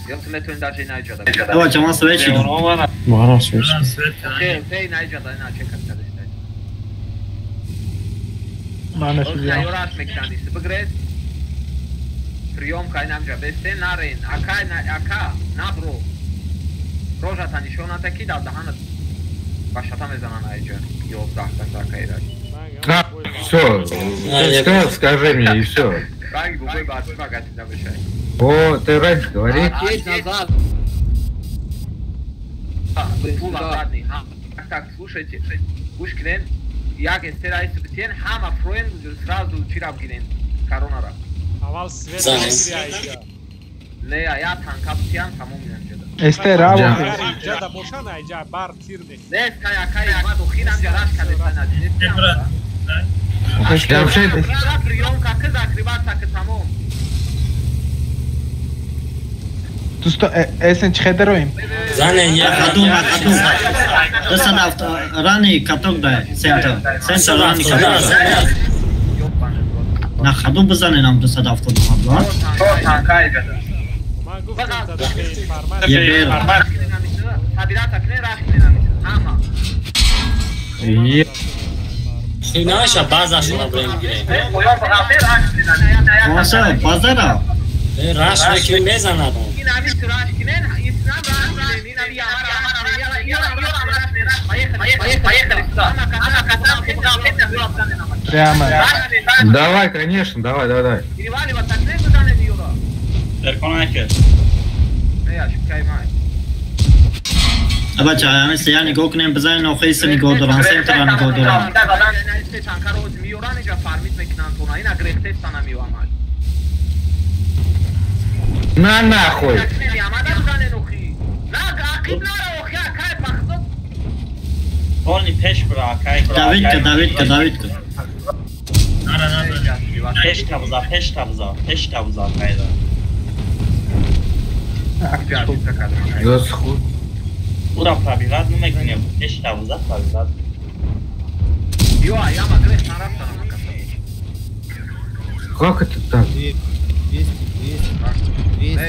Я смету даже найджа. Давай, чама свечи. Мана свечи. Окей, окей, найджа, да, иначе как то достать. Мана свечи. Юраш меканис бигред. Прием кайнам ҷабесте нарен. Ака ака набро. Рожата нишона таки да даҳанат башата мезанан айҷа. 11 каса акайра. Все, ты скажи мне и все. О, ты раньше говори. Назад. Так, слушайте, гӯш кунен, як эстера битен, ҳама фроен сразу чира бигирен, коронара. Аввал свет айҷа. Не, я танка битян, тамом инҷа. Эстера инҷа бошан айҷа бар тир мехӯрад. Не, кай акай ма дохилам ҷараш кадестан Ҷамшед. Приёмка ки закрываться ки тамом. Дӯсто, эсен чӣ хел дароем? Зане, я хадум, хадум. Дӯстан авто рани каток да центр. Центр рани каток. На хаду бизанем 270 ҳафт. Наша база шуна брем гирем. Моса базара. Раш мекунӣ мезанад. Прямо. Давай, конечно, давай, давай, давай. Бача, ҳамин я нигоҳ кунем, бизанен охириса нигоҳ дорам, сентра нигоҳ дорам. На нахуй! Давидка, Давидка, Давидка. Пеш табза, пеш табза, кайда. Ура пробивать намекунем, пеш табза пробивать. Как это так? 200, 200, 200.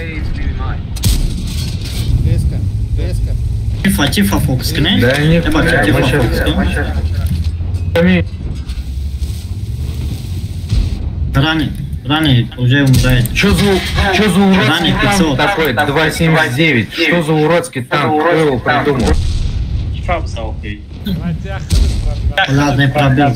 Деска, деска. Тифа, тифа, фокус, кне? Да нет, тифа, фокус, кне? Раны, раны, уже умирает. Чё за уродский танк такой, 2.79? Что за уродский танк? Кто его придумал? Ладно, пробил.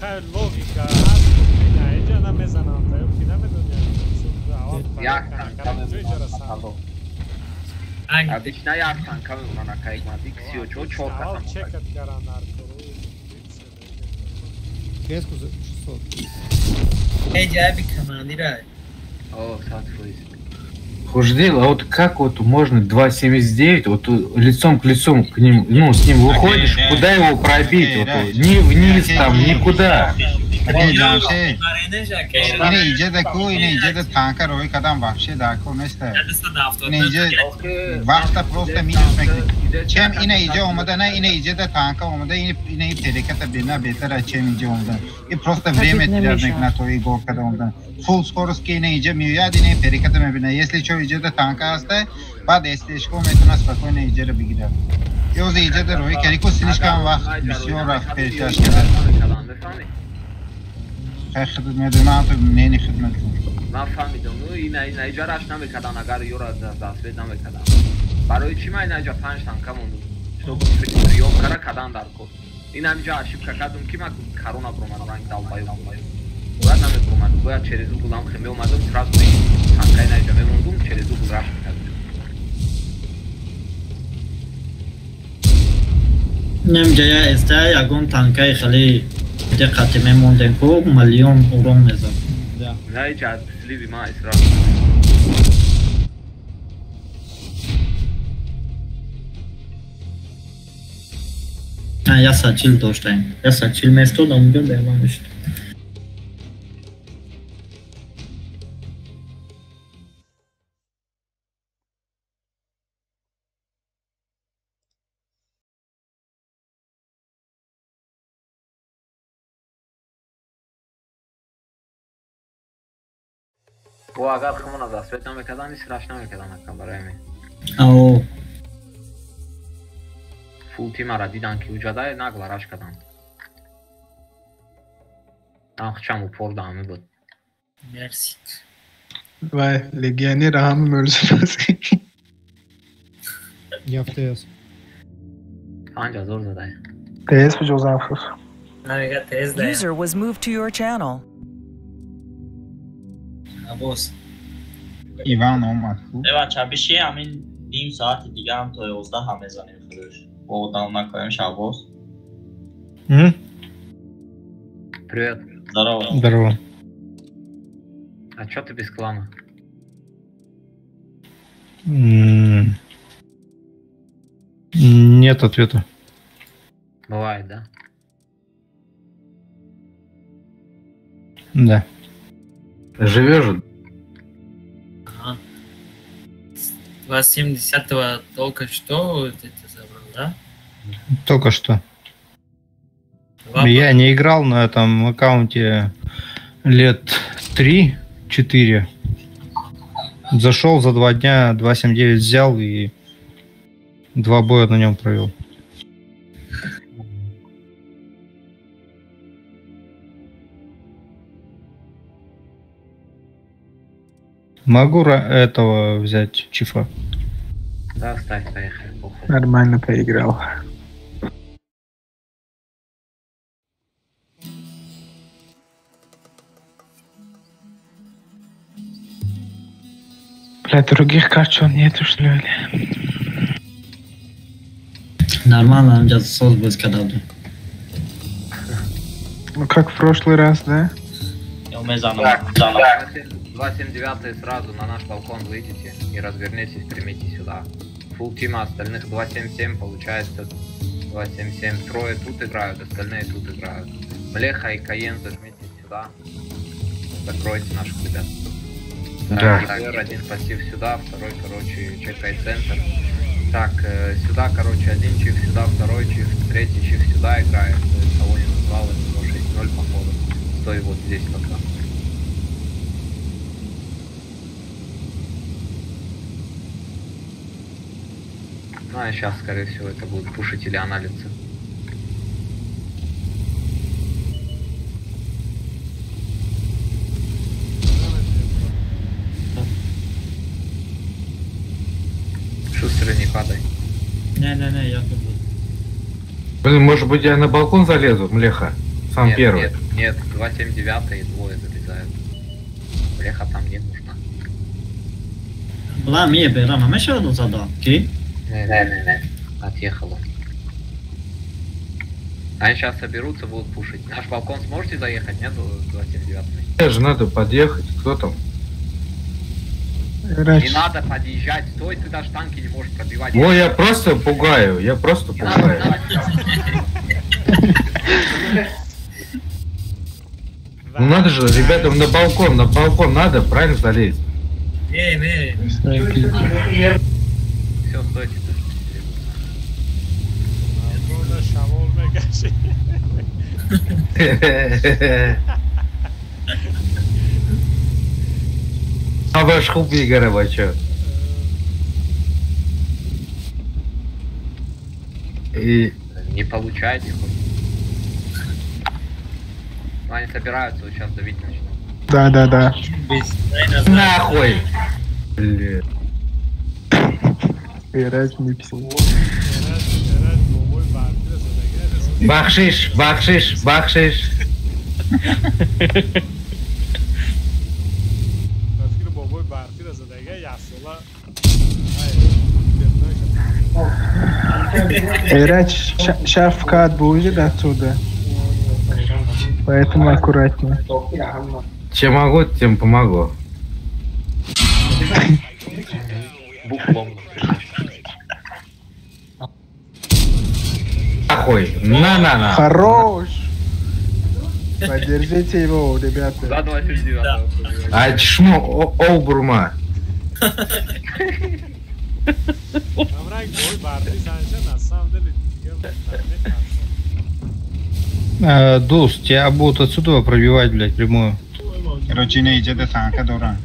Хай логика ҳаст, ина иҷа намезанам, та ё ки намедоням. Обычно як танка мемонад, акай мадик 34 касам. Чекат каран аркору. Кеску за 600. Эй, ҷаби командира. О, сатфуиз. Хуждел, а вот как вот можно 2.79, вот лицом к лицу к ним, ну, с ним выходишь, куда его пробить? Вот, ни вниз там, никуда. Ине иҷа ку, ине иҷа танка рӯй кадам вообще дар кор нест. Ине иҷа вақта просто минус мекунӣ. Чем ине иҷа омада, на ине иҷа танка омада, ине переката бена беҳтар чем иҷа омада. И просто время терять мекунад то и гол када омада. Фулл скорость ки ине иҷа меояд, ине переката мебинад. Если чо иҷа танка ҳаста, баъд СТшко метавонад спокойно иҷаро бигирад. Ёзе иҷа рӯй кари ку слишком вақт бисёр рафт пешаш карда. Хидмат медонам, ту нени хидмат кун. Ман фаҳмидам, ну ина иҷа раш намекардан, агар ёра дастбед намекардан. Барои чӣ ман ина иҷа 5 танка мондум? Чтоб приём кара кадан дар кор. Ина иҷа ошибка кардум ки ман корона бромадам, ранг долбаю. Бояд намебромадум, бояд через угол ам хе меомадум, сразу танка ина иҷа мемондум, через угол раш мекардум. Немҷа я СТ ягон танкаи хеле диққати мемондем ку миллион урон мезад. На иҷа сливи ма исра. Я сачил доштаем. Я сачил местод, онҷо берман мешуд. О, агар хумона дастбед намекардан, исраш намекардан ака барои ме. Ао. Фул тимара дидан ки уҷада нагла раш кардан. Ахчам упор даме буд. Мерси. Вай, легионер ҳама мӯрза. Я в ТС. 5000 задай. ТС 57. User was moved to your channel. Аббос. Иван омад. Бача, биши ҳамин ним соати дига ҳам то 11 ҳам мезанем худаш. Бо одам накоем шабоз. Привет. Здорово. Здорово. А чё ты без клана? Нет ответа. Бывает, да? Да. Живешь же? Ага. 2.70 только что вот это забрал, да? Только что. Я не играл на этом аккаунте лет 3-4. Зашел за 2 дня, 2.79 взял и 2 боя на нем провел. Могу этого взять, чифа? Да, ставь, поехали. Похуй. Нормально поиграл. Бля, других карт что, нету, что ли? Нормально, он сейчас будет когда. Ну как в прошлый раз, да? Так, 279 сразу на наш балкон выйдете и развернитесь, примите сюда. Фулл тима остальных 277 получается 277. Трое тут играют, остальные тут играют. Млеха и Каен зажмите сюда. Закройте наших ребят. Да. Так, один пассив сюда, второй, короче, чекай центр. Так, сюда, короче, один чиф, сюда второй чиф, третий чиф сюда играет. Кого не назвал, это 6-0 походу. Стой вот здесь пока. Ну а сейчас, скорее всего, это будут пушить или анализы. Шустрый, не падай. Не-не-не, я тут буду. Блин, может быть, я на балкон залезу, млеха? Сам нет, первый. Нет, нет, 279 и двое залезают. Млеха там не нужна. Бла, мне берам, а мы еще одну задал, окей? Не-не-не, отъехал он. Они сейчас соберутся, будут пушить. Наш балкон сможете заехать, нет, 279? Мне же надо подъехать, кто там? Не надо подъезжать, стой, ты даже танки не можешь пробивать. Ой, я просто пугаю, я просто пугаю. Ну надо же, ребятам на балкон надо, правильно залезть? Не-не. Все, стойте. А ваш хуб мегара, бачо. И... Не получайте хоть. Ну, они собираются, вот сейчас давить начнут. Да, да, да. Нахуй! Блин. Играть не писал. Бахшиш, бахшиш, бахшиш. Играть сейчас вкат будет отсюда. Поэтому аккуратнее. Чем могу, тем помогу. Бухлом. Нахуй! На-на-на! Хорош! Поддержите его, ребята. Да, 279. А чмо обурма. Дус, тебя будут отсюда пробивать, блядь, прямую. Короче, не иди до танка, дура.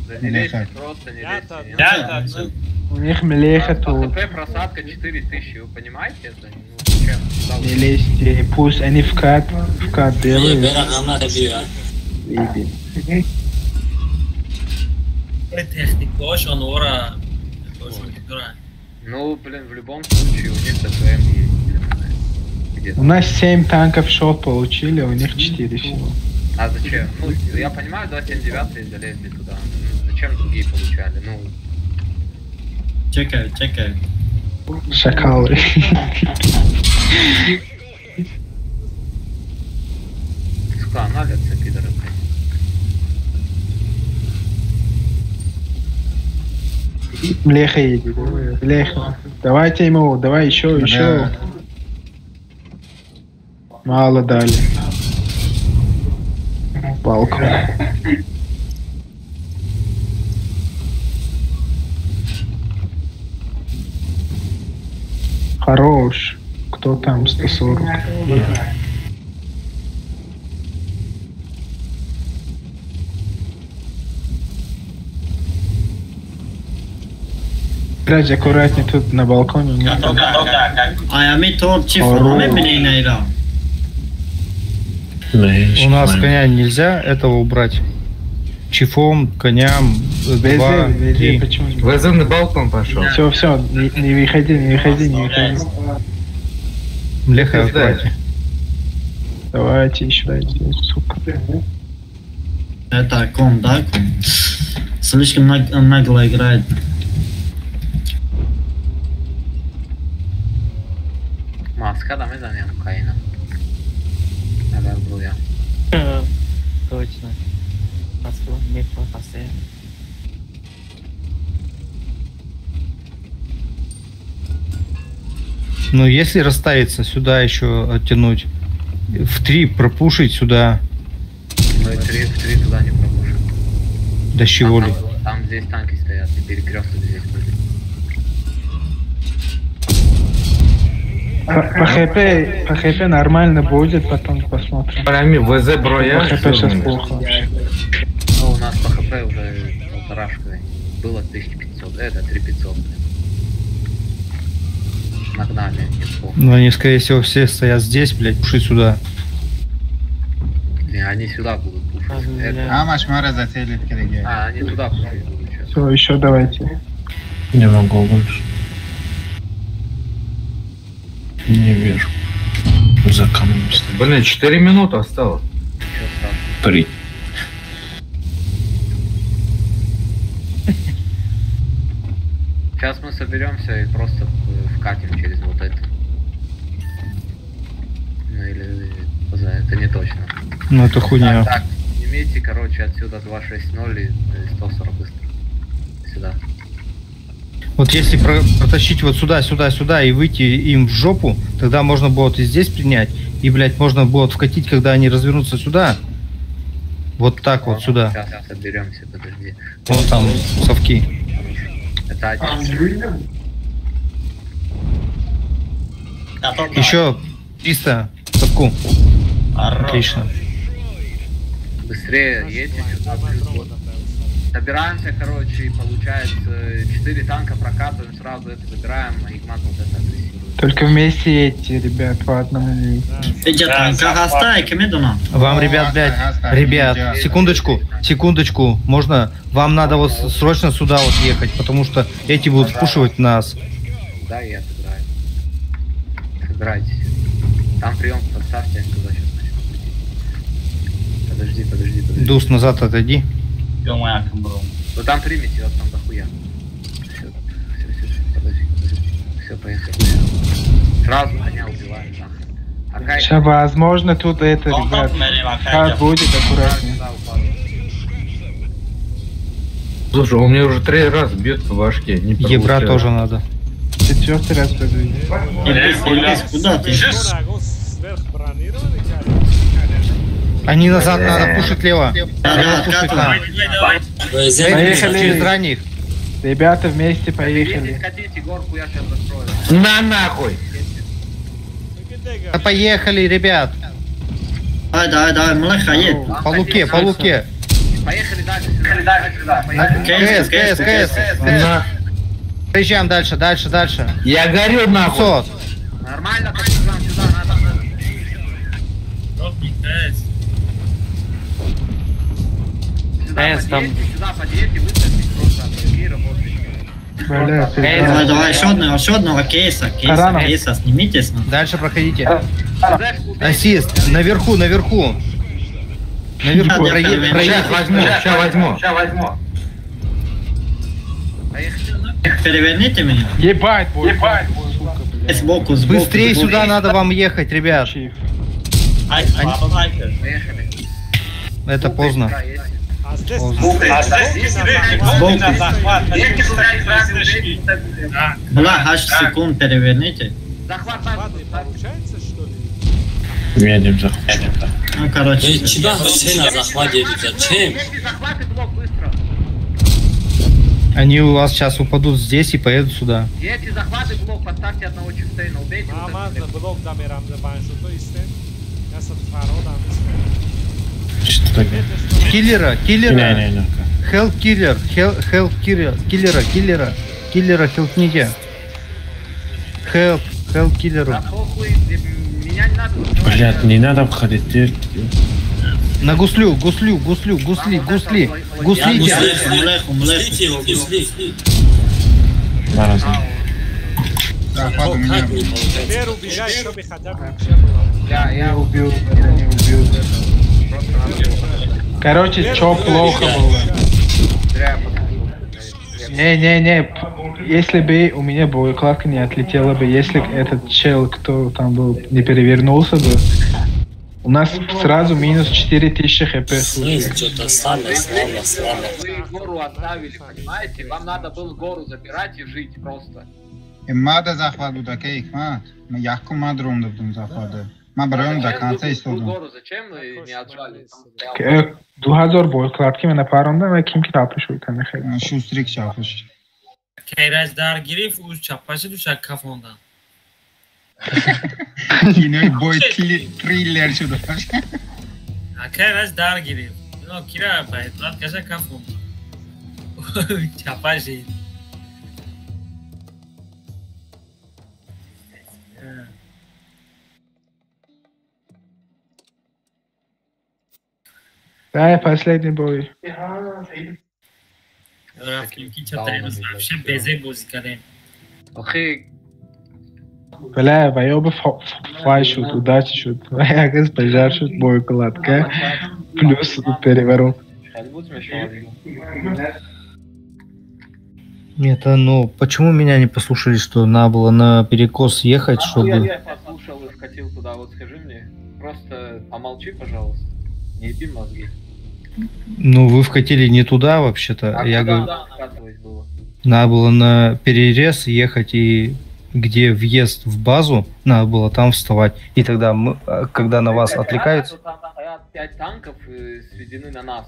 Да не лезьте, просто не лезьте. У них млеха тут. ХП просадка 4000, вы понимаете это? Ну, не лезьте, пусть они вкат делают. Ну, блин, в любом случае у них ДПМ есть. У нас 7 танков шот получили, у них 4 всего. А зачем? Ну, я понимаю, 279 залезли туда. Ну, зачем другие получали? Ну... Чекаю, чекаю. Шакалы. Сука, анализы, пидоры, блядь. Млеха едет. Млеха. Давайте ему, давай еще, еще. Мало дали. Балку. Хорош. Кто там 140? Блядь, аккуратнее тут на балконе. У нас коня нельзя этого убрать. Чифом, коням, 2, 3. ВЗ на балкон пошел. Все, все, не выходи, не выходи, не выходи. Млеха, давайте. Давайте еще дайте, сука. Это ком, да, ком? Слишком нагло играет. Маска, да, мы заням Каина. Агар бруя. Точно. Ну, если расставиться, сюда еще оттянуть. В 3 пропушить сюда. Мы в 3 туда не пропушим. Да с чего ли? Там здесь танки стоят, и перекресток здесь будет. По ХП нормально будет, потом посмотрим. Прямо ВЗ броя. По ХП сейчас плохо вообще. Ну, у нас по ХП уже полторашка. Было 1500, это 3500. Нагнали. Ну, они, скорее всего, все стоят здесь, блядь, пуши сюда. Не, они сюда будут пушить. А, машмара зацелит, коллеги. А, они туда пушить будут сейчас. Все, еще давайте. Не могу больше. Не вижу. За камнем стоит. Блин, 4 минуты осталось. 3. Сейчас мы соберемся и просто вкатим через вот это. Ну или это не точно. Ну это хуйня. Так, так, снимите, короче, отсюда 260 и 140 быстро. Сюда. Вот если протащить вот сюда, сюда, сюда и выйти им в жопу, тогда можно будет и здесь принять, и, блядь, можно будет вкатить, когда они развернутся сюда. Вот так вот сюда. Сейчас соберемся, подожди. Вон там совки. Это один. Еще 300 совку. Отлично. Быстрее едьте сюда. Собираемся, короче, и получается 4 танка прокатываем, сразу это забираем, а Игмат вот это агрессирует. Только вместе едьте, ребят, по одному не едьте. Вам, ребят, блядь, ребят, секундочку, секундочку, можно, вам надо вот срочно сюда вот ехать, потому что эти будут впушивать нас. Да, я отыграю. Собирайтесь. Там прием поставьте, они туда сейчас начнут. Подожди, подожди, подожди. Дус, назад отойди. Ну там примите, вас там дохуя. Все, все, все, все, подожди, подожди. Все, поехали. Сразу коня убиваем, нахрен. Сейчас, возможно, тут это, ребят, как будет аккуратнее. Слушай, он мне уже 3 раза бьет по башке. Не Ебра тоже надо. 4-й раз подвинь. Куда ты? Они назад надо пушить лево. Лево пушить надо. Поехали. Через ранних. Ребята, вместе поехали. На нахуй! Да поехали, ребят. Давай, давай, давай, млеха, едь. По луке, по луке. Поехали дальше, дальше, сюда. КС, КС, КС. Приезжаем дальше, дальше, дальше. Я горю нахуй. Нормально, сюда надо. Сюда подъедьте, выставьте просто, и работайте. Давай, давай, еще одного кейса, кейса, кейса, снимите. Дальше проходите. Ассист, наверху, наверху. Наверху, проедь. Возьму, сейчас возьму. Сейчас возьму. Переверните меня. Ебать, ебать, сука, блядь. Сбоку, сбоку. Быстрее сюда надо вам ехать, ребят. Поехали. Это поздно. Бля, аж секунд переверните. Захват получается, что ли? Едем захват. Ну, короче. Тебя вообще на захват едут, зачем? Они у вас сейчас упадут здесь и поедут сюда. Эти захваты блок, поставьте одного чифтейна, убейте. Что такое? Киллера, киллера. Не. Хелп киллер, хелп киллера, киллера, киллера, киллера, хелпните. Хелп, хелп киллеру. Да похуй, меня не надо. Блядь, не надо входить. На гуслю, гуслю, гуслю, гусли, гусли, гуслите. Гусли. Теперь убегай, чтобы хотя бы Я убил, я не убил. Короче, чё плохо было? Не-не-не, если бы у меня боекладка не отлетела бы, если этот чел, кто там был, не перевернулся бы, у нас сразу минус 4000 хп. Что-то слабо, слабо, слабо. Вы гору оставили, понимаете? Вам надо было гору забирать и жить просто. Мада захват буда, кейк, мат. Яку мад ромда будум захвата. Ма бароям до конца истодам. Гору зачем вы не отжали? 2000 боекладки мена парондам ва ким ки чапа шуд хеле. Шустрик чапа шуд. Кейраж дар гирифт, ӯ чапа шуд, ӯ кафондан. Кинои бой триллер шуд. Кейраж дар гирифт. Ино кира боеклад каша кафондан. Чапа шуд. Да, последний бой. Вообще безе бозӣ кардем. Бля, воёба фай шуд, удачи шуд. Ягаз пожар шуд, боекладка. Плюс переворот. Нет, ну почему меня не послушали, что надо было на перекос ехать, чтобы... Я послушал и вкатил туда, вот скажи мне. Просто помолчи, пожалуйста. Не еби мозги. Ну, вы вкатили не туда, вообще-то. А я говорю, было? Надо было на перерез ехать, и где въезд в базу, надо было там вставать. И тогда, мы, когда на вас отвлекаются... Там стоят 5 танков, сведены на нас.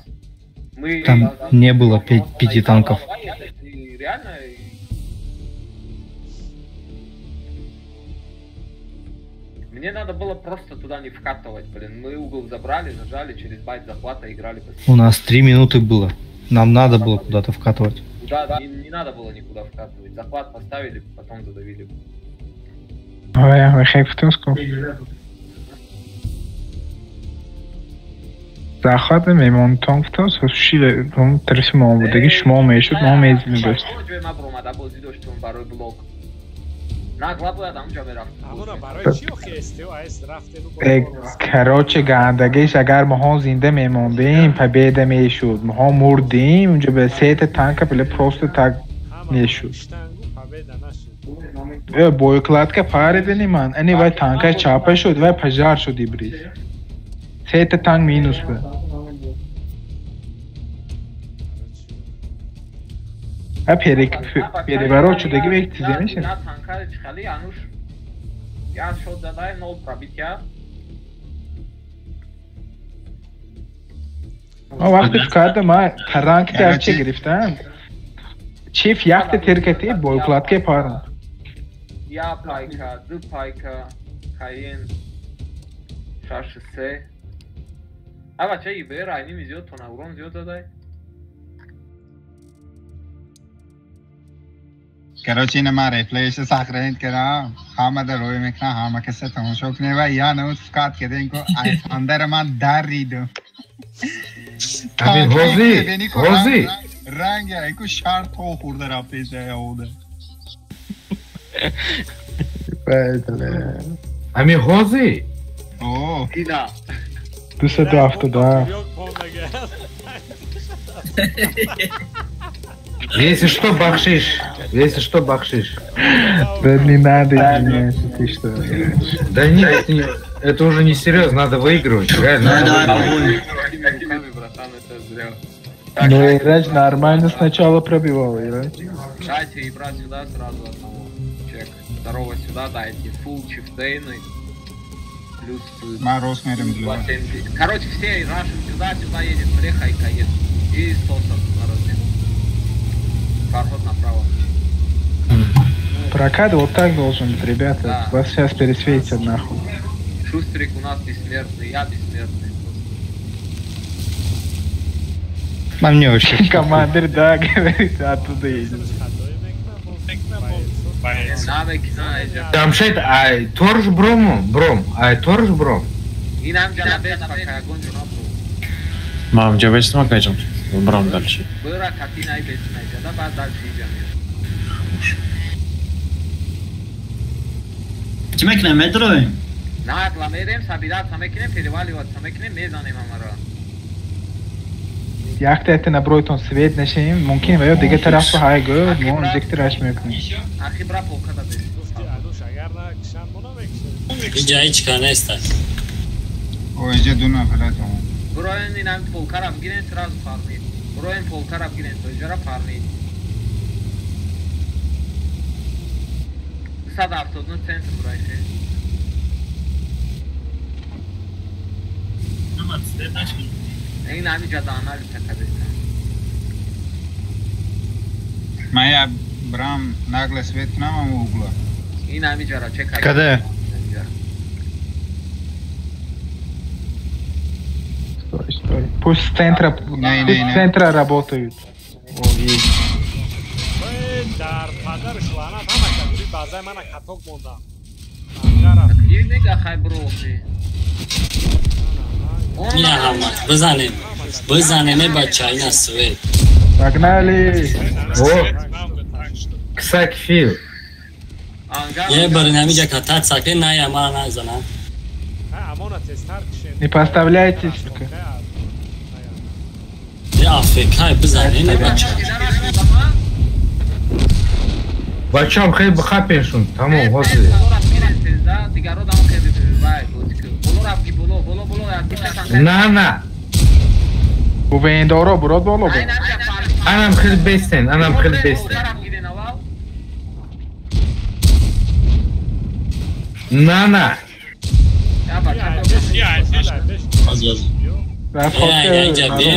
Мы... Там не было 5 танков. Реально... Мне надо было просто туда не вкатывать, блин. Мы угол забрали, зажали, через байт захвата играли. У нас 3 минуты было. Нам надо было куда-то вкатывать. Да, не надо было никуда вкатывать. Захват поставили, потом задавили. Захват мемонтон фтос, шиле, он тресмон, вот таки шмо мешут, мо мезим дост. Короче, гандагиш, агар моҳо зинда мемондем, победа мешуд. Моҳо мурдем, унҷо ба сета танка бля просто так мешуд. Боекладка паридани ман, ани вай танка чапа шуд, вай пожар шуд ибрис. Сета танк минус буд. А переворот шудаги век тизе мешад. Ма вақте фикарда ма таранки дарча гирифтам. Чиф яхте теркати боекладке парам. Я пайка, ду пайка, каен, шаш се. А бача ибер айними зиёд тонагурон зиёд задай. Короче, ина ман реплеиша сохранить кардам, ҳама дар рӯй мекунам, ҳама каса тамошо кунем ва я навуд вкат кардем ку айфандара ман даридум. Ҳамин ҳозӣ, ҳозӣ. Ранг айку шар то хӯрда рафтеша яуда. Ҳамин ҳозӣ? О. Ина. 272. Если что, бахшиш. Если что, бахшиш. Да не надо извиняться, ты что? Да нет, это уже не серьезно, надо выигрывать. Реально. Братан, это зря. Ну, Ирач нормально сначала пробивал, Ирач. Дайте и брать сюда сразу одного. Чек. Второго сюда дайте. Фулл чифтейны. Плюс... Мороз мерим. Короче, все рашим сюда, сюда едет Мреха и Каед. И Сосов на размен. Фарход направо. Прокат вот так должен быть, ребята. Да. Вас сейчас пересветят нахуй. Шустрик у нас бессмертный, я бессмертный. А мне вообще. Командир, да, говорит, оттуда едет. Там шет, ай торж брому, бром, ай торж бром. Мам, ҷа бестам акаҷон. Брам дальше. Бира катинай бестам ҷада, баъд дальше иҷа меём. Чӣ мекунем, медроем? Нагла мерем, собираться мекунем, переваливаться мекунем, мезанем ҳамаро. Якта это на бройтон свет нашем, мумкин ва ё дигар тараф ҳай гӯ, мо дигар мекунем. Ахи бра полка да бес. Гуфти Ануш агар на кишан мо намекишем. Иҷа ҳеҷ ка нест. О, иҷа ду нафар атон. Броен инам полкара бигирен, сразу фармид. Броен полкара бигирен, то иҷара фармид. 179 центр брайше. Ин ҳами ҷада анализ кардастам. Ман я брам нагле свет кунам ам угла. Ин ҳами ҷара чек кардам. Каде? Стой, стой. Пусть с центра, пусть с центра работают. О, есть. Дар падарш лаънат ҳама катори баъзаи мана каток мондам. Мега хай брофи. Ина ҳама бизанем. Бизанем э бача, ина свет. Погнали! О! Ксак фил. Е барин ҳамиҷа катат саке на я мара назанам. Амона тезтар кишем. Не поставляйтесь, сука. Е афекай бизанем э бача. Бачам хеле бихапеншун, тамом, ҳозир. На, на. Бувендоро бурод боло бо. Анам хеле бестен, анам хеле бестен. На, на.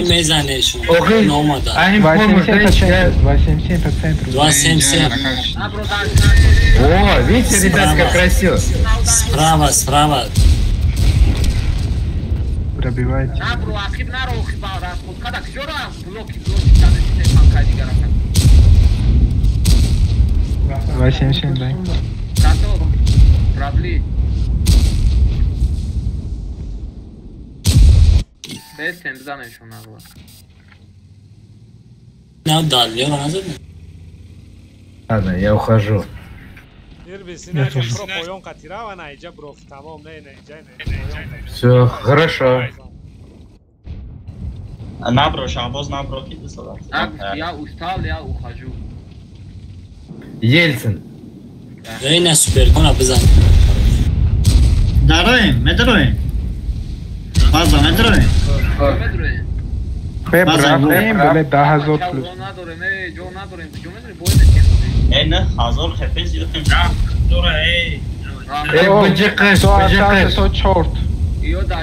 Мезанешун. Номада. 87 по центру. 277. О, видите, ребят, как красиво. Справа, справа. Пробивайте. Два семь семь, дай. Пробли. Бестен, бизанешон нагла. На дальше, назад. Ладно, я ухожу. Все, хорошо. Набро, Шахбоз, набро, Я устал, я ухожу. Ельцин. Ина суперкона бизан. Дароем, медроем. База, медроем. База, бле, да, ҳазор плюс. Э, ҳазор хефе зиёд. Э, баҷиқаш, баҷиқаш. То чорт.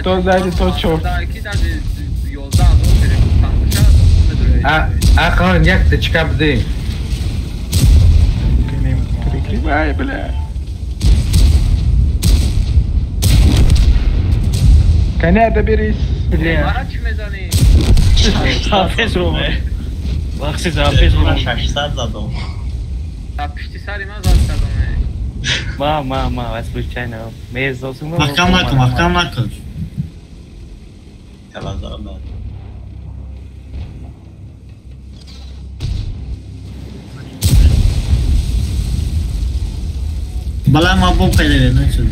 То зади, то чорт. Ақалан як тачка бидем. Прикрывай, бля. Коня доберись, бля. Ҳафиз ру. Вақти ҳафиз ру. 600 задум. Пишти сари ман зад кардам. Ма, ва случайно. Мезосум. Маҳкам накун, маҳкам накун. Бала ма бом пайда нашуд.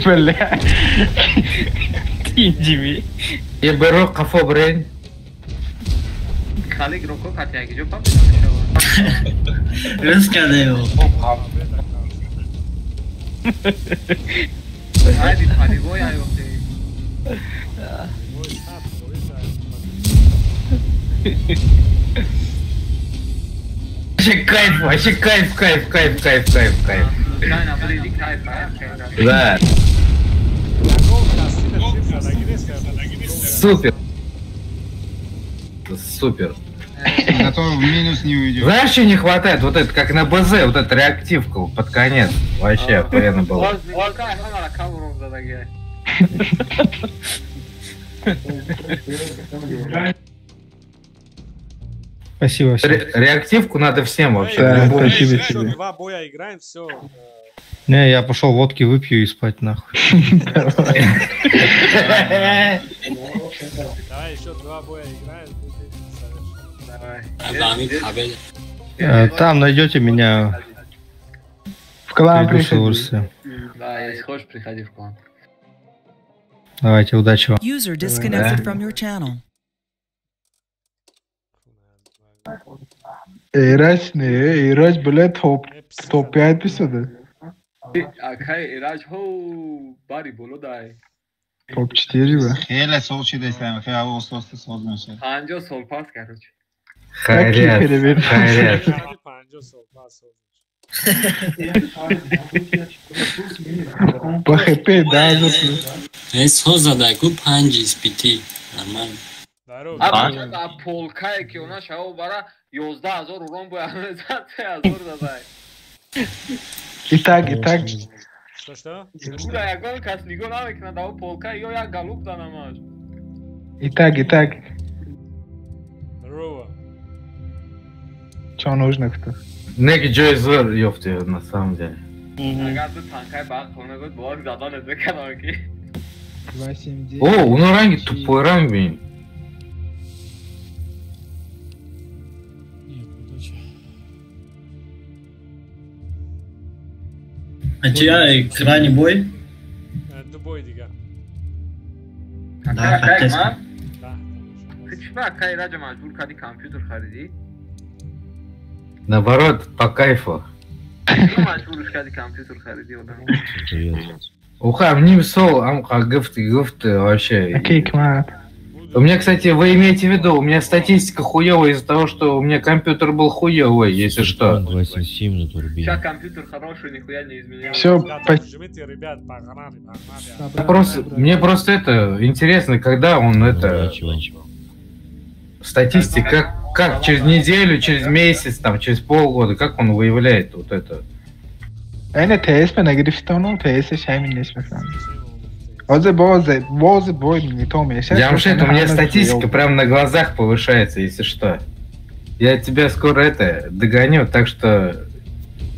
Бля. Тинҷими. Е беро қафо брен. Хали игроко катяги ҷо папида мешавад. Рӯз кардаю. Айби полевой айохте. Вообще кайф, вообще кайф, кайф, кайф, кайф, кайф, кайф. Да. Супер. Супер. Зато в минус не уйдет. Знаешь, что не хватает? Вот это, как на БЗ, вот эта реактивка под конец. Вообще охуенно было. Спасибо всем. Реактивку надо всем вообще. Да, спасибо тебе. Два боя играем, все. Не, я пошел водки выпью и спать нахуй. Давай еще два боя играем. Давай. Там найдете меня. В клан приходи. Да, если хочешь, приходи в клан. Давайте, удачи вам. User disconnected from your channel. Эрач, не, Эрач, блядь, топ-5 писаде. Акай, Эрач, хоу, бари, боло дай. Топ-4, бля. Хеле сол шидестам, хеле ост-ост соз мешад. 50 сол пас, короче. Хайрят, хайрят. 50 сол пас. По ХП, да, за плюс. Соз задаку 5 из 5, нормально. А полкае ки она шао бара 11000 урон бояд мезад, 3000 задай. Итак, итак. Что-что? Куда ягон кас нигоҳ намекунад, а полка ё як галуп данамаш. Итак, итак. Здорово. Чё нужно кто? Неки ҷои зӯр ёфти на самом деле. Агар ду танкай ба хона буд, бояд задан аз мекардам ки. О, уно ранги тупой ранг бин. А чья крайний бой? Ду бой дига. Да, хотел. Ты чё, акай Раджа маҷбур кардӣ компьютер харидӣ? Наоборот, по кайфу. Уха, мне сол, амка, гифт, гифт, вообще. Окей, кмат. У меня, кстати, вы имеете в виду, у меня статистика хуевая из-за того, что у меня компьютер был хуевый, если что. 27 на турбине. Сейчас компьютер хороший, нихуя не изменился. Все, жмите, ребят, погнали, погнали. Просто, мне просто это интересно, когда он это... Статистика, как через неделю, через месяц, там, через полгода, как он выявляет вот это? Айна ТС нагирифтону, ТС шаймин нест мефаҳмам. Ҳозир боз боз бой не то мешавад. Джамшид, у меня статистика прям на глазах повышается, если что. Я тебя скоро это догоню, так что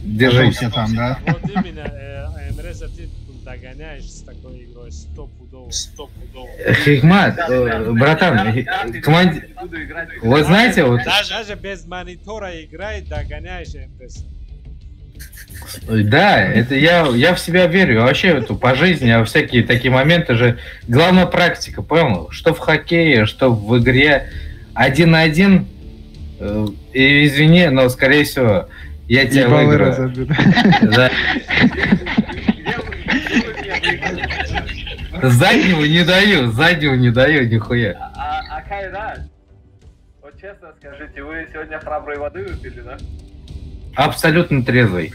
держись. Там, да? Вот именно, МРС, ты догоняешь с такой игрой стопудово, стопудово. Хикмат, братан, команде... Вот знаете, вот... Даже без монитора играй, догоняешь МРС. Да, это я в себя верю. Вообще это по жизни, а всякие такие моменты же. Главная практика, понял? Что в хоккее, что в игре 1 на 1. И извини, но скорее всего я тебя выиграю. Да. Заднего не даю, заднего не даю, нихуя. А Кайрат, вот честно скажите, вы сегодня храброй воды выпили, да? Абсолютно трезвый.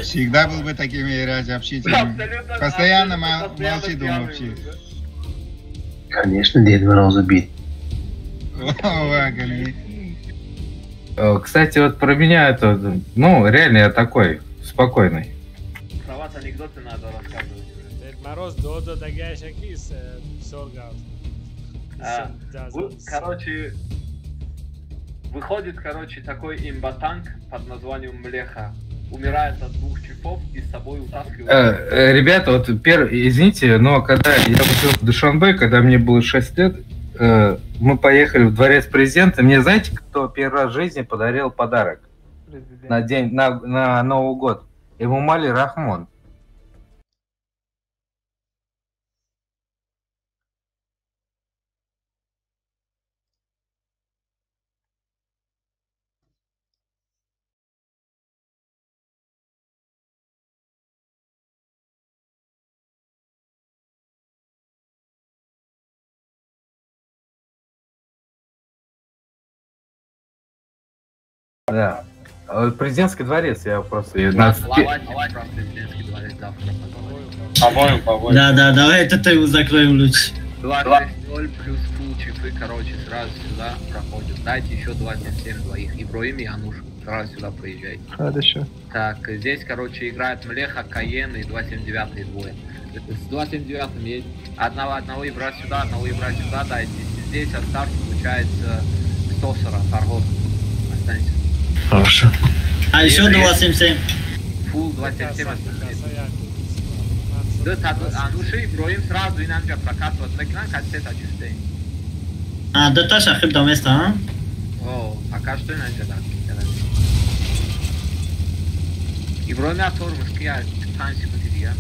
Всегда был бы таким Ирач общительным. Постоянно молчит он вообще. Конечно, Дед Мороз бит. Кстати, вот про меня это, ну, реально я такой, спокойный. Про вас анекдоты надо рассказывать. Дед Мороз до дагашаки с Короче, выходит, короче, такой имбатанк под названием Млеха. Умирает от двух чипов и с собой утаскивает. Ребята, вот извините, но когда я был в Душанбе, когда мне было 6 лет, мы поехали в дворец президента. Мне знаете, кто первый раз в жизни подарил подарок? Президент. На день, на Новый год? Эмомали Рахмон. Да. Президентский дворец, я просто... Президентский дворец завтра. По-моему, по-моему. Да, давай это тему закроем лучше. 2-6-0 плюс фул чипы, короче, сразу сюда проходят. Дайте еще 2-7-7 двоих. Иброим и Ануш. Сразу сюда проезжайте. Хорошо. Так, здесь, короче, играет Млеха, Каен и 2-7-9 двое. С 2-7-9 есть. Одного Ибра сюда, одного Ибра сюда дайте. Здесь от старта получается Сосора, Фаргот. Останется. Хорошо. А еще 2.77. Фул 2.77. Да, ануши Иброим сразу и нам же прокатывать. Мекнан кассета чистый. А, да таша хиб до места, а? О, пока что иначе да. Иброим я тормоз, я 5 секунд я.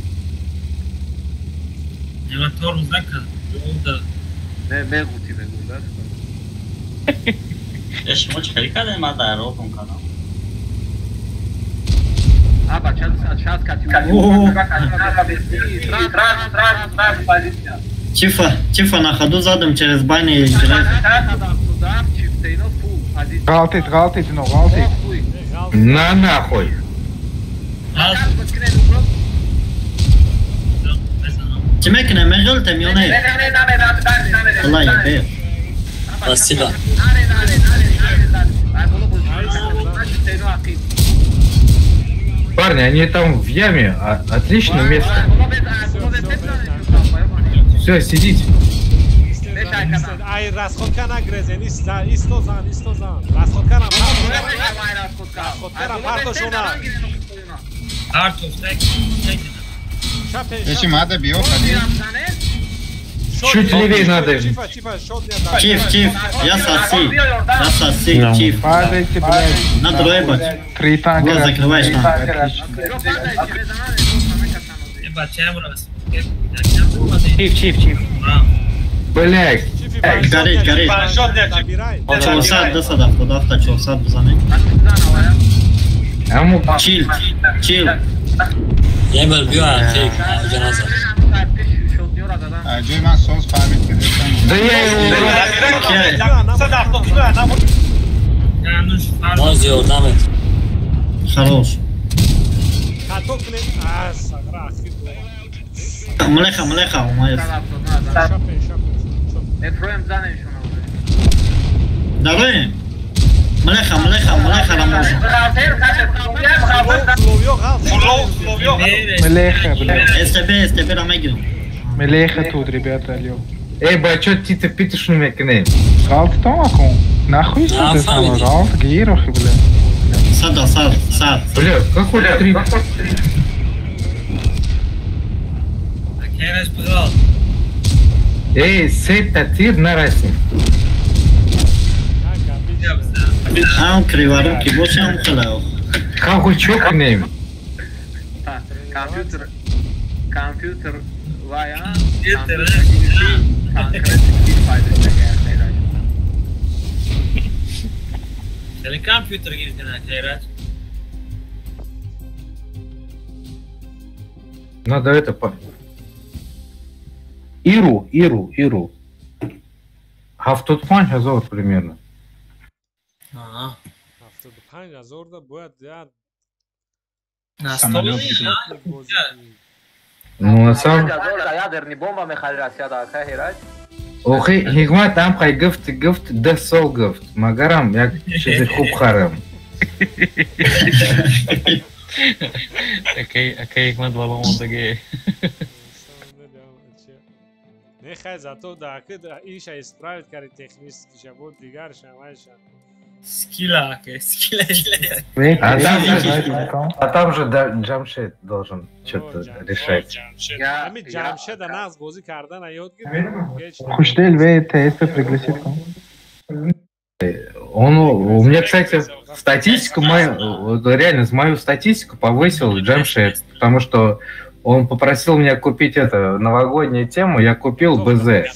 Я тормоз наказ. Не, мегути мегу, да? Я шумо чӣ хеле кардем, ман дар роҳ кардам. А, сейчас катю. Чифа, Чифа на ходу задом через бани и через... Галтит, галтит, но галтит. На нахуй. Чемекне, межолте, мионе. Аллах, ебе. Спасибо. Парни, они там в яме, отличное место. Все, сидите. Ай, расходка нагрезен, истозан, истозан. Расходка нам. Расходка нам, партошона. Зачем надо био ходить? Чуть левее надо. Чиф, чиф, я соси. Я соси, чиф. Падайте, блядь. Надо ебать. Три танка. Глаз закрываешь, на. Чиф, чиф, чиф. Блядь. Горит, горит. 400, 200, 77, 400 бизанем. Чил, чил. Я был бью, а ты жаназа. Ҷои ман соз фаҳмид ки Да я его... Боз ёрдамет. Хорош. Хато кунед. А, сагра ахир. Млеха, млеха, умаев. Дароем. Млеха, млеха, млеха нам нужно. Млеха, блядь. СТБ, СТБ рамегю. Млеха тут, ребята, алло. Эй, бачо, ти-то питаш на мекне. Галт томаком. Нахуй сюда сама, галт гирохи, бля. Сада, сад, сад. Бля, какой три? Эй, сета тир нарасим. Ам криворуки, больше ам халао. Какой чокнем? Компьютер, компьютер. Компьютер гирифтен, Надо это по... Иру, Иру, Иру. 75 ҳазор примерно. Ага. 75 ҳазор да бояд я... На Ну, на самом... Ядерный бомба мехали Россия, да, хай Охи, Ҳикмат ам хай гуфт, гуфт, 10 сол гуфт. Магарам як чизи хуб харам. Акай, акай Ҳикмат баба мондаги. Не хай зато да ки иша исправить кари технически ша бо дигар ша вайша. Скилла, акай, скилла. А там же Джамшед должен что-то решать. Ами Джамшеда нас бозӣ кардан ёд гирифт. Хушдел ве ТС пригласит. Он, у меня, кстати, статистику мою, реально, мою статистику повысил Джамшед, потому что он попросил меня купить это, новогоднюю тему, я купил БЗ.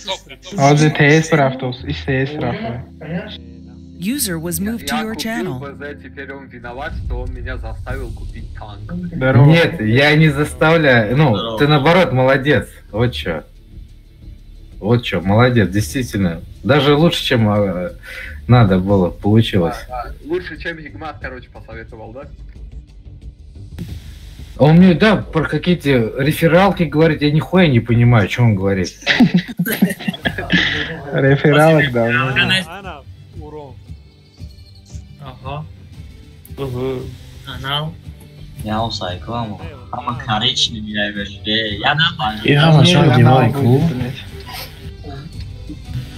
А ТС рафтус, и ТС рафтус. User was moved to your channel. БЗ, теперь он виноват, что он меня заставил купить танк. Здорово. Нет, я не заставляю. Ну, здорово. Ты наоборот молодец. Вот чё. Вот чё, молодец, действительно. Даже лучше, чем надо было, получилось. Да, лучше, чем Ҳикмат, короче, посоветовал, да? Он мне, да, про какие-то рефералки говорит, я нихуя не понимаю, о чем он говорит. Рефералок, да. Ага. Анал. Я усайкам. Ама коричневый я вежде. Я И ҳама шанги май ку.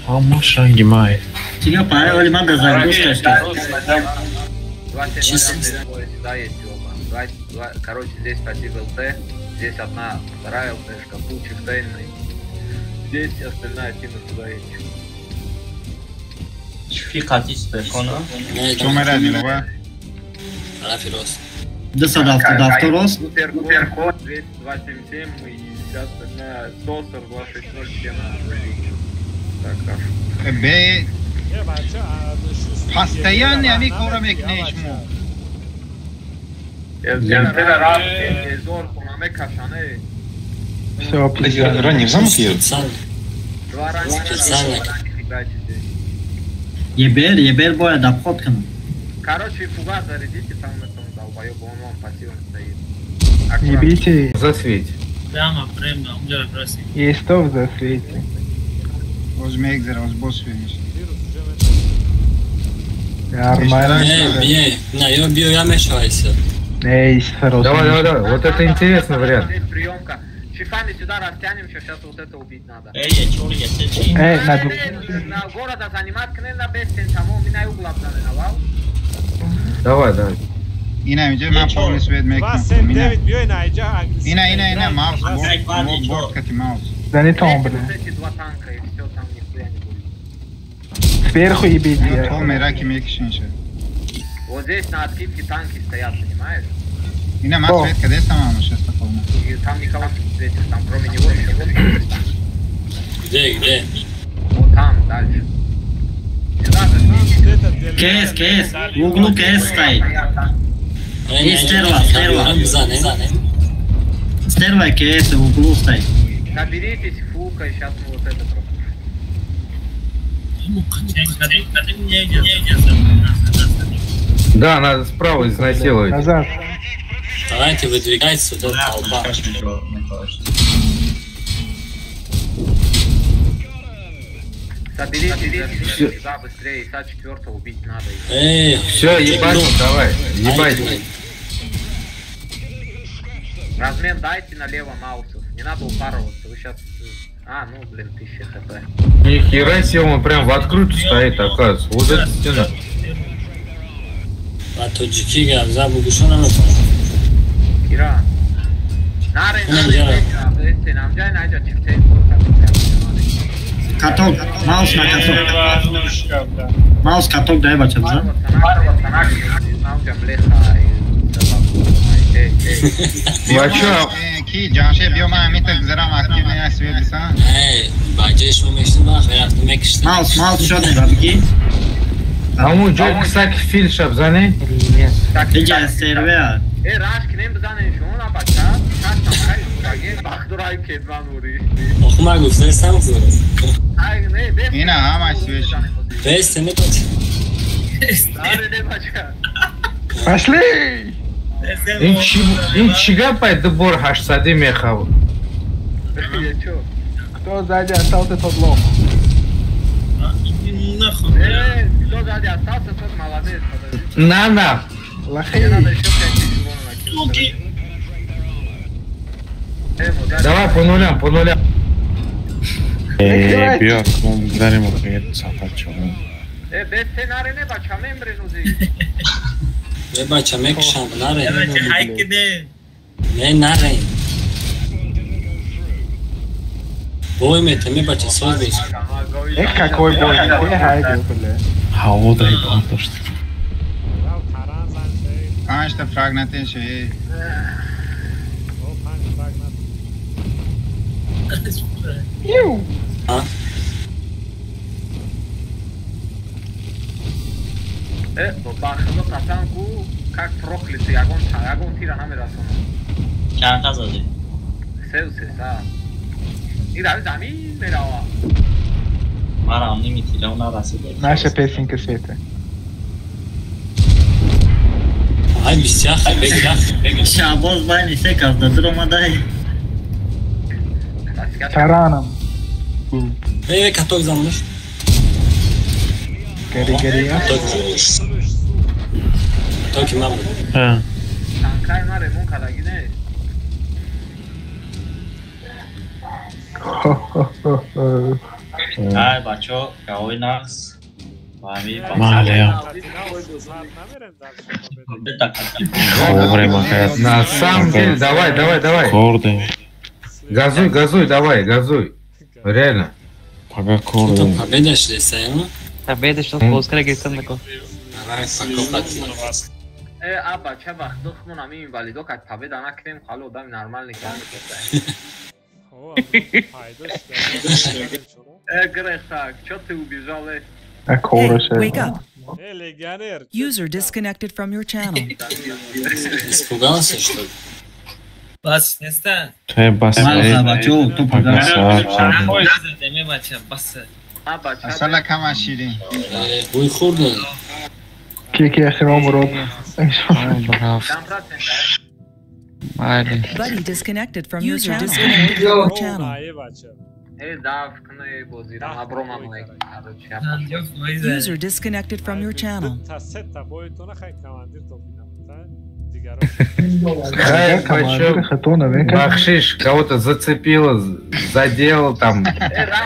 Ҳама шанги май. Чига пара вали ман да загрузка что. 2,79 сюда есть оба. 2, короче, здесь пассив ЛТ, здесь одна, вторая ЛТшка, пул чифтейный. Здесь остальная тима сюда есть. Чфи қати суперкона? Чо мерадилова? Тарафи рост. 277 рост? Суперкон 277 и вся остальная Сосор 260 все на нули. Так, хорошо. Бе... Постоянно ами кора мекунеш мо. Все, пиздец. Ранний в замок едет? Специально. Ебер, ебер боя да обход кунам. Короче, фугас зарядите там этому долбоебу, он вам пассивом стоит. Не бейте. В засвете. Прямо, прямо, он делает просто. Есть то в засвете. Возьми экзер, возбос вынес. Нормально. Не, не, я бью, я мешаюсь. Эй, давай, давай, давай, вот это интересный вариант. Приемка. Чифами сюда растянемся, сейчас вот это убить надо. Эй, я чур, я сечи. Эй, надо. На города занимать, к на бестен, самому меня угла навал. Давай, давай. Ина, иҷа ман полный свет мекунам. 279 биёй на иҷа. Ина, ина, ина, маус, борт кати маус. Да не там, блин. Эти два танка и все, там нихуя не будет. Сверху ебите. То мераки мекишинша. Вот здесь на откидке танки стоят, понимаешь? Ина, ман свет каде самам сейчас такого. И там никого не встретишь, там кроме него еще. Где, где? Вот там, дальше. КС, КС, в углу КС стоит. И стерва, стерва. Стерва КС в углу стоит. Соберитесь, фука, сейчас мы вот это пропустим. Да, надо справа изнасиловать. Назад. Давайте выдвигайтесь сюда, толпа. Соберитесь сюда быстрее, ИСа 4 убить надо. Эй, все, ебать, давай, ебать. Размен дайте налево маусов, не надо упарываться, вы сейчас... А, ну блин, 1000 хп. Нихера себе, он прям в открытую стоит, оказывается, вот эта стена. А то джики габза бугушона мекунам. Кира. Наре, наре, наре, Каток, маус на каток. Маус каток дай бача, да? Бача, ки ҷамшед биё ман ҳамин так гузарам активно як свет бисан. Эй, баҷаи шумо мешнем ба хайрат мекиштем. Маус, маус шод бигӣ. Ҳамун ҷо кисаки фил шаб зане? Иҷа сервер. Э, раш кинем бизанем шумо на бача. Кастам хай баге бахдурай кедван ури. Оху ман гуфтаистам ку. Ина ҳамаш свет. Бест не бача. Наре не бача. Пошли! Ин чӣ гапай ду бор 800 мехав? Кто сзади остался, тот лох. Кто сзади остался, тот молодец. На на. Лохи. Давай по нулям, по нулям. Эй, биё, мо гузарем охир сафар чо. Э, бес наре не бача, мемренузи. Не бача, мекушам, наре. Не, наре. Бой метаме, бача, соз беш. Э, какой бой, какой хайде, бля. Ҳаво дай бардошт. Панҷта фраг натен ше. Панҷ фраг натен. А? Э, ба худо қасам ку, как проклятый, ягон ягон тира намерасонам. Чанд та задӣ? Сеу се са. Ин рави замин мерава. Марам ними тира нарасида. Наша песенка света. Ай, бисях, бег. Шабоз байни се кас да дуромадай. Тараном. Эй, каток замуш. Гори, гори, а? Токи ман буд. Танкай ман ремонт кардагӣ нест. Ай, бачо, гаои нағз. На самом деле, давай, давай, давай. Газуй, газуй, давай, газуй. Реально. Победа шли, Победа шли, полскара гирифтан нако. А бача вақт духмон ами инвалидо кад победа накунем, ҳало одами нормальный кад. Греха, чё ты убежал, э? Hey, wake up. User disconnected from your channel. Испугался, что ли? Бас неста? Бас. Асала кама ширин. Буй хурда. Ки ахиром роб. Buddy disconnected from your channel. Disconnected from your channel. User disconnected from your channel. Бахшиш, кого-то зацепило, задело там.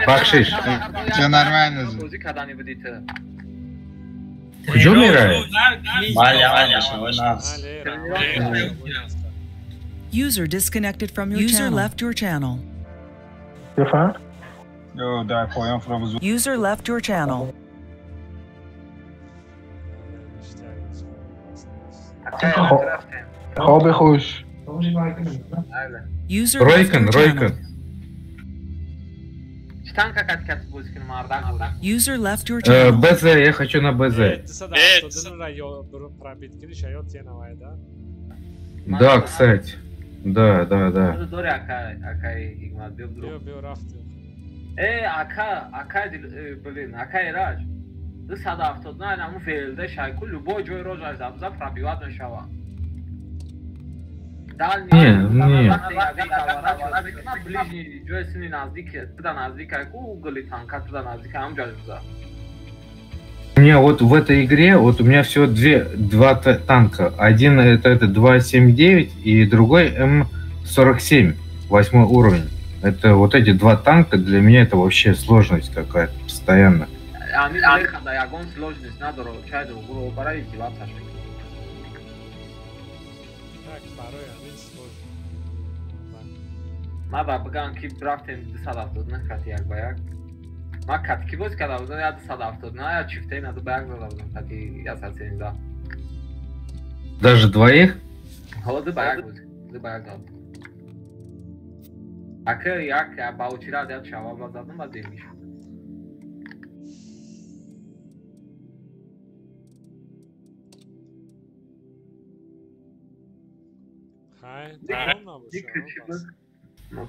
Бахшиш. Все нормально. Куҷо меравед? User disconnected from your User left your channel. User left your channel. Хоби хуш. User left Ройкон, your channel. Ройкон. User left your channel. БЗ, я хочу на БЗ. Да, кстати. Да, да, да. Ака, блин, ака Ираҷ. 279 наму ВЛД шайку любой ҷой рожаш забза пробивать мешава. Не, не. Ближний ҷои сини наздик, туда наздик айку угли танка туда наздик ҳам ҷой бза. У меня вот в этой игре, вот у меня всего два танка. Один это 2.79 и другой М47, 8 уровень. Это вот эти два танка для меня это вообще сложность какая-то постоянно. Ами да ягон сложность надоро, чай до гуру барай издеваться. Так, барои ҳамин сложно. Ма ба бигам ки рафтем 279 кати як ба як. Ма кати ки боз карда будам, я 279, я чифтаи на ду ба як зада будам, кати 117. Даже двоих? Ҳоло ду ба як буд, ду ба як зада. Ака як ба очирад як шава задам ба дем мешуд.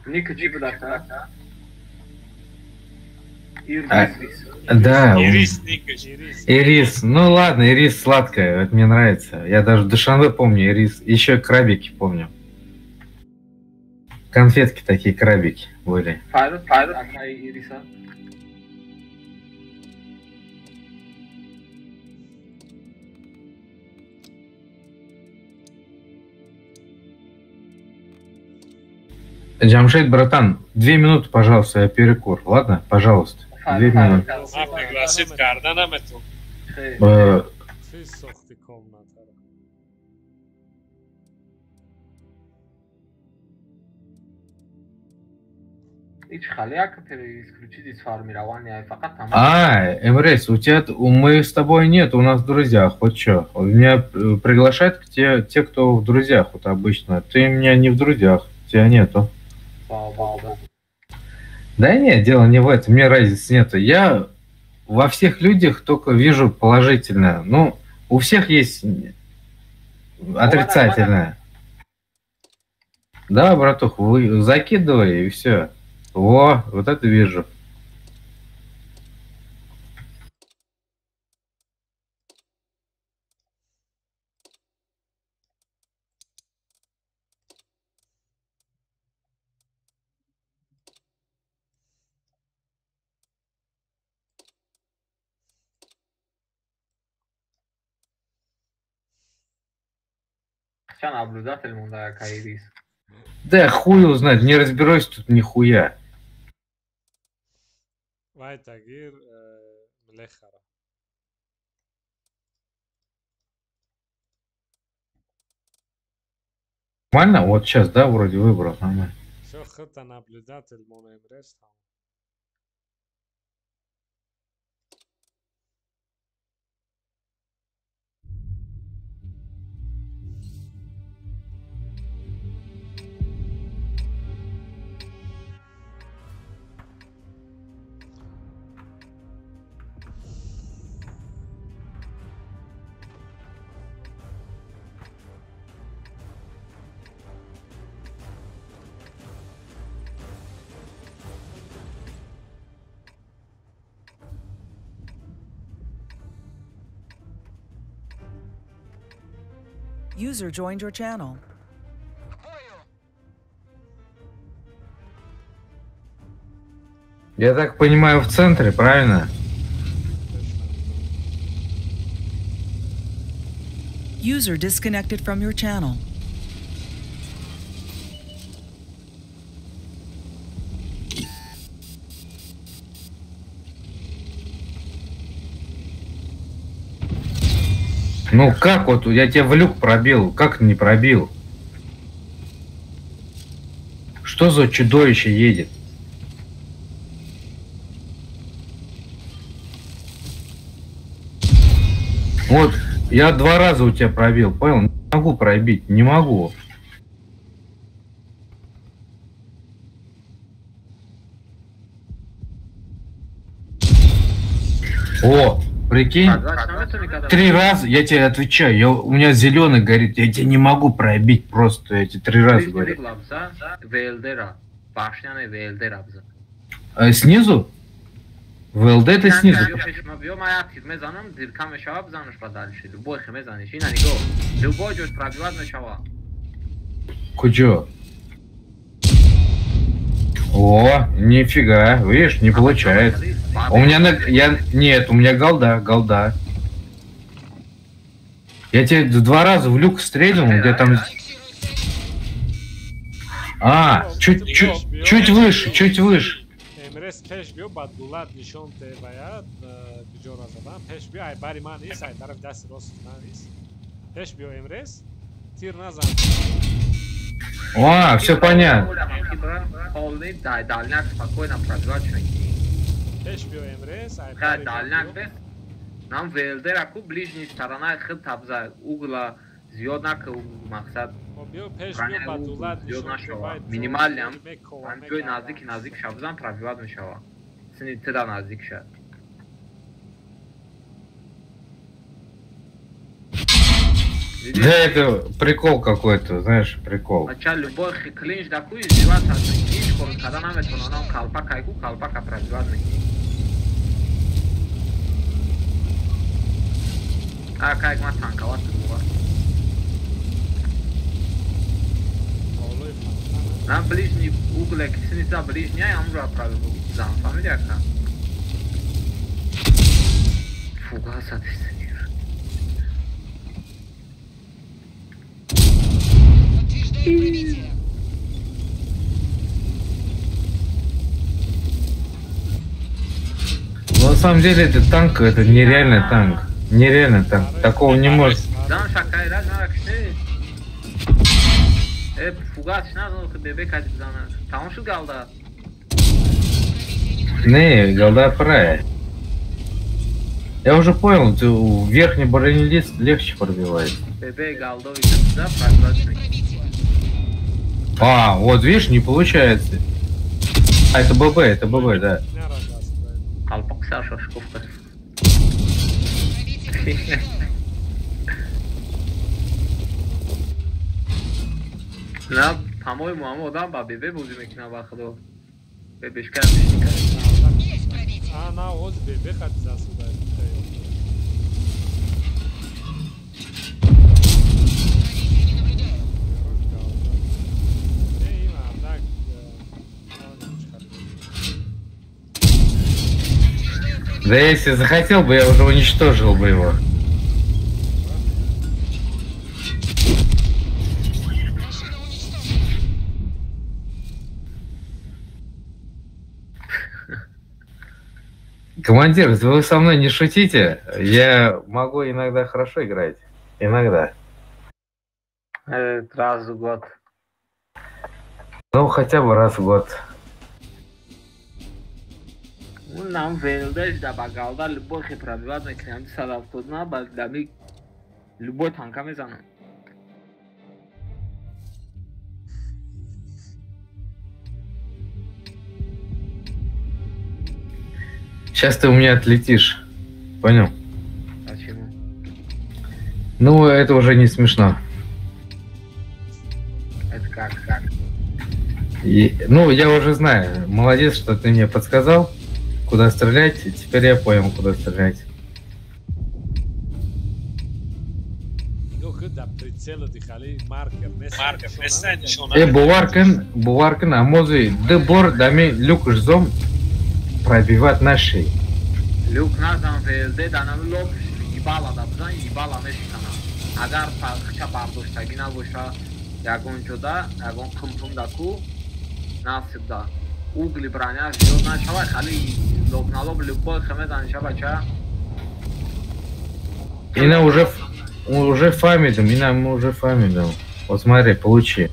Ника чӣ буд ака? Да. Ирис. Ирис. Ну ладно, ирис сладкая, это мне нравится. Я даже Душанбе помню, ирис. Еще крабики помню. Конфетки такие, крабики были. Файрус, Файрус, ака Ириса. Джамшед, братан, 2 минуты, пожалуйста, я перекур. Ладно? Пожалуйста. 2 минуты. Пригласит карда намету. А, МРС, у тебя, мы с тобой нет, у нас в друзьях, вот чё. Меня приглашают те, кто в друзьях, вот обычно. Ты меня не в друзьях, тебя нету. Да нет, дело не в этом, мне разницы нету. Я во всех людях только вижу положительное. Ну, у всех есть отрицательное. Да, братух, вы закидывай и все. Во, вот это вижу. Наблюдатель мунда Кайрис. Да хуй узнать, не разберусь тут нихуя. Вай Тагир Млехара. Нормально? Вот сейчас, да, вроде выбрал, нормально. Все, хта наблюдатель, мон Эмрес. User joined your channel. Я так понимаю, в центре, правильно? User disconnected from your channel. Ну как вот, я тебя в люк пробил, как не пробил? Что за чудовище едет? Вот, я два раза у тебя пробил, понял? Не могу пробить, не могу. О, прикинь, три раза, я тебе отвечаю, у меня зеленый горит, я тебя не могу пробить просто, я тебе три раза говорю. А снизу? ВЛД это снизу. Куджо? О, нифига, видишь, не получается. У меня на... Я... Нет, у меня голда, голда. Я тебе два раза в люк стрельнул, где там... А, чуть выше, чуть выше. Эмрес пеш биё, ба дулат нишон те бояд, куҷоро задан. Пеш биё, ай бари ман ис, ай тараф дасти рост ман ис. Пеш биё, Эмрес, тир назан. О, все понятно. Дальняк спокойно прозрачный. Пеш биё, Эмрес, ай бари дальняк бес. Нам ВЛД-ра ку ближний сторона хит табза угла зиёд нака мақсад. Биё пеш биё, ба дулат зиёд нашава. Минимальный ҷои наздики наздик шабзан пробивать мешава. Сини тида наздик ша. Да это прикол какой-то, знаешь, прикол. Ача любой клинч дакуй издеваться клинч кор када наметона нам калпак айку калпака пробивать мекунӣ. А как ма танковать буга. На ближний угол, кисница ближняя, амра правил зам, фамилия ка. Фугаса ты. Ну, на самом деле это танк, это нереальный танк. Нереальный танк. Такого не может. Не, голда правая. Я уже понял, ты верхний бронелист легче пробивает. А, вот видишь, не получается. А, это ББ, да. На, по-моему, амо одам ба ББ бозӣ мекунад ба худо. ББшка. А, на, оз ББ хат засуда. Да если захотел бы, я уже уничтожил бы его. Командир, вы со мной не шутите. Я могу иногда хорошо играть. Иногда. Раз в год. Ну, хотя бы раз в год. Нам ВЛД да багалда любой хе пробивать мекунем 179 ба дами любой танка мезанам. Сейчас ты у меня отлетишь. Понял? Почему? Ну, это уже не смешно. Это как? Как? И, ну, я уже знаю. Молодец, что ты мне подсказал, куда стрелять. И теперь я понял, куда стрелять. Буваркин, Буваркин, амози, дебор, дами, люк жзом пробивать нашей. Люк назам ВЛД, данам лоб, ебала да бзан, ебала мешкана. Агар пахча бардоштаги набоша, ягон ҷода, ягон қумпум даку, насиб да. Угли броня зиёд нашава, хали лоб на лоб любой хемедан шабача. Ина уже фамидом, ина мы уже фамидом. Вот смотри, получи.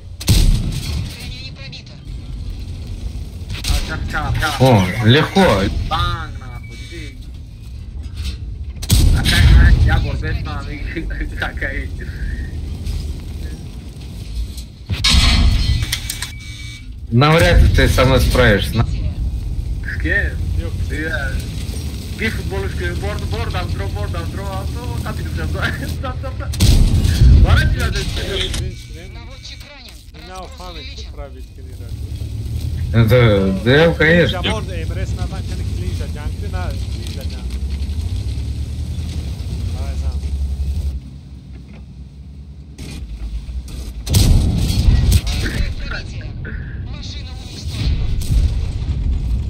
О, легко. Банг нахуй, ты. Я горбесна, какая. Навряд ли ты со мной справишься. С кем? Ты футболишка, борд, борд, дро, борд, дро, а то капитан. Это, да, конечно.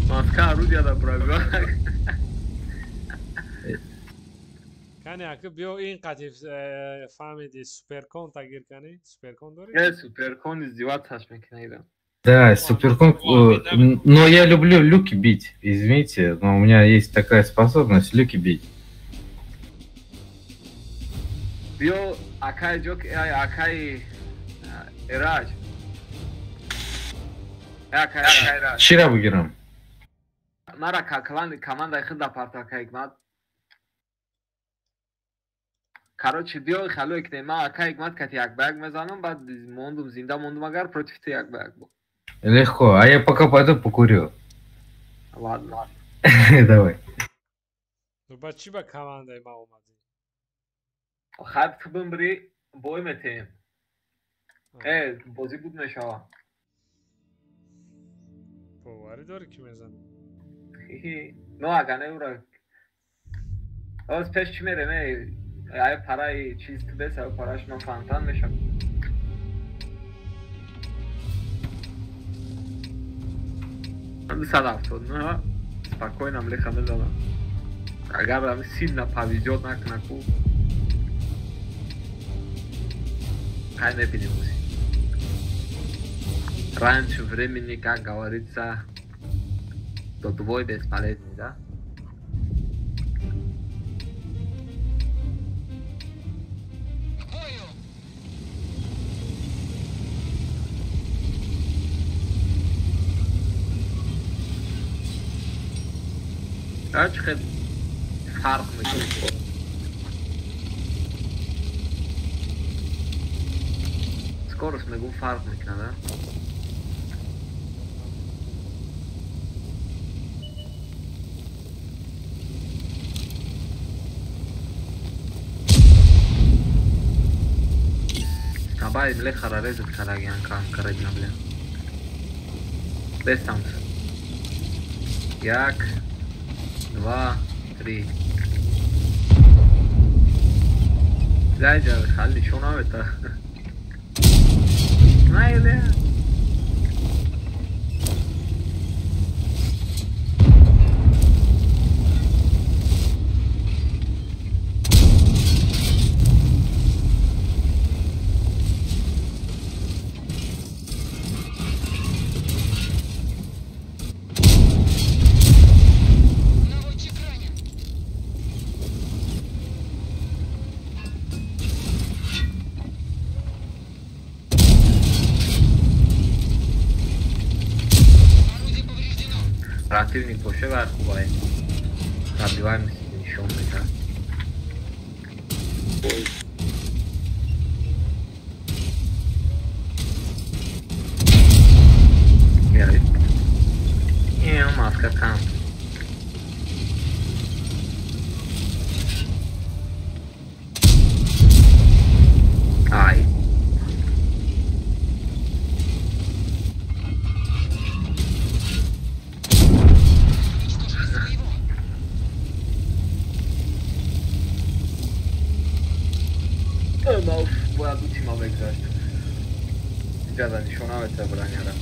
Москва орудия да пробивает. Кани, аки биё ин қатиф фаҳмиди суперкон тагир кани? Суперкон дорӣ? Э, суперкон издеваться мекунад. Да, суперкон, но я люблю люки бить, извините, но у меня есть такая способность люки бить. Биё акай ҷок, акай Эраҷ. Акай Эраҷ. Чира бигирам? Мара клан командаи худ апарта мад. Короче, биё халой кне, ма акай мад кати як ба як мезанам, баъд мондум, зинда мондум, агар против ту як ба як бо. Легко, а я пока пойду покурю. Ладно. Давай. Ну ба чӣ ба командаи ма омадӣ? Хаб ту бимбри, бой метем. Э, бозӣ буд мешава. Боварӣ дорӣ ки мезанӣ? Ну, ага не ура. Оз пеш чӣ мерем, э? Ай параи чиз ту бес, ай параш ман фонтан мешам. Сад ҳафтод, ну, спокойно млеха мезанам. Агар ами сильно повезет накунаку. Хай мебинем узи. Раньше времени, как говорится, то двое бесполезный, да? Чӣ фарқ мекунад? Скорость мегӯм фарқ мекунад, а? Табаи млехара резат карагиан конкретно, бля. Бестам. Як, два, три. Зайджа, хали, шо навета? Найле. Противник боша вай хубай. Пробиваемость нишон медиҳад. Маска кам. Ай. Бояд утима бегзашт. Иҷаза нишона мета броняра.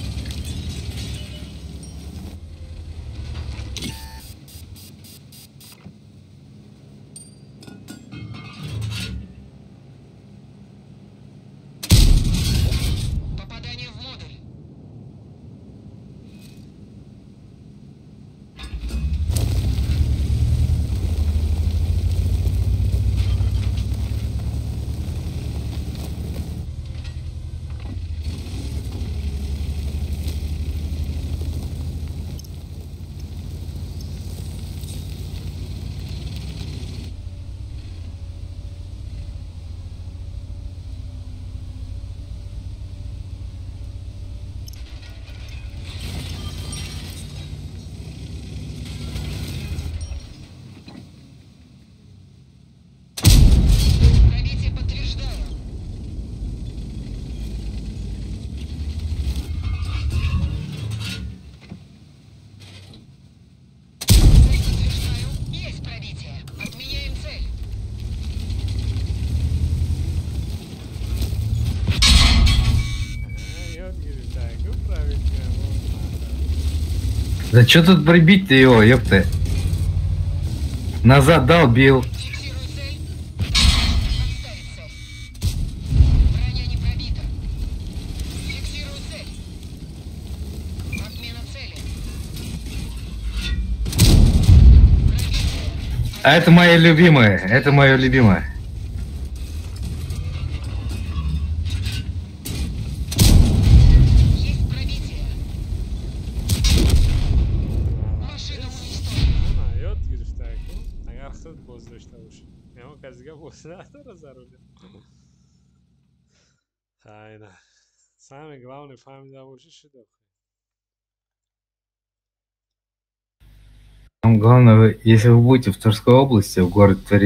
Да что тут прибить-то его, ёпты? Назад дал, бил. А это моя любимая, это моя любимая. Самое главное, фамилия больше шедевр. Там главное, если вы будете в Тверской области, в городе Твери,